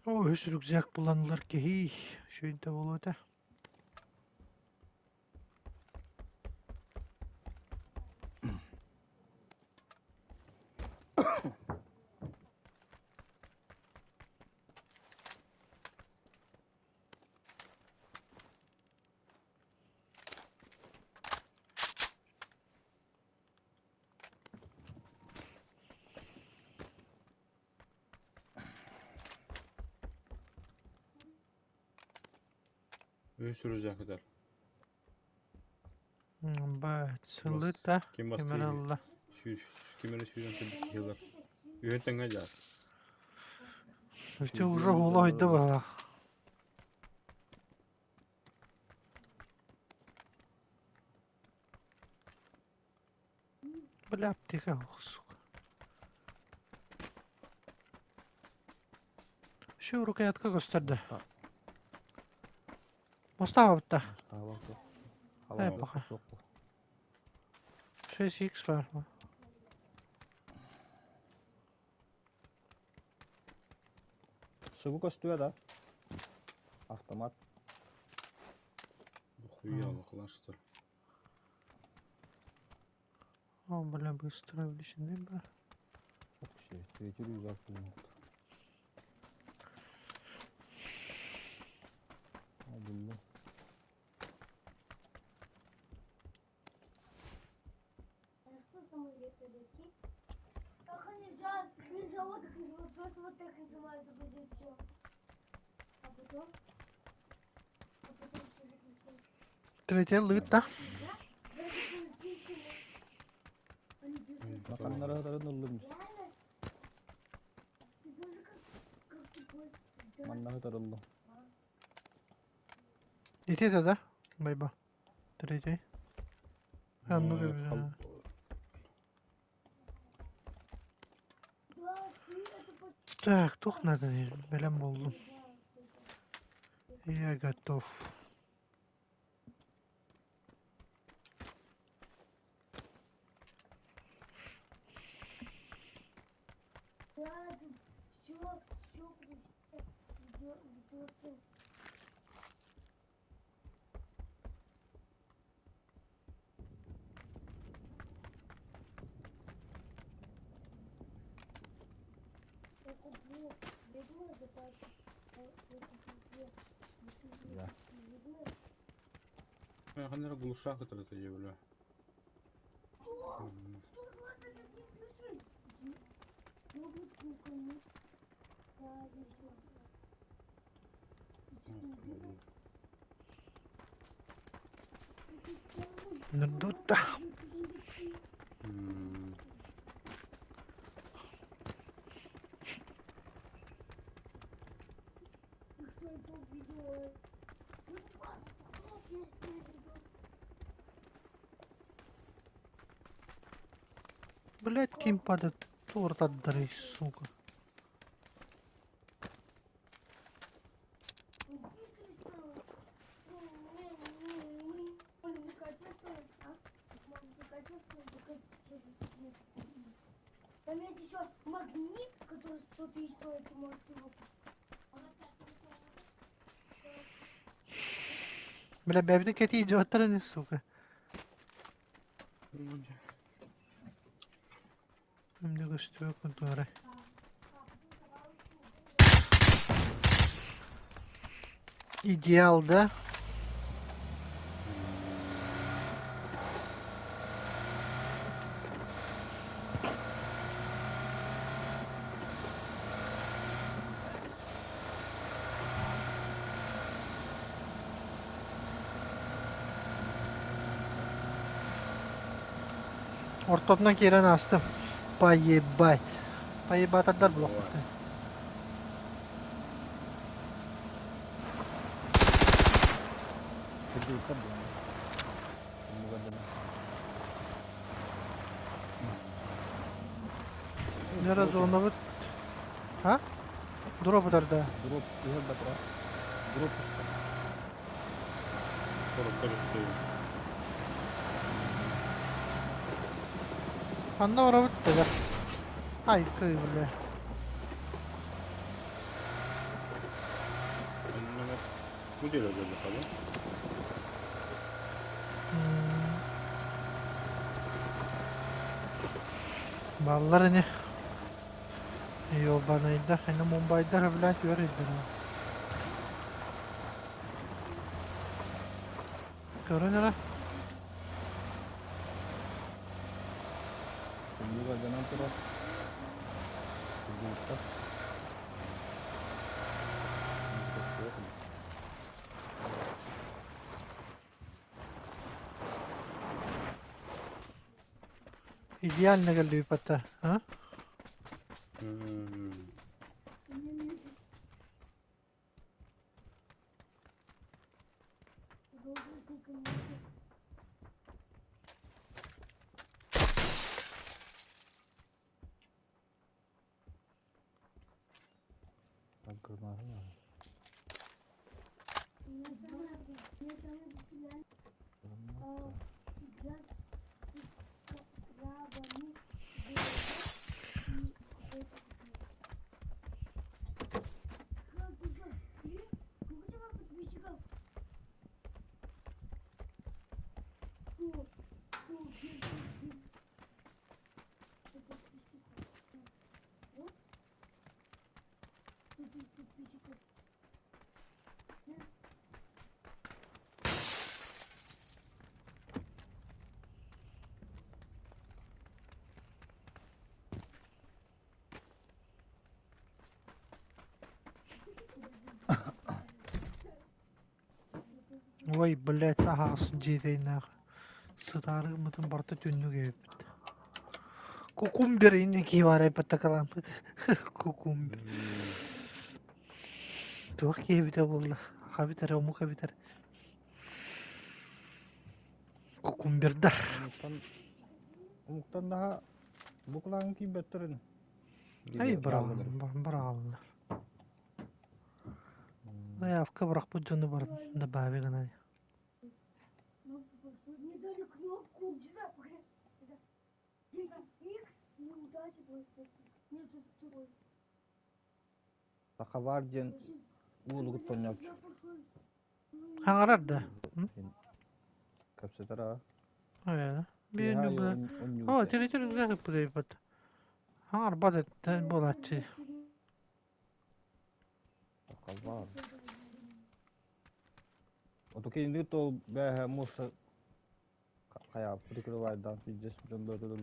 Оо, үс рюкзак буланылар киһи үчүгэй да буолуо этэ. Үс рюкзак ытар. Баат, сылыта, Ким ким эрэ бастыыр? ылла. Сүүс, ким эрэ сүүрэн кэлбит киһилэр. Үһүн тэҥҥэ дьаар. Өтө уже уола ойдо баҕа. Бля, аптека сука. Еще рукоятка көстөрдө. Мостаабытта. Э, пока. 6x бар. Субу көстүө да. Автомат. Хуя, лохлашты. О, бля, быстро величины ба. Вообще, третий рюкзак булмут. Булду. Что самое редкое? Как нельзя, нельзя вот так называть, просто вот так называют, будет все. А потом? А потом что же Третий лыта. Баканнара тарын ыллым. Маннаһы тарыллым. Ити это да? Байба. Третий. А, ну да. Так, тух надо, бэлэм буоллум. Я готов. Да. Ханнара глушак это это бля. Нурдутта. Блять, ким падает? Торт отдай, сука. Там есть еще магнит, который 100 тысяч стоит, ты можешь его Бля, бэбни кэти идиоттар сука. Эмне көстүбөккүн туора. Идеал, да? Ортотунан киирэн аастым. Поебать. Поебатардар буолуохпут. Нера зонабыт. А? Дроп ударда. Дроп түһэр батыра. Дроп Ханна барабыт да. Ай, кый бля. Бу деле да? Баллар ини. Ёбаныйдар, ини Мумбайдар, блядь, үөр Көрөн эрэ. Түннүк алдьанан турар. Кыргызстар. Идеально кэллибиппата. А? Ой, блядь, аһаас дьиэтейнээх сытаарыммытын барыта түннүк эбиппит. Кукумбер инники барайбаттакаламмыт. Кукумбер. Туох киһибитэ буолла? Хабитэр, омук эбитэр. Кукумбердар. Омуктан омуктан наһаа букулааҥ киирбэттэрин. Ай, быраҕаллар. Заявка бырахпыт дьону баран добавить гынан. Мне дали кнопку. Сахабар диэн уулугут тонньооччу. Хаҥарар да? Кэпсэтэр аа. Ээ. Биир О, территория ыппыт. Хаҥарбат этэ буолааччы. Сахабар. Ото кинини тол бэһэ муса хайа прикрывайдан пиздец дьон бөтөлөр.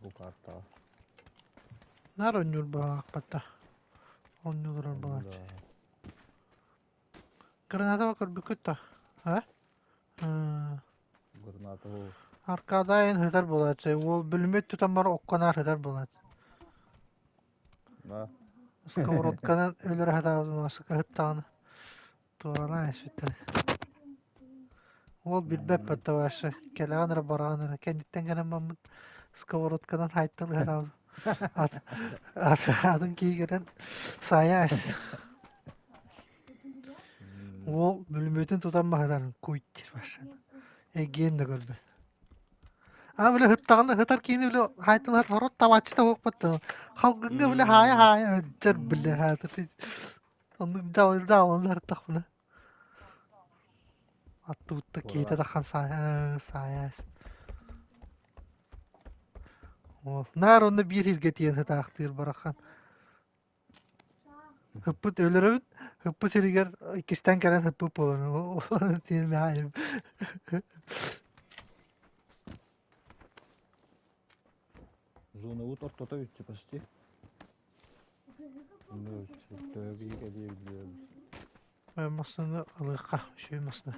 Бу картаҕа. Наар оонньуур баҕалаахпат да. Оонньуу олорор буолааччы. Граната көрбүккүт да? А? Граната ол. Аркадайын сытар буолааччы. Уол бүлүмүөт тутан баран окко наар сытар буолааччы. Да. Сковородканан өлөрө сатаабытым маска сыттаҕына туоралаан испиттэр. Уол билбэт баттабашы кэлэҕин эрэ бараҕын эрэ кэнниттэн кэлэн барбыт сковородканан хайтан ыһатаабыт атын киһи кэлэн саайа ас. Уол бүлүмүөтүн тутан баһытарын куйт диир машина. Эгиэн да көрбөт. А бile ыттаҕына ытар киһини бile хаайтылаат хорот табааччыта уохпаттан халгыҥҥа бile хаайа хаайа ыдьар бile хаатыр оннук дьаалылар артахпына аттыбытта киһитэ тахан саайа саайа наар онно биир сиргэ тиийэн сытаахтыыр барахан Ыппыт өлөрөбүт, ыппыт сиригэр иккистээн кэлэн ыппыт буолан тиэрмэһэйим. Зонабыт ортото бүттэ почти. Төһө кэлиэ билиэбит. Массыына ылыахха, үчүгэй массыына.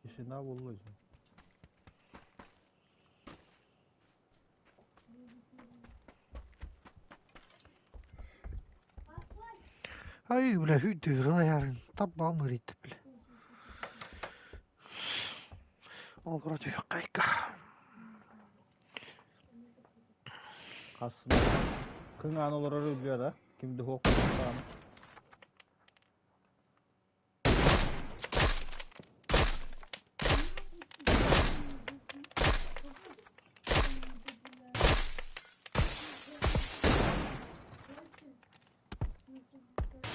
Тишина буолла дии. Ай, бля, hүйдүүрэн аярын таббаам ыриттэ бля. Олгоро түһүккайка. Хас кыҥаан олорор өлүө да ким да суох буолбатаҕына.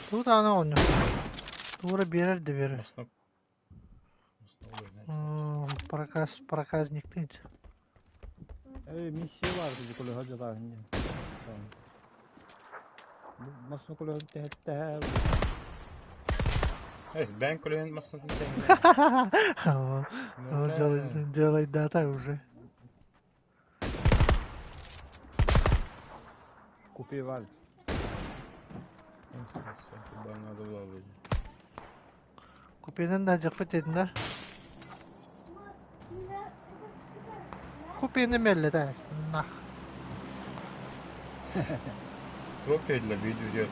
Тугу даҕаны оҕонньор. Тугу эрэ биэрэр да биэрэр. Проказ, проказниктыын. Эй, миссия баар бу көлөһө дьатааһын диэн. Массыына көлөһүн тэһэттэһэ. Эй, бэйэҥ көлөһүн массыынатын тэһиннэ. Делай дата уже. Купи вальс. Надо было быть. Купенан да дьахпыт этин да. Купены мелле да. Нах. Профиль видео.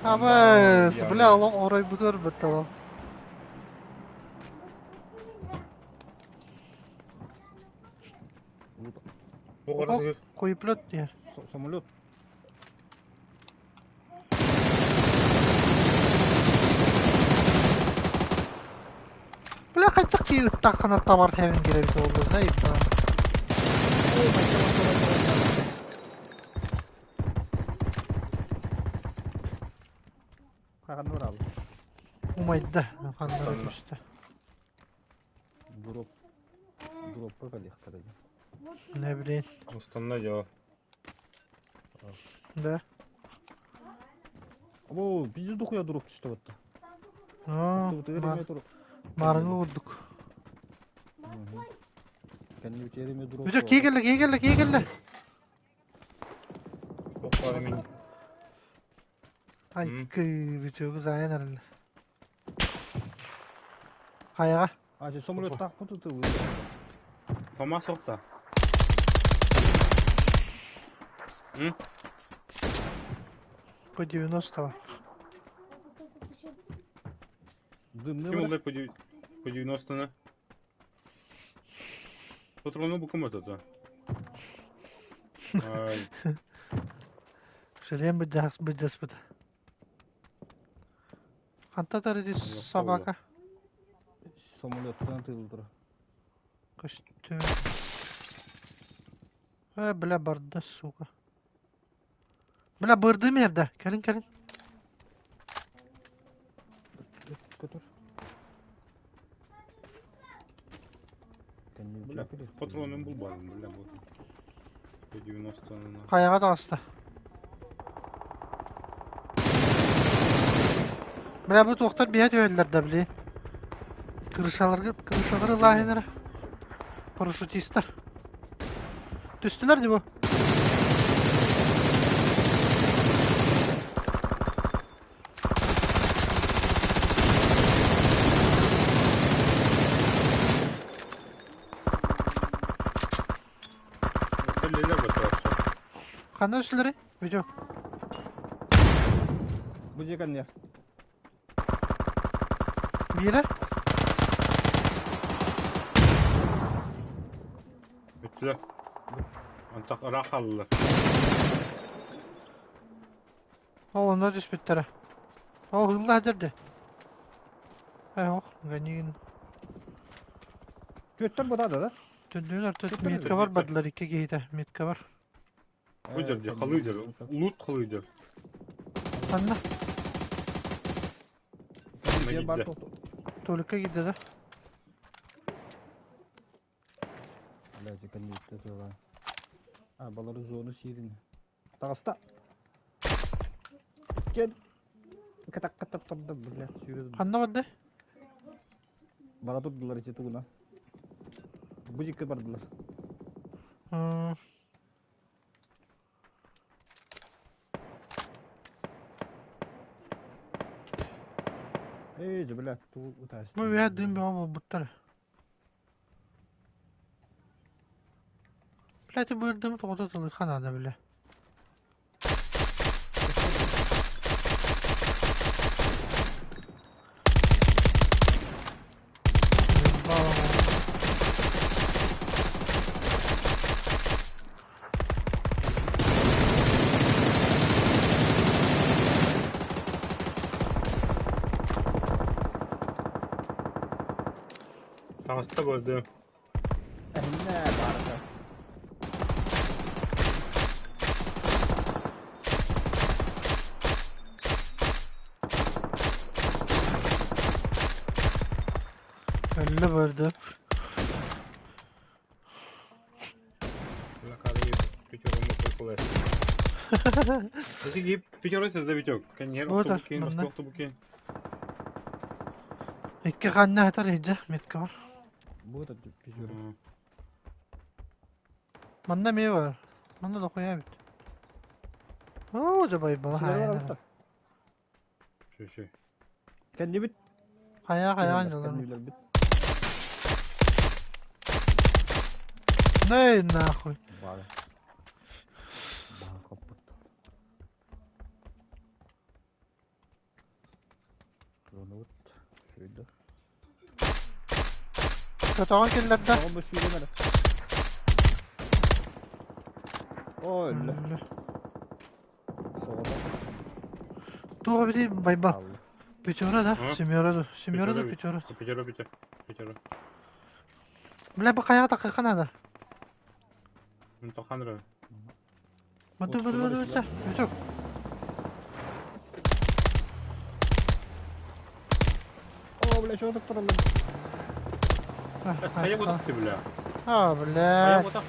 Аба, бля, олох оройбутугар быттала. Койплет диэн. Самолет. Бля, хайдах киһи ыттаххына табар тэбин кирэбит буоллун да иппа. Хаһан барабыт? Умайда, ханнара түстэ. Дроп. Дропка кэлиэхтэрэ дии. Не билин. Устанна дьоо. Да. О, пиздец дохуя дроп түстэ батта. Маарыҥы курдук. Кэннибит эреме дроп. Бүтэ кии кэллэ, кии кэллэ, кии кэллэ. Айкы бүтүгү заайан эрэллэр. Хайаҕа? А, самолеттаахпыт ытылы. Фома сопта. По 90-го. Дымны Ким олдай по 90-на? Патрону букум это. Ай. Шлем быдьаспыт. Хантан ити собака? Самолеттан атыылдыра. Көстүү. Э, бля, барда, сука. Бля, бырдым ерде. Кэлин, кэлин. Көтөр. Бля, патронын булбадым, бля, бу. 90-ны. Хайаҕа таҕыста. Бля, бу туохтар биһэ түһэллэр да, били. Крышаларга, крышалары лааһынара. Парашютистар. Түстүлэр дии бу. Кэллилэр бачча. Ханна үстүлэри? Видео. Бу дьиэ кэнниэр. Биирэ? Бүттүлэр. Антах ыраах хааллылар. Ол онно түспүттэрэ. Ол ыылла сылдьар дии. Э, ох, ганигин. Түөттэр бытаада да? Түндүн ортот Түөттэр метка бар бардылар икки киһитэ. Метка бар. Бу дьэр халыы дьэр. Лут халыы дьэр. Ханна? Дьиэ бар Киирдэ. Толикка киирдэ да? Блядь, кэнниттэ тыла. А, балары зону сиирин. Таҕыста. Кел. Кытакка таптарда, блядь, сүүрэ. Ханна барда? Бара турдулар ити тугуна. Бу дьикки бардылар. Эй, же, блядь, ту Бу үөһэ дыым бөҕө буолбуттар. Блядь, быырдым тоҕото тылыха наада, бля. Таҕыста барды. Эһиннэ баарга. Өллө барды. Бля, кадр пятером приколы. Эти пятеро завитек. Каньер, Вот автобус кейн, манна. басту автобус кейн. Икки ханна хатар иһдьэ метка бар. Бу этот пятеро. Манна эмиэ бар. Манна дохуя эбит. Оо, дьэ байбала Силэр хайа. барабыттар. Шö, шö. Кэннибит. Хайа хайа дьолор. Кэннилэрбит. Ней нахуй. Бар. Баха коппут. Ронут. Шүйді. Көтөҕөн киллэрдэ. Тоҕо бу сүүрэн эрэ. Ой, өллө. Соҕотох. Туох эбитий Байбал? Хаалла. Пятеро да? А? Семеро да? Семеро да Пятеро пятеро? Пятеро, пятеро. Пятеро. Бля, бу хайаҕа таххыха наада. Таханра. Баду баду баду баду. Бүтүк. О, бля, чего так тураллар? Хайа бутах ты, бля. А, Хайа бля. бутах.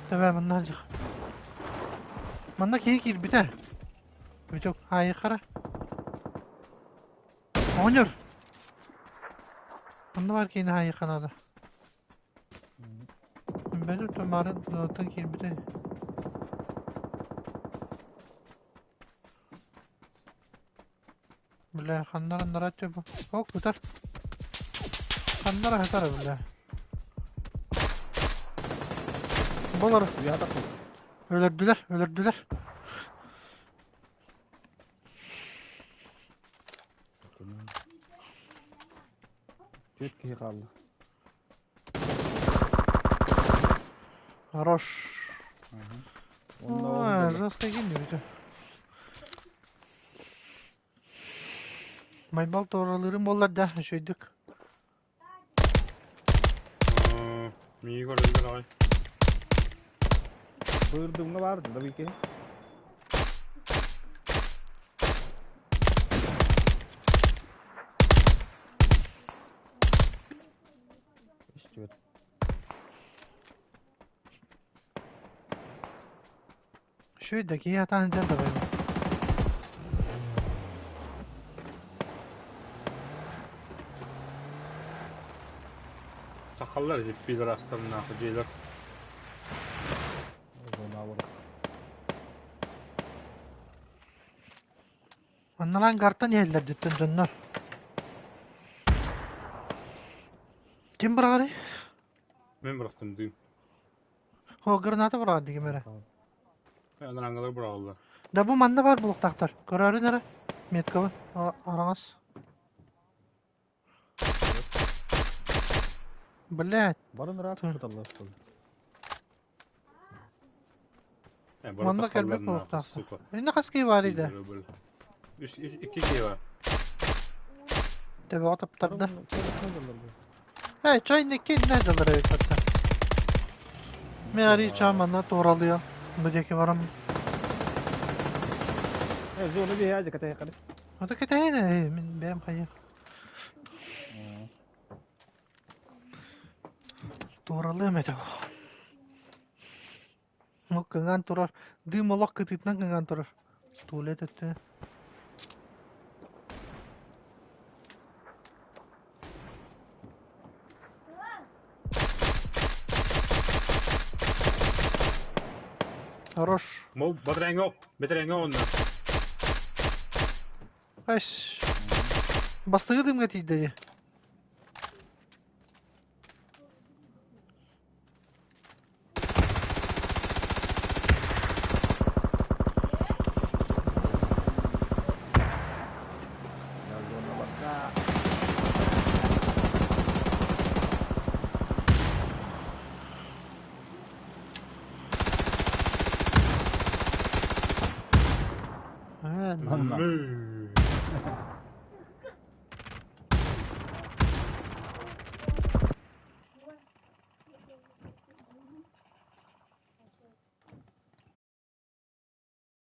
Тэбэ манна сылдьах. Манна киһи киирбитэ. Бүтүк айыхара. Оҕонньор. Онно баар киһини айыха наада. Бэдэр тумаарын оттон киирбитэ. Бля, ханнара наратчы бу. О, кутар. Ханнара хатара, бля. Болар. Уйа тахсар. Өлөрдүлэр, өлөрдүлэр. Түөрт киһи хаалла. Хорош. Онно Ой, жестко гинди бүтү. Майбал туоралыырым буоллар да, үчүгэйдик. Миигин көрөллөр аҕай. Быырдымҥа баар да бики. Истибэт. Үчүгэй да киһи атаан илдьэн дабайбыт. Сахалар пидорастарнаах дьиэлэр. Аннаран гартан иһэллэр диттэн дьоннор. Ким быраҕарый? Мен бырахтым дыы. О, граната быраҕар дигим эрэ. Анарангалар быраҕаллар. Да бу манна баар булуктаахтар. Көрөөрүн эрэ. Меткабын. Араҥас. Блядь. Барын ыраах туталлар сол. Манна кэлбит буолуохтаахтар. Инна хас киһи баар иде? Үс, икки киһи бар. Төбөҕө таптарда. Эй, чай инники иннэ дьаллар эбит атта. Мен арый чаа манна туоралыа. Бу диэки барам. Э, зона биһээдьи кэтэһэ Ото кэтэһин ээ, мин бэйэм хайа. Туоралыам этэ. Ну, кыҥаан турар. Дым олох кытыытынан кыҥаан турар. Туалет өттүнэн. Хорош. Мол, батарейҥа, батарейҥа онно. Ась. Бастыгы дымга тиийдэ дии.